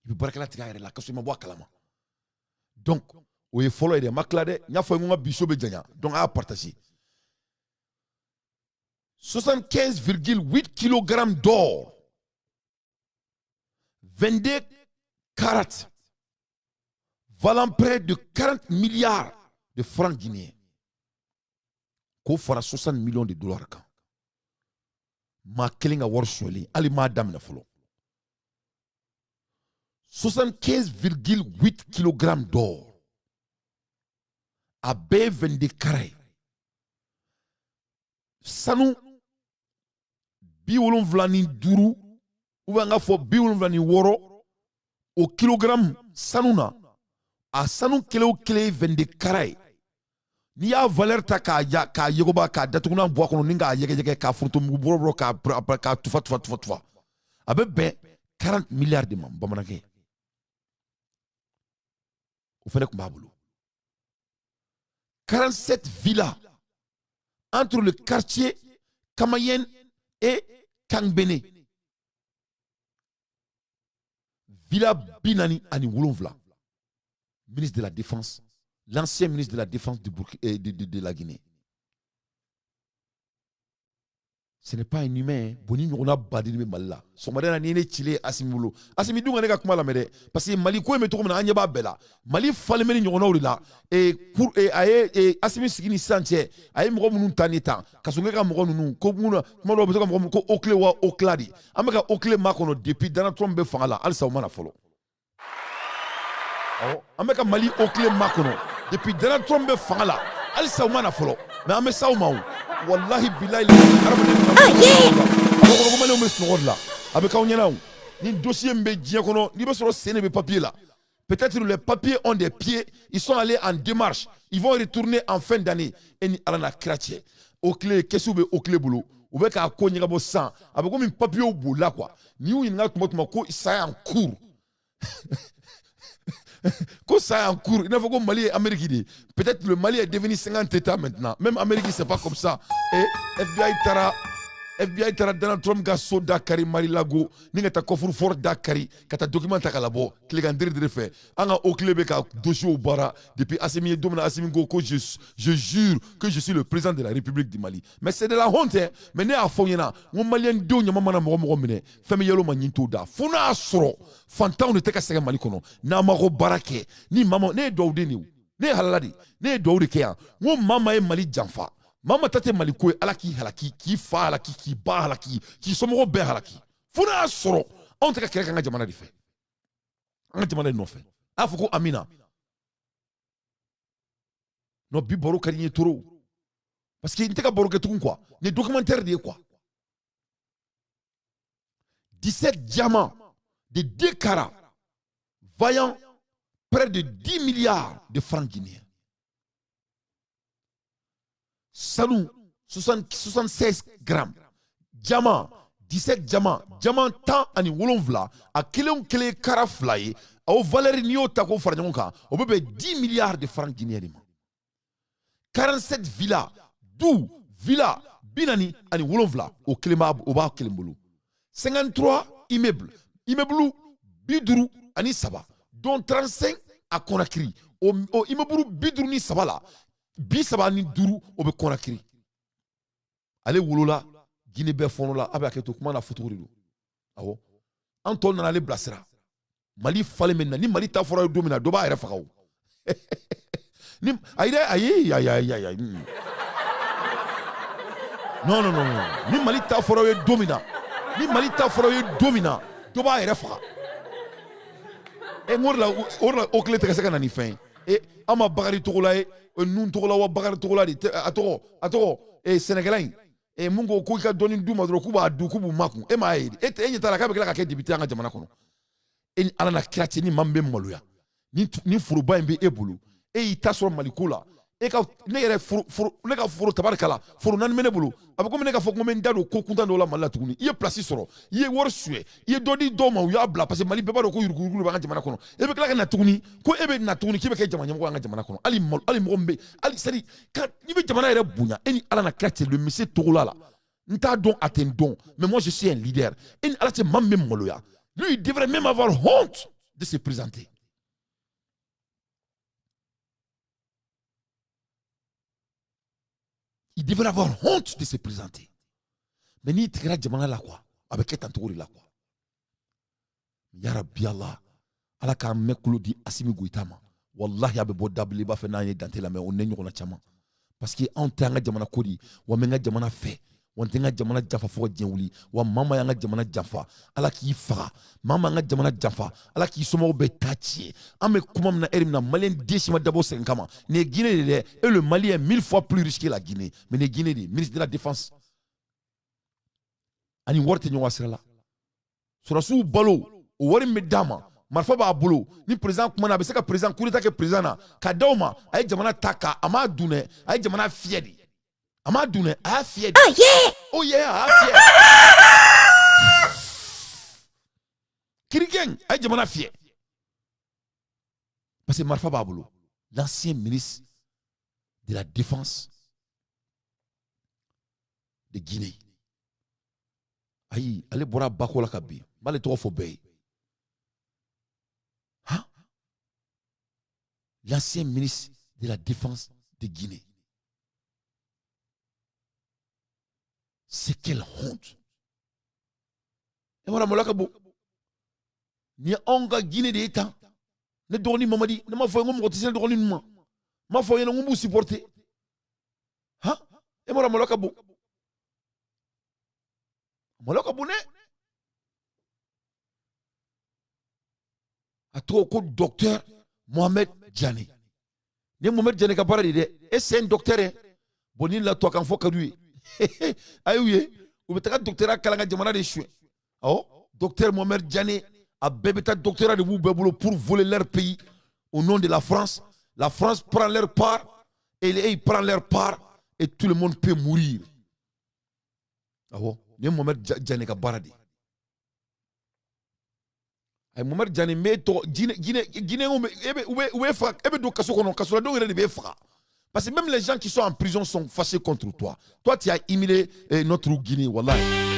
i bɛ baarakɛla tigɛ a yɛrɛ la ka sɔrɔ i ma bɔ a kalama. Donc o ye fɔlɔ ye dɛ, n ma tila dɛ. N y'a fɔ n ko n ka bi so bɛ janya, donc a y'a partager. 75,8 kg d'or, 22 carats, valant près de 40 milliards de francs guinéens. K'o fara 60 millions de dollars kan. Maa kelen ka wari sonyɛlen, hali m'a daminɛ fɔlɔ. 75,8 kg d'or. A bɛɛ ye 22 carats ye. Sanu 75 ou bien an k'a fɔ 76 o kilogramme sanu na, a sanu kelen o kelen ye 22 carats ye. N'i y'a valeur ta k'a ja k'a yogoba k'a datugunan bɔ a kɔnɔ ni k'a yɛgɛyɛgɛ k'a foronto mugu bɔrɔ bɔrɔ k'a tufa tufa tufa tufa, a bɛ bɛn 40 milliards de ma bamanankɛ. O fɛnɛ tun b'a bolo. 47 villas entre le quartier Kamayen et Kangbene. Villa 47. Ministre de la Défense, l'ancien ministre de la Défense de la Guinée. Ce n'est pas un humain. Boni ɲɔgɔnna baden bɛ Mali la. Sɔgɔmada in na ni ne cilen Asimi bolo. Asimi dun ka ne ka kuma lamɛn dɛ. Parce que Mali ko in bɛ cogo min na an ɲɛ b'a bɛɛ la. Mali falen bɛ ni ɲɔgɔnnaw de la. Pour a ye Asimi sigi ni sisan cɛ, a ye mɔgɔ minnu ta ni tan. Kassogué ka mɔgɔ ninnu ko mun kuma dɔw bɛ se ka mɔgɔ ko OCLEI wa OCLA de. An bɛ ka OCLEI makɔnɔ depuis Donald Trump bɛ fanga la halisa o ma na fɔlɔ. Awɔ, an bɛ ka Mali OCLEI makɔnɔ depuis Donald Trump bɛ fanga la halisa o ma na fɔlɔ. Mais an bɛ s'aw ma o. Wallahi bilahi hadamaden a bɛ kɔnɔ ko maliyɛnw bɛ sunɔgɔ de la. A bɛ k'aw ɲɛna o. Ni dossier min bɛ diɲɛ kɔnɔ n'i bɛ sɔrɔ sen de bɛ papier la. Peut-être les papiers ont des pieds, ils sont allés en démarche, ils vont retourner en fin d'année. E ni Ala n'a kira cɛ. OCLEI kɛsiw bɛ OCLEI bolo. U bɛ k'a ko ɲɛnabɔ sisan. A bɛ komi papiers bolila quoi. N'i y'u ɲininka tuma o tuma ko ça est en cours. Ko ça est en cours. Il n'a pas ko Mali ye Amérique de. Peut-être le Mali est devenu 50 États maintenant. Même Amérique, c'est pas comme ça. Et FBI taara Donald Trump ka so da kari Mar-a-Lago ni ka taa coffre-fort da kari ka taa document ta ka labɔ tilegan dere dere fɛ. An ka OCLEI bɛ ka dossier baara depuis Assimi ye don min na Assimi ko ko je jure que je suis le président de la République du Mali. Mais c'est de la honte hein. Mais ne y'a fɔ ɲɛna n ko maliyɛn denw ɲama mana mɔgɔ mɔgɔ minɛ fɛn bɛ yɛlɛ o ma ɲin t'o da fo n'a y'a sɔrɔ fantanw de tɛ ka sɛgɛn Mali kɔnɔ n'an ma ko baara kɛ ni maa ma ne ye dugawuden de ye o ne ye halala de ne ye dugawu de kɛ yan n ko maa maa ye Mali janfa maa ma ta tɛ Mali ko ye Ala k'i halaki k'i fa halaki k'i ba halaki k'i somɔgɔw bɛɛ halaki fo n'a y'a sɔrɔ anw tɛ ka kɛlɛ kɛ an ka jamana de fɛ an ka jamana de nɔfɛ a y'a fɔ ko amina non bi baro ka di n ye trop parce que n tɛ ka baro kɛ tugun quoi nin ye documentaire de ye quoi. 17 diamants de 2 carats vaillant près de 10 milliards de francs guinéens. Sanu 76 grammes. Diamant 17 diamants, diamant 17 a kelen o kelen kara 2 ye. O valeur n'i y'o ta k'o fara ɲɔgɔn kan o bɛ bɛn 10 milliards de francs guinéens de ma. 47 villas, du villa 47 o kelen b'a o b'a kelen bolo. 53 immeubles, immeuble 53 dont 35 à Conakry. O immeuble 53 la 35 o bɛ Conakry. Ale wolola Guinée bɛɛ fɔlɔ la a bɛ hakɛ to kuma n'a fɔcogo de don. Awɔ an tɔw nana ale bilasira. Mali falen bɛ na ni Mali ta fɔra ye don min na dɔ b'a yɛrɛ faga o. Ni ayi dɛ ayi ayi ayi ayi. Non non non non ni Mali ta fɔra ye don min na ni Mali ta fɔra ye don min na dɔ b'a yɛrɛ faga. E n ko o de la OCLEI tɛ ka se ka na ni fɛn ye. E an ma Bakari Togola ye Nun Togola wa Bakari Togola de a tɔgɔ sɛnɛkɛla in e mun ko k'i ka dɔɔni d'u ma dɔrɔn k'u b'a dun k'u b'u makun e m'a ye e ɲɛ t'a la k'a bɛ tila ka kɛ député an ka jamana kɔnɔ. E ni Ala na kira cɛ ni maa min bɛ maloya ni foroba in bɛ e bolo e y'i ta sɔrɔ Maliko la e ka ne yɛrɛ foro ne ka foro tabarikala foro 4 bɛ ne bolo a bɛ komi ne ka fɔ ko n bɛ n da don ko kuntan dɔw la Mali la tuguni. I ye place sɔrɔ i ye wari suɲɛ i ye dɔ di dɔw ma u y'a bila parce que Mali bɛɛ b'a dɔn ko yuruguyurugu b'an ka jamana kɔnɔ. E bɛ tila ka na tuguni ko e bɛ na tuguni k'i bɛ kɛ jamana ɲɛmɔgɔ an ka jamana kɔnɔ. Hali malo hali mɔgɔ min bɛ hali c'est à dire n'i bɛ jamana yɛrɛ bonya e ni Ala na kira cɛ le monsieur Togola la n t'a dɔn a tɛ n dɔn mais moi je suis un leader. E ni Ala cɛ maa min bɛ maloya lui il devrait même avoir honte de se présenter. Il devrait avoir honte de se présenter. Mais n'i tigɛra jamana la quoi a bɛ kɛ tan cogo de la quoi. Ya Rabbi Allah Ala k'an mɛn kulo di Assimi Goïta ma. Wallahi a bɛ bɔ dabeleba fɛ n'an ye dante lamɛn o ne ɲɔgɔnna caman. Parce que anw tɛ an ka jamana ko di wa n bɛ n ka jamana fɛ wa n tɛ n ka jamana janfa fo ka diɲɛ wuli wa maa ma y'an ka jamana janfa Ala k'i faga maa ma y'an ka jamana janfa Ala k'i somɔgɔw bɛɛ ta tiɲɛ. An bɛ kuma min na heure min na maliyɛn den si ma dabɔ sɛgɛn kama. Nin ye Guinée de dɛ et le Mali est 1000 fois plus riche que la Guinée mais nin ye Guinée de ye ministre de la défense. Ani wari tɛ ɲɔgɔn sira la. Sɔrɔdasiw balo, o wari min bɛ d'a ma, marifa b'a bolo, ni président kumana, a bɛ se ka président coup d'état kɛ président na ka d'aw ma. A ye jamana ta ka a m'a dun dɛ, a ye jamana fiyɛ de. A m'a dun dɛ, a y'a fiyɛ de. Oh yeah, a y'a fiyɛ. Kirikɛn, a ye jamana fiyɛ parce que marifa b'a bolo. L'ancien ministre de la Défense de Guinée, ayi, ale bɔra bako la ka bin. N b'ale tɔgɔ fɔ bɛɛ ye. Han, l'ancien ministre de la Défense de Guinée, c'est quelle honte! E mara maloya ka bon. Nin ye anw ka Guinée de ye tan. Ne dɔgɔnin Mamadi, ne m'a fɔ n ko mɔgɔ tɛ se ne dɔgɔnin ninnu ma, n m'a fɔ ɲɛna n ko n b'u supporter. Han, e mara maloya ka bon, maloya ka bon dɛ. A tɔgɔ ko docteur Mohamed Diané. Ni Mohamed Diané ka baara de dɛ. E, c'est un docteur ye. Bon, ni la tubabukan fɔ ka d'u ye, a y'u ye, u bɛ taga docteur kalan ka jamana de suɲɛ. Awɔ, docteur Mohamed Diané, a bɛɛ bɛ taa doctorat de b'u bɛɛ bolo pour voler leur pays au nom de la France. La France prend leur part et ils prennent leur part et tout le monde peut mourir. Awɔ, nin ye Mohamed Diané ka baara de ye. Ayi, Mohamed Diané, n b'e tɔgɔ Guinée, Guinée, Guinéenw bɛ e bɛ u bɛ u bɛ faga, e bɛ don kaso kɔnɔ, kasoladenw yɛrɛ de b'e faga. Parce que même les gens qui sont en prison sont fâchés contre toi. Toi, tu as humilié notre Guinée, wallahi.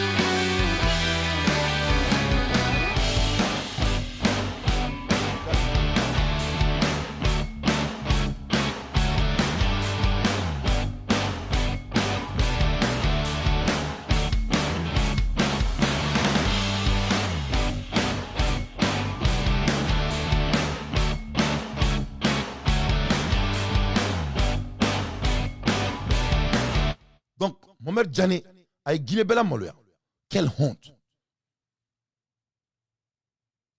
Donc, Mohamed Diané a Guinée bɛɛ lamaloya. Quelle honte!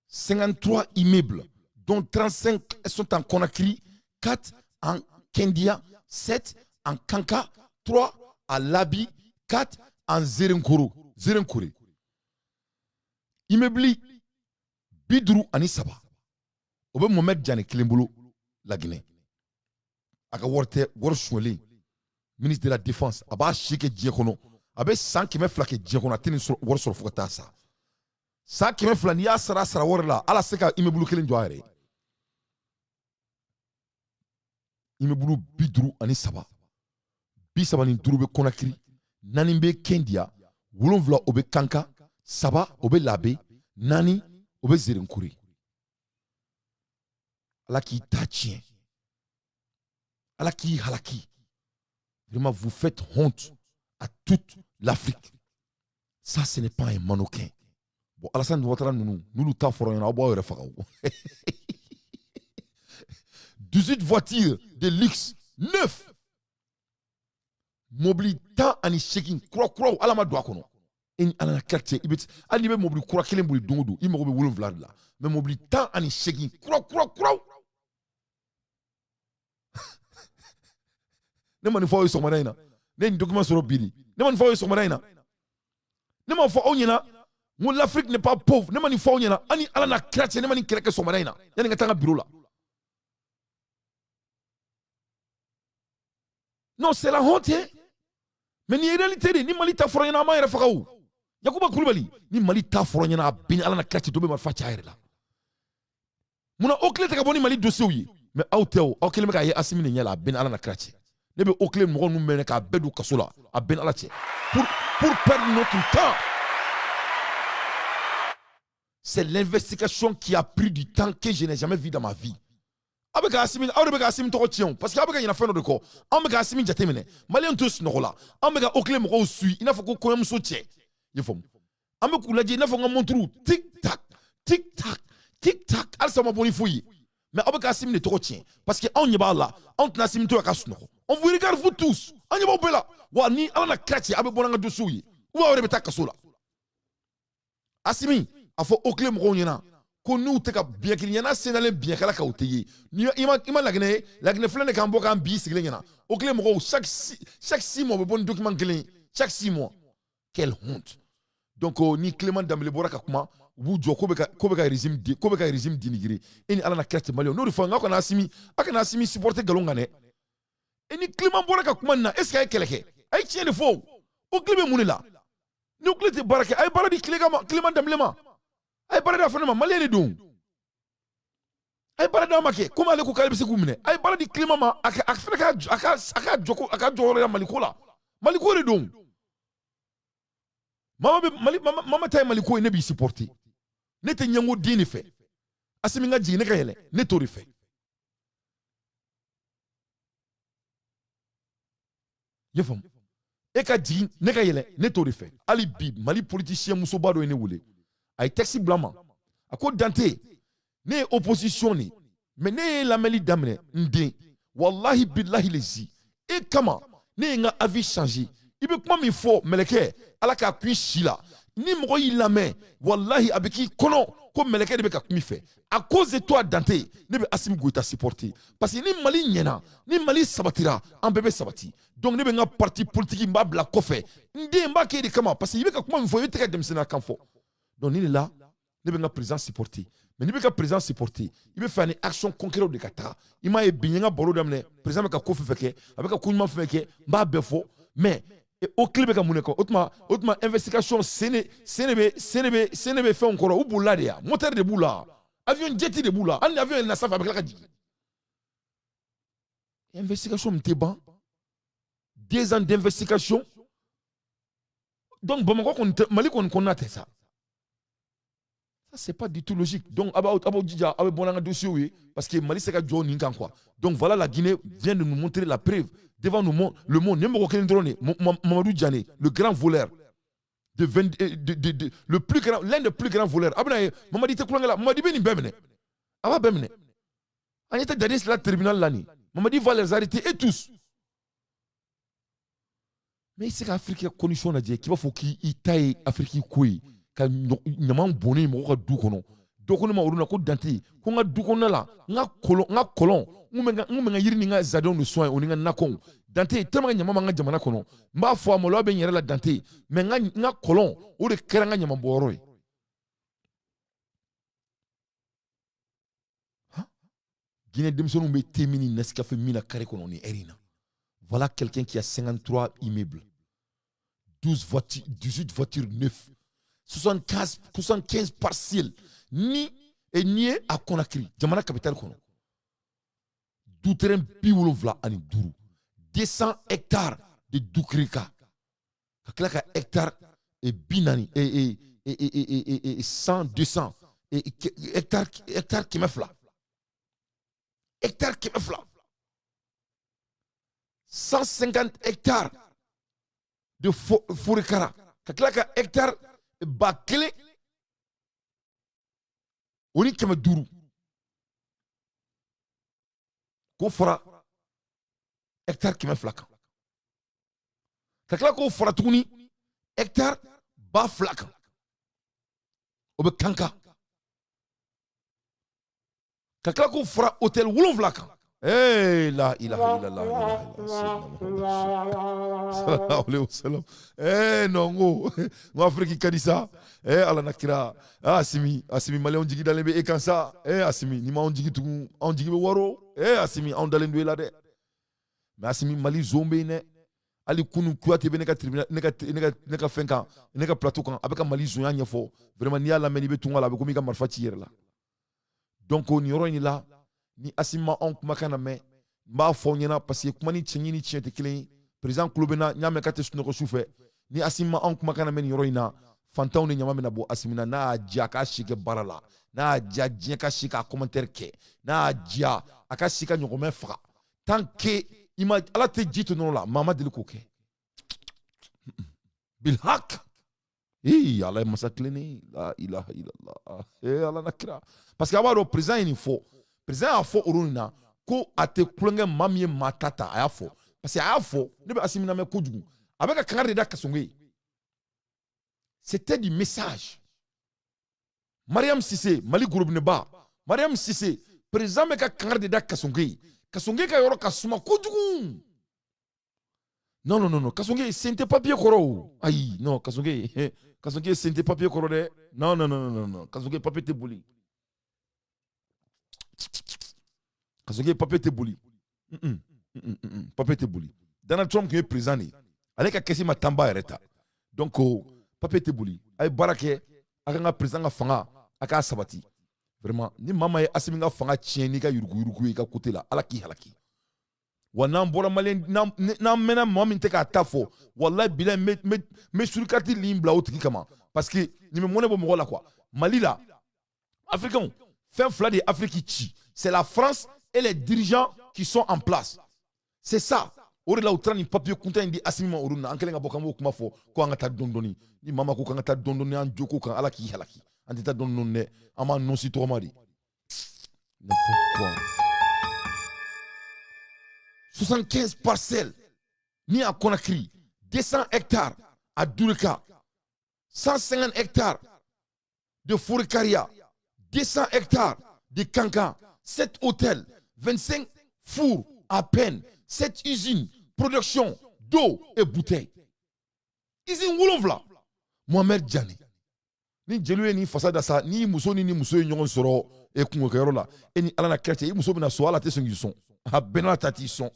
53 immeubles, dont 35 sont en Conakry, 4 en Kindia, 7 en Kanka, 3 à Labi, 4 en Nzérékoré. Nzérékoré. Immeuble 53. O bɛ Mohamed Diané kelen bolo la Guinée. A ka wari tɛ wari sonyɛlen. Ministre de la Défense, a b'a si kɛ diɲɛ kɔnɔ, a bɛ san 200 kɛ diɲɛ kɔnɔ, a tɛ nin wari sɔrɔ fo ka taa sa. San 200, n'i y'a sara wari la, ala se ka immeuble kelen jɔ a yɛrɛ ye. Immeuble 53, 35 bɛ Conakry, 4 bɛ Kindia, 7 o bɛ Kanka, 3 o bɛ Labe, 4 o bɛ Nzérékoré. Ala k'i ta tiɲɛ, Ala k'i halaki. Vraiment, vous faites honte à toute l'Afrique. Ça, ce n'est pas un mannequin. Bon, Alassane Ouattara ninnu, n'olu ta fɔra ɲɛna, aw b'aw yɛrɛ faga o. 18 voitures de luxe neuf, mobili 18 kura kuraw, ala ma don a kɔnɔ. E ni Ala na kira cɛ, i bɛ hali n'i bɛ mobili kura kelen boli don o don, i mago bɛ 7 de la, mais mobili 18 kura kura kuraw. Ne ma nin fɔ aw ye sɔgɔmada in na, ne ye nin document sɔrɔ bi de. Ne ma nin fɔ aw ye sɔgɔmada in na, ne ma fɔ aw ɲɛna n ko l'Afrique n'est pas pauvre. Ne ma nin fɔ aw ɲɛna, an ni Ala n'a kira cɛ, ne ma nin kɛlɛ kɛ sɔgɔmada in na yanni n ka taa n ka bureau la. Non, c'est la honte, hein. Mais nin ye réalité de. Ni Mali ta fɔra ɲɛna, an b'an yɛrɛ faga o. Yakuba Kulubali, ni Mali ta fɔra ɲɛna, a bɛɛ ni Ala n'a kira cɛ, dɔ bɛ marifa ci a yɛrɛ la. Munna o tile tɛ ka bɔ ni Mali dossier ye? Mais aw tɛ o, aw kɛlen bɛ k'a ye Asimi de ɲɛ la. A bɛɛ ni Ala n'a kira cɛ, ne bɛ o tile mɔgɔ ninnu mɛnɛ k'a bɛɛ don kaso la. A bɛɛ ni Ala cɛ, pour perdre notre temps. C'est l'investigation qui a pris du temps que je n'ai jamais vu dans ma vie. Aw bɛ ka Asimi, aw de bɛ ka Asimi tɔgɔ tiɲɛ o, parce que aw bɛ ka ɲinɛ fɛn dɔ de kɔ. Anw bɛ ka Asimi jateminɛ, maliyɛn to sunɔgɔ la, anw bɛ ka OCLEI mɔgɔw suit i n'a fɔ ko kɔɲɔmuso cɛ, i y'a faamu? An bɛ k'u lajɛ i n'a fɔ n ka montre, tic tac, tic tac, tic tac, halisa ma bɔ ni foyi ye. Mais aw bɛ ka Asimi de tɔgɔ tiɲɛ, parce que anw ɲɛ b'a la, anw tɛna Asimi to yen a ka sunɔgɔ. On vous regarde, vous tous, an ɲɛ b'aw bɛɛ la. Wa ni Ala na kira cɛ, aw bɛ bɔ n'an ka dossiers ye, ou aw yɛrɛ bɛ taa kaso la. Asimi a fɔ OCLEI mɔgɔw ɲɛna ko n'u tɛ ka biɲɛkili ɲɛna sen dalen biɲɛkala kan, o tɛ ye. Ni i ma Laginɛ ye, Laginɛ filɛ de k'an bɔ k'an bi sigilen ɲɛna. OCLEI mɔgɔw, chaque 6 mois, u bɛ bɔ ni document kelen ye, chaque 6 mois. Quelle honte! Donc ni Clément Dembélé bɔra ka kuma, u b'u jɔ ko bɛ ka régime dénigrer. E ni Ala na kira cɛ, maliyɛnw, n'o de fɔ n k'aw kana Asimi, aw kana Asimi supporter nkalon kan dɛ. E ni Clément bɔra ka kuma nin na, est ce que a ye kɛlɛ kɛ? A ye tiɲɛ de fɔ. O tile bɛ mun de la? Ni o tile tɛ baara kɛ, a ye baara di Clément Dembélé ma, a ye baara di a fana ma. Maliyɛn de don, a ye baara d'a ma kɛ komi ale ko k'ale bɛ se k'u minɛ. A ye baara di Clément ma, a ka a fana ka a ka jɔ ko a ka jɔyɔrɔ la Maliko la. Maliko de don. Mama bɛ Mali, mama ta ye Maliko ye. Ne b'i supporter, ne tɛ ɲɛngo den de fɛ. Asimi ka jigin, ne ka yɛlɛ, ne t'o de fɛ. I y'a faamu? E ka jigin, ne ka yɛlɛ, ne t'o de fɛ. Hali bi, Mali politicien musoba dɔ ye ne wele, a ye texte bila n ma. A ko: Dante, ne ye opposition de, mais ne ye lamɛnli daminɛ, n den, wallahi billahi lezi, e kama ne ye n ka avis changer. I bɛ kuma min fɔ, mɛlɛkɛ, Ala k'a kun i si la. Ni mɔgɔ y'i lamɛn, wallahi, a bɛ k'i kɔnɔ ko mɛlɛkɛ de bɛ ka kuma i fɛ. À cause de toi, Dante, ne bɛ Asimi Goïta supporter, parce que ni Mali ɲɛna, ni Mali sabatira, an bɛɛ bɛ sabati. Donc ne bɛ n ka parti politique, n b'a bila kɔfɛ. N den, n b'a k'e de kama, parce que i bɛ ka kuma min fɔ, i bɛ tɛ ka denmisɛnninya kan fɔ. Donc ni de la, ne bɛ n ka président supporter. Mais n'i bɛ ka président supporter, i bɛ fɛ ni action concrète de ka taga. I m'a ye bi, n ye n ka baro daminɛ, président bɛ ka ko fɛn fɛn kɛ, a bɛ ka ko ɲuman fɛn fɛn kɛ, n b'a bɛɛ fɔ. Mais o tile bɛ ka mun de kɛ? O tuma investigation sen de sen de bɛ fɛnw kɔrɔ. U bolila de ya, moteur de b'u la, avion jet de b'u la. Hali ni avion yɛlɛnna sanfɛ, a bɛ tila ka jigin. Investigation min tɛ ban, 2 ans d'investigation. Donc Bamakɔ kɔni tɛ, Mali kɔni kɔnɔna tɛ sa. Ça, c'est pas du tout logique. Donc, a b'aw jija, aw bɛ bɔ n'an ka dossier ye, parce que Mali se ka jɔ nin kan quoi. Donc voilà, la Guinée vient de nous montrer la preuve devant nous, le monde. Ni mɔgɔ kelen dɔrɔn de, Mamadou Diané, le grand voleur de 20, de, le plus grand, l'un des plus grands voleurs. A bɛna ye, Mamadi tɛ kulonkɛ la, Mamadi bɛ nin bɛɛ minɛ. A b'a bɛɛ minɛ. An ɲɛ tɛ Dadis la tribunal la nin. Mamadi va les arrêter et tous. Mais i tɛ se ka Afrique ka condition lajɛ k'i b'a fɔ k'i ta ye Afrique ko ye, ka ɲaman bɔnnen mɔgɔw ka du kɔnɔ. Dɔ ko ne ma olu na ko Dante, ko n ka du kɔnɔna la, n ka kɔlɔn, n kun bɛ n ka yiri ni n ka jardin de soin, o ni n ka nakɔw. Dante, tellement que ɲama b'an ka jamana kɔnɔ, n b'a fɔ, a maloya bɛ n yɛrɛ la, Dante, mais n ka kɔlɔn, o de kɛra n ka ɲaman bɔyɔrɔ ye. Guinée denmisɛnninw bɛ thé min ni Nescafé min na carré kɔnɔ nin heure in na. Voilà quelqu'un qui a 53 immeubles, 12 voitures, 18 voitures neuves, 75 parcelles ni et ni ye a Conakry, jamana capitale kɔnɔ, du terrain 75, 200 hectares de Dukirika, ka tila ka hectare et 40 et 100, 200 et hectare 200, hectare 200, 150 hectares de forêt, ka tila ka hectare 1500 k'o fara hectare 200 kan, ka tila k'o fara tuguni hectare 2000 kan, o bɛ Kankan, ka tila k'o fara hôtel 7 kan. Eh, la ilaha illallah, sallallahu alaihi wasallam. Eh, non, n ko Afrique ka di sa. Eh, Ala na kira. Ah, Asimi, Asimi, maliyɛnw jigi dalen bɛ e kan sa. Eh, Asimi, ni ma anw jigi tugun, anw jigi bɛ waro. Eh, Asimi, anw dalen don e la dɛ. Mais Asimi, Mali zon bɛ yen dɛ. Hali kunu, Kuyate bɛ ne ka tribunal, ne ka fɛn kan, ne ka plateau kan, a bɛ ka Mali zonya ɲɛfɔ. Vraiment, n'i y'a lamɛn, n'i bɛ tunga la, a bɛ komi i ka marifa ci i yɛrɛ la. Donc nin yɔrɔ in de la, ni Asimi ma anw kumakan lamɛn, n b'a fɔ aw ɲɛna, parce que kuma ni cɛɲi ni tiɲɛ tɛ kelen ye. Président kulo bɛ na, n y'a mɛn k'a tɛ sunɔgɔ su fɛ. Ni Asimi ma anw kumakan lamɛn nin yɔrɔ in na, fantanw ni ɲama bɛna bɔ Asimi na. N'a y'a diya, a k'a si kɛ baara la. N'a y'a diya, diɲɛ ka si k'a commentaire kɛ. N'a y'a diya, a ka si ka ɲɔgɔmɛ faga. Tant que i ma Ala tɛ ji to nɔnɔ la, maa ma deli k'o kɛ. Bilhak. Ee, Ala ye masa tilennen. La ilaha illallah. Ee, Ala na kira. Parce que a b'a dɔn, président ye nin fɔ. Président y'a fɔ olu na ko a tɛ kulonkɛ maa min ye maa ta ta. A y'a fɔ parce que a y'a fɔ, ne bɛ Asimi lamɛn kojugu, a bɛ ka kangari de da Kassogué ye. C'était du message. Mariam Sise, Mali gorobinɛba Mariam Sise, président bɛ ka kangari de da Kassogué ye. Kassogué ka yɔrɔ ka suma kojugu. Non, non, non, non. Kasonge, sen tɛ papier kɔrɔ o. Ayi, non, Kasonge, Kasonge sen tɛ papier kɔrɔ dɛ. Non, non, non, non, non. Kasonge, papier tɛ boli. Kasonge, papier tɛ boli. Papier tɛ boli. Donald Trump tun ye président de ye. Ale ka kɛsi ma tanba yɛrɛ ta. Donc, papier tɛ boli. A ye baara kɛ, a kan ka président ka fanga, a k'a sabati. Vraiment, ni maa maa ye Asimi ka fanga tiɲɛ n'i ka yuruguyurugu ye i ka côté la, Ala k'i halaki. Wa n'an bɔra Malien, n'an mɛnna maa min tɛ k'a ta fɔ, walahi bilahi, n bɛ surikati ligne bila o tigi kama, parce que nin bɛ mɔnɛ bɔ mɔgɔ la quoi. Mali la, Africains, fɛn fila de ye Afrique ci: c'est la France et les dirigeants qui sont en place. C'est ça. O de la u taara nin papier kuntan in di Asimi ma. Olu na an kɛlen ka bɔ k'an b'o kuma fɔ ko an ka taa dɔɔni dɔɔni. Ni maa ma ko k'an ka taa dɔɔni dɔɔni, an jo ko kan, Ala k'i halaki. An tɛ taa dɔɔni dɔɔni dɛ, an b'an nɔsi tɔgɔma de. N'importe quoi. 75 parcelles ni à Conakry, 200 hectares à Dourika, 150 hectares de Forécariah, 200 hectares de Kankan, 7 hôtels, 25 fours à pain, 7 usines, production d'eau et bouteilles. Usine 7, Mohamed Djani. Ni jeliw ye nin fasa da sa, ni muso ni muso ye ɲɔgɔn sɔrɔ e kungokɛyɔrɔ la, e ni Ala na kira cɛ, i muso bɛna so, ala tɛ sɔn k'i sɔn. A bɛɛ n'a ta t'i sɔn.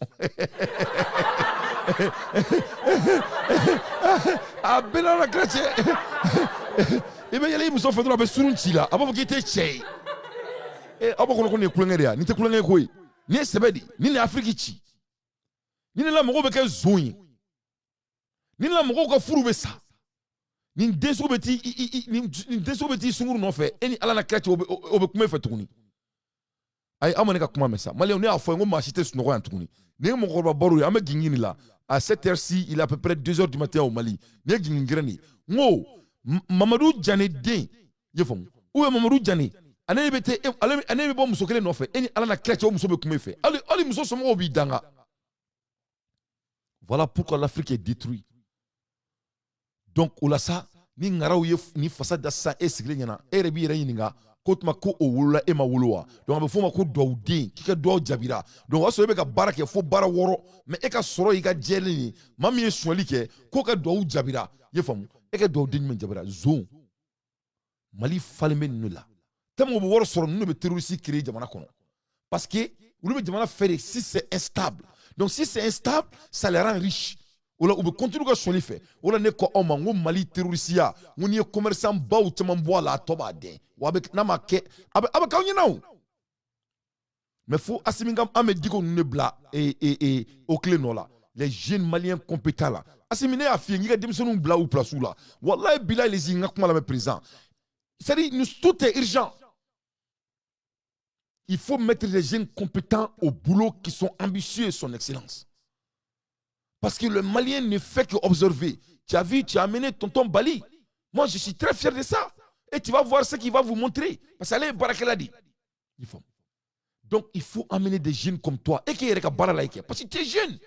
A bɛɛ n'a kira cɛ. I bɛ yɛlɛ i muso fɛ dɔrɔn, a bɛ surun ci la, a b'a fɔ k'i tɛ cɛ ye. E aw b'a kɔnɔ ko nin ye kulonkɛ de ye? Nin tɛ kulonkɛ ko ye, nin ye sɛbɛ de ye. Nin de ye Afiriki ci. Nin de la mɔgɔw bɛ kɛ zon ye. Nin de la mɔgɔw ka furu bɛ sa. Nin den sugu bɛ t'i nin den sugu bɛ t'i sunkuru nɔfɛ, e ni Ala na kira cɛ, o bɛ kuma e fɛ tuguni. Ayi, aw ma ne ka kuma mɛn sa. Maliyɛnw, ne y'a fɔ ye n ko maa si tɛ sunɔgɔ yan tuguni. Nin ye mɔgɔkɔrɔba baro ye, an bɛ gingin de la. À cette heure-ci, il est à peu près 2 heures du matin au Mali. Nin ye gingin gɛrɛn de ye. N ko Mamadu Jane den, i ye faamu, ou bien Mamadu Jane, ale bɛ tɛ, ale bɛ bɔ muso kelen nɔfɛ, e ni Ala na kira cɛ, o muso bɛ kuma e fɛ. Hali muso somɔgɔw b'i danga. Voilà pourquoi l'Afrique est détruite. Donc o la sa, ni ŋaraw ye ni fasa da sisan e sigilen ɲɛna, e yɛrɛ b'i yɛrɛ ɲininka ko tuma ko o wolola, e ma wolo wa? Donc a bɛ f'o ma ko dugawuden, k'i ka dugawu jaabira. Donc o y'a sɔrɔ e bɛ ka baara kɛ fo baara 6, mais e ka sɔrɔ y'i ka jɛlen ye. Maa min ye sonyali kɛ k'o ka dugawu jaabira, i ye faamu, e ka dugawuden jumɛn jaabira? Zon. Mali falen bɛ ninnu de la. Tellement u bɛ wari sɔrɔ, ninnu de bɛ terroriste créer jamana kɔnɔ, parce que olu bɛ jamana fɛ de si c'est instable. Donc si c'est instable, ça les rend riches. O la u bɛ continuer ka sɔnni fɛ. O la ne ko aw ma n ko Mali terrorisiya, n ko n'i ye commerçant baw caman bɔ a la, a tɔ b'a dɛn. Wa a bɛ n'a ma kɛ, a bɛ k'aw ɲɛna o. Mais fo Asimi ka an bɛ Diko ninnu de bila e o kelen nɔ la, les jeunes Maliens compétents la. Asimi, ne y'a f'i ye n k'i ka denmisɛnninw bila u place la. Walayi bilayi lezi, n ka kuma lamɛn président. C'est-à-dire, nous, tout est urgent. Il faut mettre des jeunes compétents au boulot qui sont ambitieux, son excellence. Parce que le Malien ne fait que observer. Tu as vu, tu as amené tonton Bali. Moi, je suis très fier de ça. Et tu vas voir ce qu'il va vous montrer. Parce qu'elle est barakeladi. Il faut. Donc, il faut amener des jeunes comme toi. Et qui est. Parce que tu es jeune.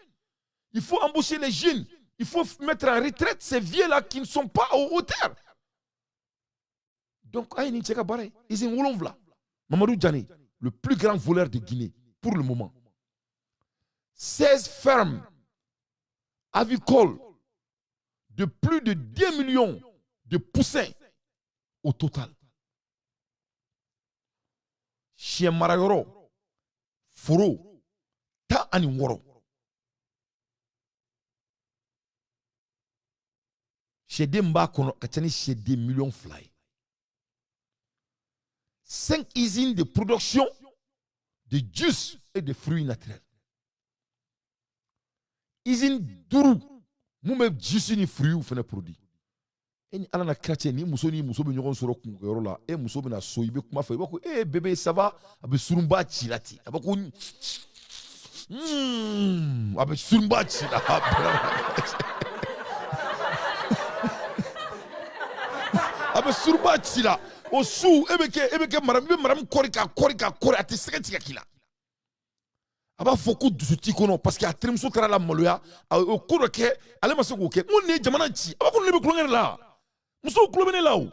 Il faut embaucher les jeunes. Il faut mettre en retraite ces vieux-là qui ne sont pas aux hauteurs. Donc, Mamadou Djani, le plus grand voleur de Guinée, pour le moment. 16 fermes avicoles de plus de 2 millions de poussins au total. Sɛ marayɔrɔ, foro, 16. Sɛden b'a kɔnɔ ka ca ni sɛden miliyɔn 2 ye. 5 usines de production de jus et de fruits naturels. Usine 5 mun bɛ jus ni fruits fana produit. E ni Ala na kira cɛ, ni muso ni muso bɛ ɲɔgɔn sɔrɔ kungokɛyɔrɔ la, e muso bɛna so, i bɛ kuma fɛ, i b'a ko e bébé, ça va? A bɛ surunba ci la ten, a b'a ko a bɛ surunba ci la, a bɛ surunba ci la. O su e bɛ kɛ mara, i bɛ mara min kɔri ka kɔri ka kɔri, a tɛ sɛgɛ tigɛ k'i la. A b'a fɔ ko dusu t'i kɔnɔ parce que a terimuso taara la maloya, a ye ko dɔ kɛ, ale ma se k'o kɛ. N ko nin ye jamana ci, a b'a ko ne bɛ kulonkɛ de la, musow tulo bɛ ne la o.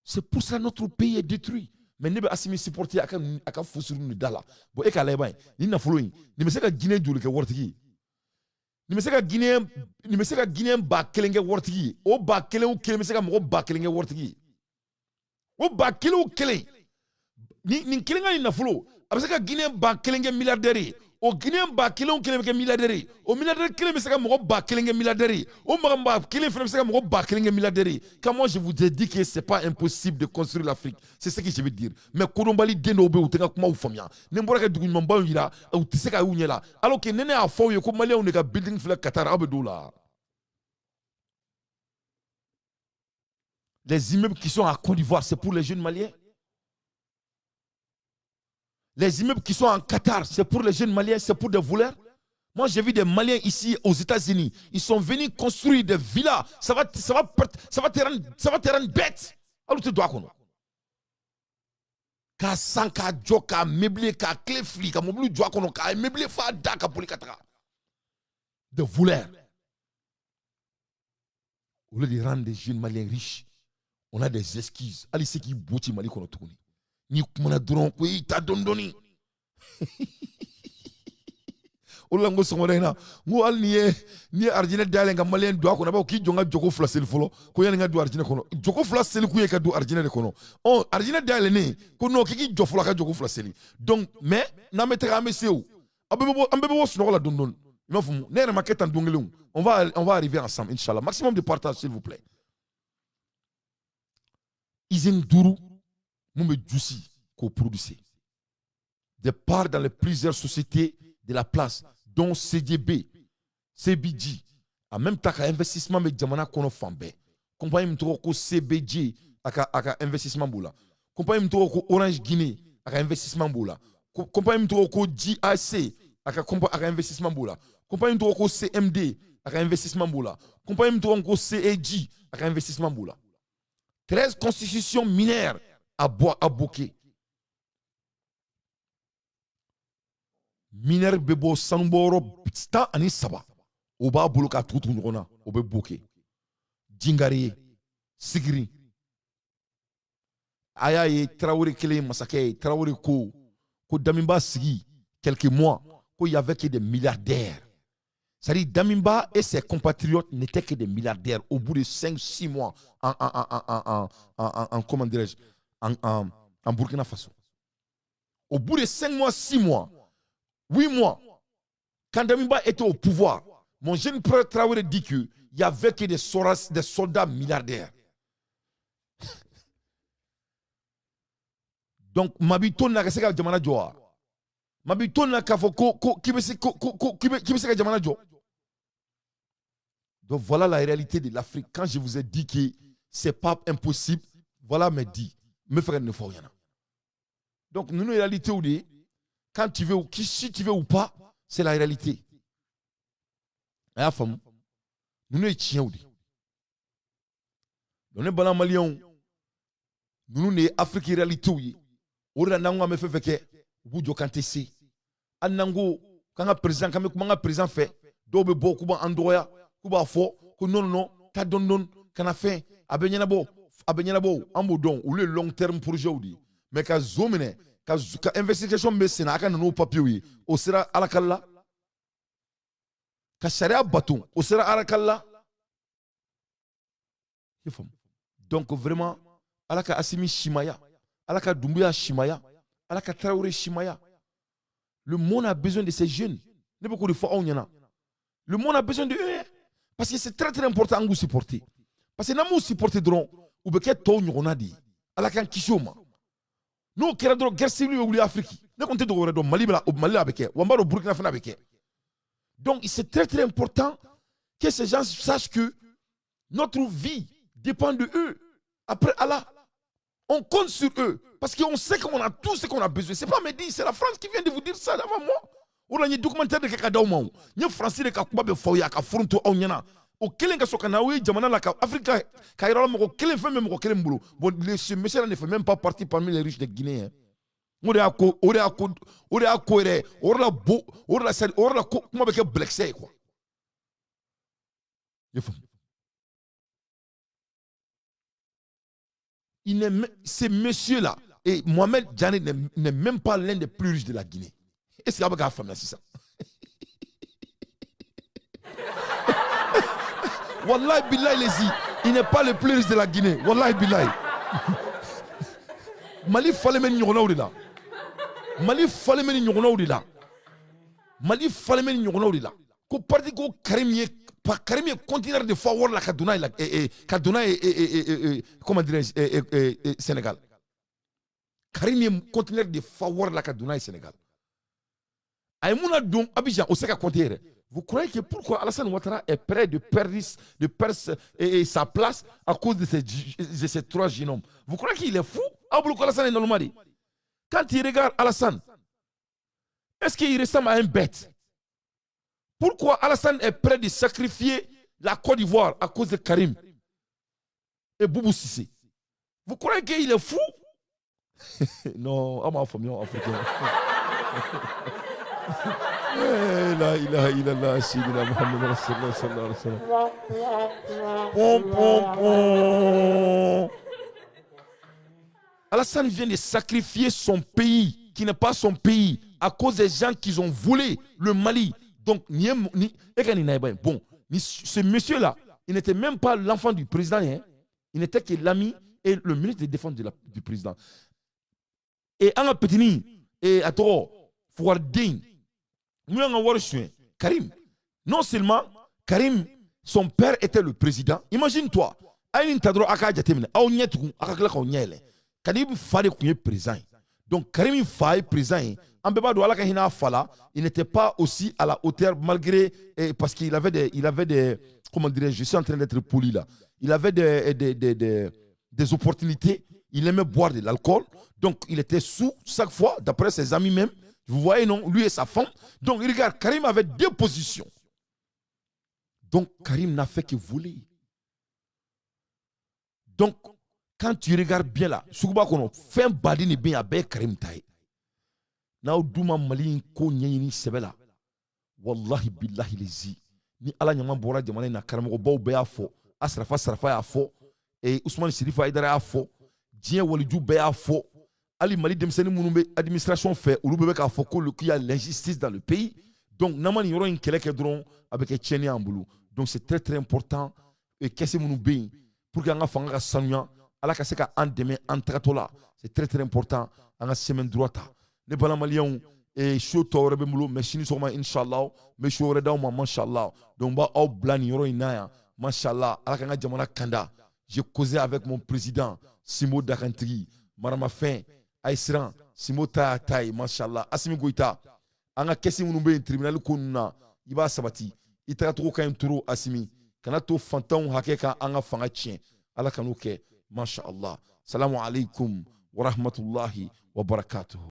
C'est pour ça notre pays est détruit. Mais ne bɛ Asimi supporter a ka fusuru nin da la. Bon, e k'a lajɛ ban ye, nin nafolo in, nin bɛ se ka Guinée joli kɛ waritigi ye? Nin bɛ se ka Guinéen, nin bɛ se ka Guinéen 1000 kɛ waritigi ye. O 1000 o kelen bɛ se ka mɔgɔ 1000 kɛ waritigi ye. O 1000 o kelen, nin kelen ka nin nafolo, a bɛ se ka Guinéen 1000 kɛ milliardaire ye. O Guinéen 1000 o kelen bɛ kɛ milliardaire ye. O milliardaire kelen bɛ se ka mɔgɔ 1000 kɛ milliardaire ye. O mɔgɔ 1000 fana bɛ se ka mɔgɔ 1000 kɛ milliardaire ye. Quand moi je vous ai dit que c'est pas impossible de construire l'Afrique, c'est ce que je veux dire. Mais kodɔnbali den dɔw bɛ yen, u tɛ n ka kumaw faamuya. Ni n bɔra ka dugu ɲumanbaw yira, u tɛ se ka y'u ɲɛ la. Alors que ni ne y'a fɔ aw ye ko Maliyɛnw de ka building filɛ Qatar, aw bɛ don o la. Les immeubles qui sont à Côte d'Ivoire, c'est pour les jeunes Maliens. Les immeubles qui sont en Qatar, c'est pour les jeunes Maliens, c'est pour des voleurs. Moi, j'ai vu des Maliens ici aux États-Unis. Ils sont venus construire des villas. Ça va te rendre bête. Alors, tu dois connaître. K'a san, k'a jɔ, k'a meubler, k'a clé fili, ka mobili jɔ a kɔnɔ, k'a meubler f'a da ka boli ka taga. Des voleurs. Au lieu de rendre des jeunes Maliens riches, on a des excuses. Hali se k'i bo ci Mali kɔnɔ tuguni. N'i kumana dɔrɔn ko i ta dɔɔni dɔɔni. O de la n ko sɔgɔmada in na, n ko hali n'i ye arijinɛ dayɛlɛ ka Maliyɛn don a kɔnɔ, a b'a fɔ k'i jɔ n ka jɔko 2 seli fɔlɔ, ko yanni n ka don arijinɛ kɔnɔ. Jɔko 2 seli kun ye ka don arijinɛ de kɔnɔ. Ɔ arijinɛ dayɛlɛnnen ko non, k'i k'i jɔ fɔlɔ a ka jɔko 2 seli. Donc mais n'an bɛ taga, an bɛ se o. An bɛɛ bɛ bɔ sunɔgɔ la dɔɔni dɔɔni. I m'a faamu, ne yɛrɛ ma kɛ tan don kelen o. On va arriver ensemble, inchallah. Maximum de partage, s'il vous plaît. Usine 5 mun bɛ jusi k'o producer. Des parts dans les plusieurs sociétés de la place, dont CDB, CBG. En même temps ka investissement bɛ jamana kɔnɔ fan bɛɛ. Compagnie min tɔgɔ ko CBG, a ka investissement b'o la. Compagnie min tɔgɔ ko Orange Guinée, a ka investissement b'o la. Compagnie min tɔgɔ ko GAC, a ka investissement b'o la. Compagnie min tɔgɔ ko CMD, a ka investissement b'o la. Compagnie min tɔgɔ ko CEG, a ka investissement b'o la. 13 constitutions minières à Boké. Mineur bɛ bɔ sanubɔyɔrɔ 13, o b'a bolo k'a tugu tugu ɲɔgɔn na, o bɛ Boké. Jingare, Sigiri. A y'a ye Tarawele kelen masakɛ ye, Tarawele ko Damiba sigi quelques mois, ko il y avait que des milliardaires. C'est-à-dire Damiba et ses compatriotes n'étaient que des milliardaires au bout de 5-6 mois en comment dirais-je, en Burkina Faso. Au bout de 5 mois, 6 mois, 8 mois, quand Damiba était au pouvoir, mon jeune frère Traoré dit qu'il n'y avait que des soldats milliardaires. Donc, Mabito n'a ka jamana jɔ wa? Mabito n'a k'a fɔ ko k'i bɛ se k'i bɛ se ka jamana jɔ. Donc voilà la réalité de l'Afrique. Quand je vous ai dit que c'est pas impossible, voilà mes dit. Me faire ne faut rien. Donc nous, réalité ou de, quand tu veux ou si tu veux ou pas, c'est la réalité. A y'a faamu, ninnu ye tiɲɛw de. Donc ne balima Maliyɛnw, ninnu de ye Afrique réalitéw ye. O de la n'an ko an bɛ fɛn fɛn kɛ, u b'u jɔ k'an tɛ se. Hali n'an ko k'an ka président, k'an bɛ kuma an ka président fɛ, dɔw bɛ bɔ k'u b'an dɔgɔya, k'u b'a fɔ ko non non, taa dɔɔni dɔɔni, kana fɛn, a bɛ ɲɛnabɔ, a bɛ ɲɛnabɔ. An b'o dɔn, olu ye long terme projet de ye. Mais ka zo minɛ, ka investigation bɛ sen na, a ka na n'o papiers ye, o sera alakali la. Ka sariya bato, o sera alakali la. I faamu? Donc vraiment, Ala ka Assimi simaya, Ala ka Doumbouya simaya, Ala ka Traoré simaya. Le monde a besoin de ces jeunes. Ne bɛ k'o de fɔ aw ɲɛna. Le monde a besoin de eux, parce que c'est très très important an k'u supporter. Parce que n'an m'u supporter dɔrɔn, u bɛ kɛ tɔw ɲɔgɔnna de ye. Ala k'an kisi o ma. N'o kɛra dɔrɔn, guerre civile bɛ wuli Afrique. Ne kɔni tɛ dogo wɛrɛ dɔn, Mali bɛ la, Mali la a bɛ kɛ. Wa n b'a dɔn Burkina fana bɛ kɛ. Donc c'est très très important que ces gens sachent que notre vie dépend de eux. Après Allah, on compte sur eux. Parce qu'on sait qu'on a tout ce qu'on a besoin. C'est pas Mehdi, c'est la France qui vient de vous dire ça avant moi. O la n ye documentaire de kɛ ka d'aw ma o. N ye Faransi de ka kuma bɛɛ fɔ aw ye a ka foronto aw ɲɛna. O kelen ka sɔrɔ ka na aw ye jamana la ka Afrique ka yɔrɔ la mɔgɔ kelen fɛn bɛ mɔgɔ kelen bolo. Bon, ce monsieur-là ne fait même pas partie parmi les riches de Guinée. Hein. O de y'a ko, o de y'a ko, o de y'a ko yɛrɛ, o de la bo, o de la o de la ko kuma bɛ kɛ bɛlɛkisɛ ye quoi. I y'a faamu? Ce monsieur-là, et Mohamed Djane n'est même pas l'un des plus riches de la Guinée. Est-ce qu'il y a faamuya sisan? Wallahi billahi lezi, il n'est pas le plus riche de la Guinée. Wallahi billahi. Mali falen bɛ ni ɲɔgɔnnaw de la. Mali falen bɛ ni ɲɔgɔnnaw de la. Mali falen bɛ ni ɲɔgɔnnaw de la. Ko parti ko Karim ye conteneur de fa wari la ka don n'a ye la, ka don n'a ye, comment dirais-je, Sénégal. Karim ye conteneur de fa wari la ka don n'a ye Sénégal. A ye mun na don Abidjan, o se ka compter yɛrɛ. Vous croyez que pourquoi Alassane Ouattara est prêt de perdre sa place à cause de ces trois jeunes hommes? Vous croyez qu'il est fou? Aw bolo ko Alassane est normal? Quand il regarde Alassane, est-ce qu'il ressemble à un bête? Pourquoi Alassane est prêt de sacrifier la Côte d'Ivoire à cause de Karim et Boubou Cissé? Vous croyez qu'il est fou? Non, à ma famille africaine. لا إله إلا الله سيدنا محمد رسول الله صلى الله عليه وسلم. Pom, pom, pom. Alassane vient de sacrifier son pays, qui n'est pas son pays, à cause des gens qui ont volé le Mali. Donc, bon, ce monsieur-là, il n'était même pas l'enfant du président, hein. Il n'était que l'ami et le ministre de défense du président. Et an petit et à tɔgɔ Fouarden, Karim, non seulement Karim, son père était le président. Imagine-toi, ayi ta dɔrɔn a k'a jateminɛ aw ɲɛ tugun a ka tila k'aw ɲɛ yɛlɛ. Karim fa de tun ye président ye. Donc Karim fa ye président ye, an bɛɛ b'a dɔn, Ala ka hinɛ a fa la, il n'était pas aussi à la hauteur malgré parce qu'il avait des, comment dirais-je, je suis en train d'être poli là, il avait des opportunités, il aimait boire de l'alcool, donc il était saoul chaque fois, d'après ses amis même. Vous voyez, non? Lui et sa femme. Donc, regarde, Karim avait deux positions. Donc, Karim n'a fait que voler. Donc, quand tu regardes bien là, suguba kɔnɔ, fɛn baden de bɛ yen, a bɛɛ ye Karim ta ye. N'aw dun ma Mali in ko ɲɛɲini sɛbɛ la, wallahi billahi lezi, ni Ala ɲama bɔra jamana in na, karamɔgɔbaw bɛɛ y'a fɔ, Asrafa Sarafa y'a fɔ, Usumani Sirifa Hayidara y'a fɔ, diɲɛ waliju bɛɛ y'a fɔ, hali Mali denmisɛnnin minnu bɛ administration fɛ, olu bɛɛ bɛ k'a fɔ ko qu'il y a l'injustice dans le pays. Donc n'an ma nin yɔrɔ in kɛlɛ kɛ dɔrɔn, a bɛ kɛ tiɲɛni y'an bolo. Donc c'est très très important. Et caisse minnu bɛ yen pour que an ka fanga ka sanuya, Ala ka se ka an dɛmɛ an tagatɔ la, c'est très très important an ka semaine droit ta. Ne balima maliyɛnw, show tɔ wɛrɛ bɛ n bolo, mais sini sɔgɔma inshallah n bɛ show wɛrɛ d'aw ma, mashallah. Donc n b'aw bila nin yɔrɔ in na yan, mashallah. Ala k'an ka jamana kanda. J'ai causé avec mon président Simo Dakantigi maramafɛn, a ye siran Simo ta y'a ta ye, mashallah. Asimi Goyita, an ka caisse minnu bɛ yen tribunal ko ninnu na, i b'a sabati, i tagacogo ka ɲi trop. Asimi, kana to fantanw hakɛ ka an ka fanga tiɲɛ, Ala ka n'o kɛ, masha Allah. Salamu alaikum wa rahmatullahi wa barakatuhu.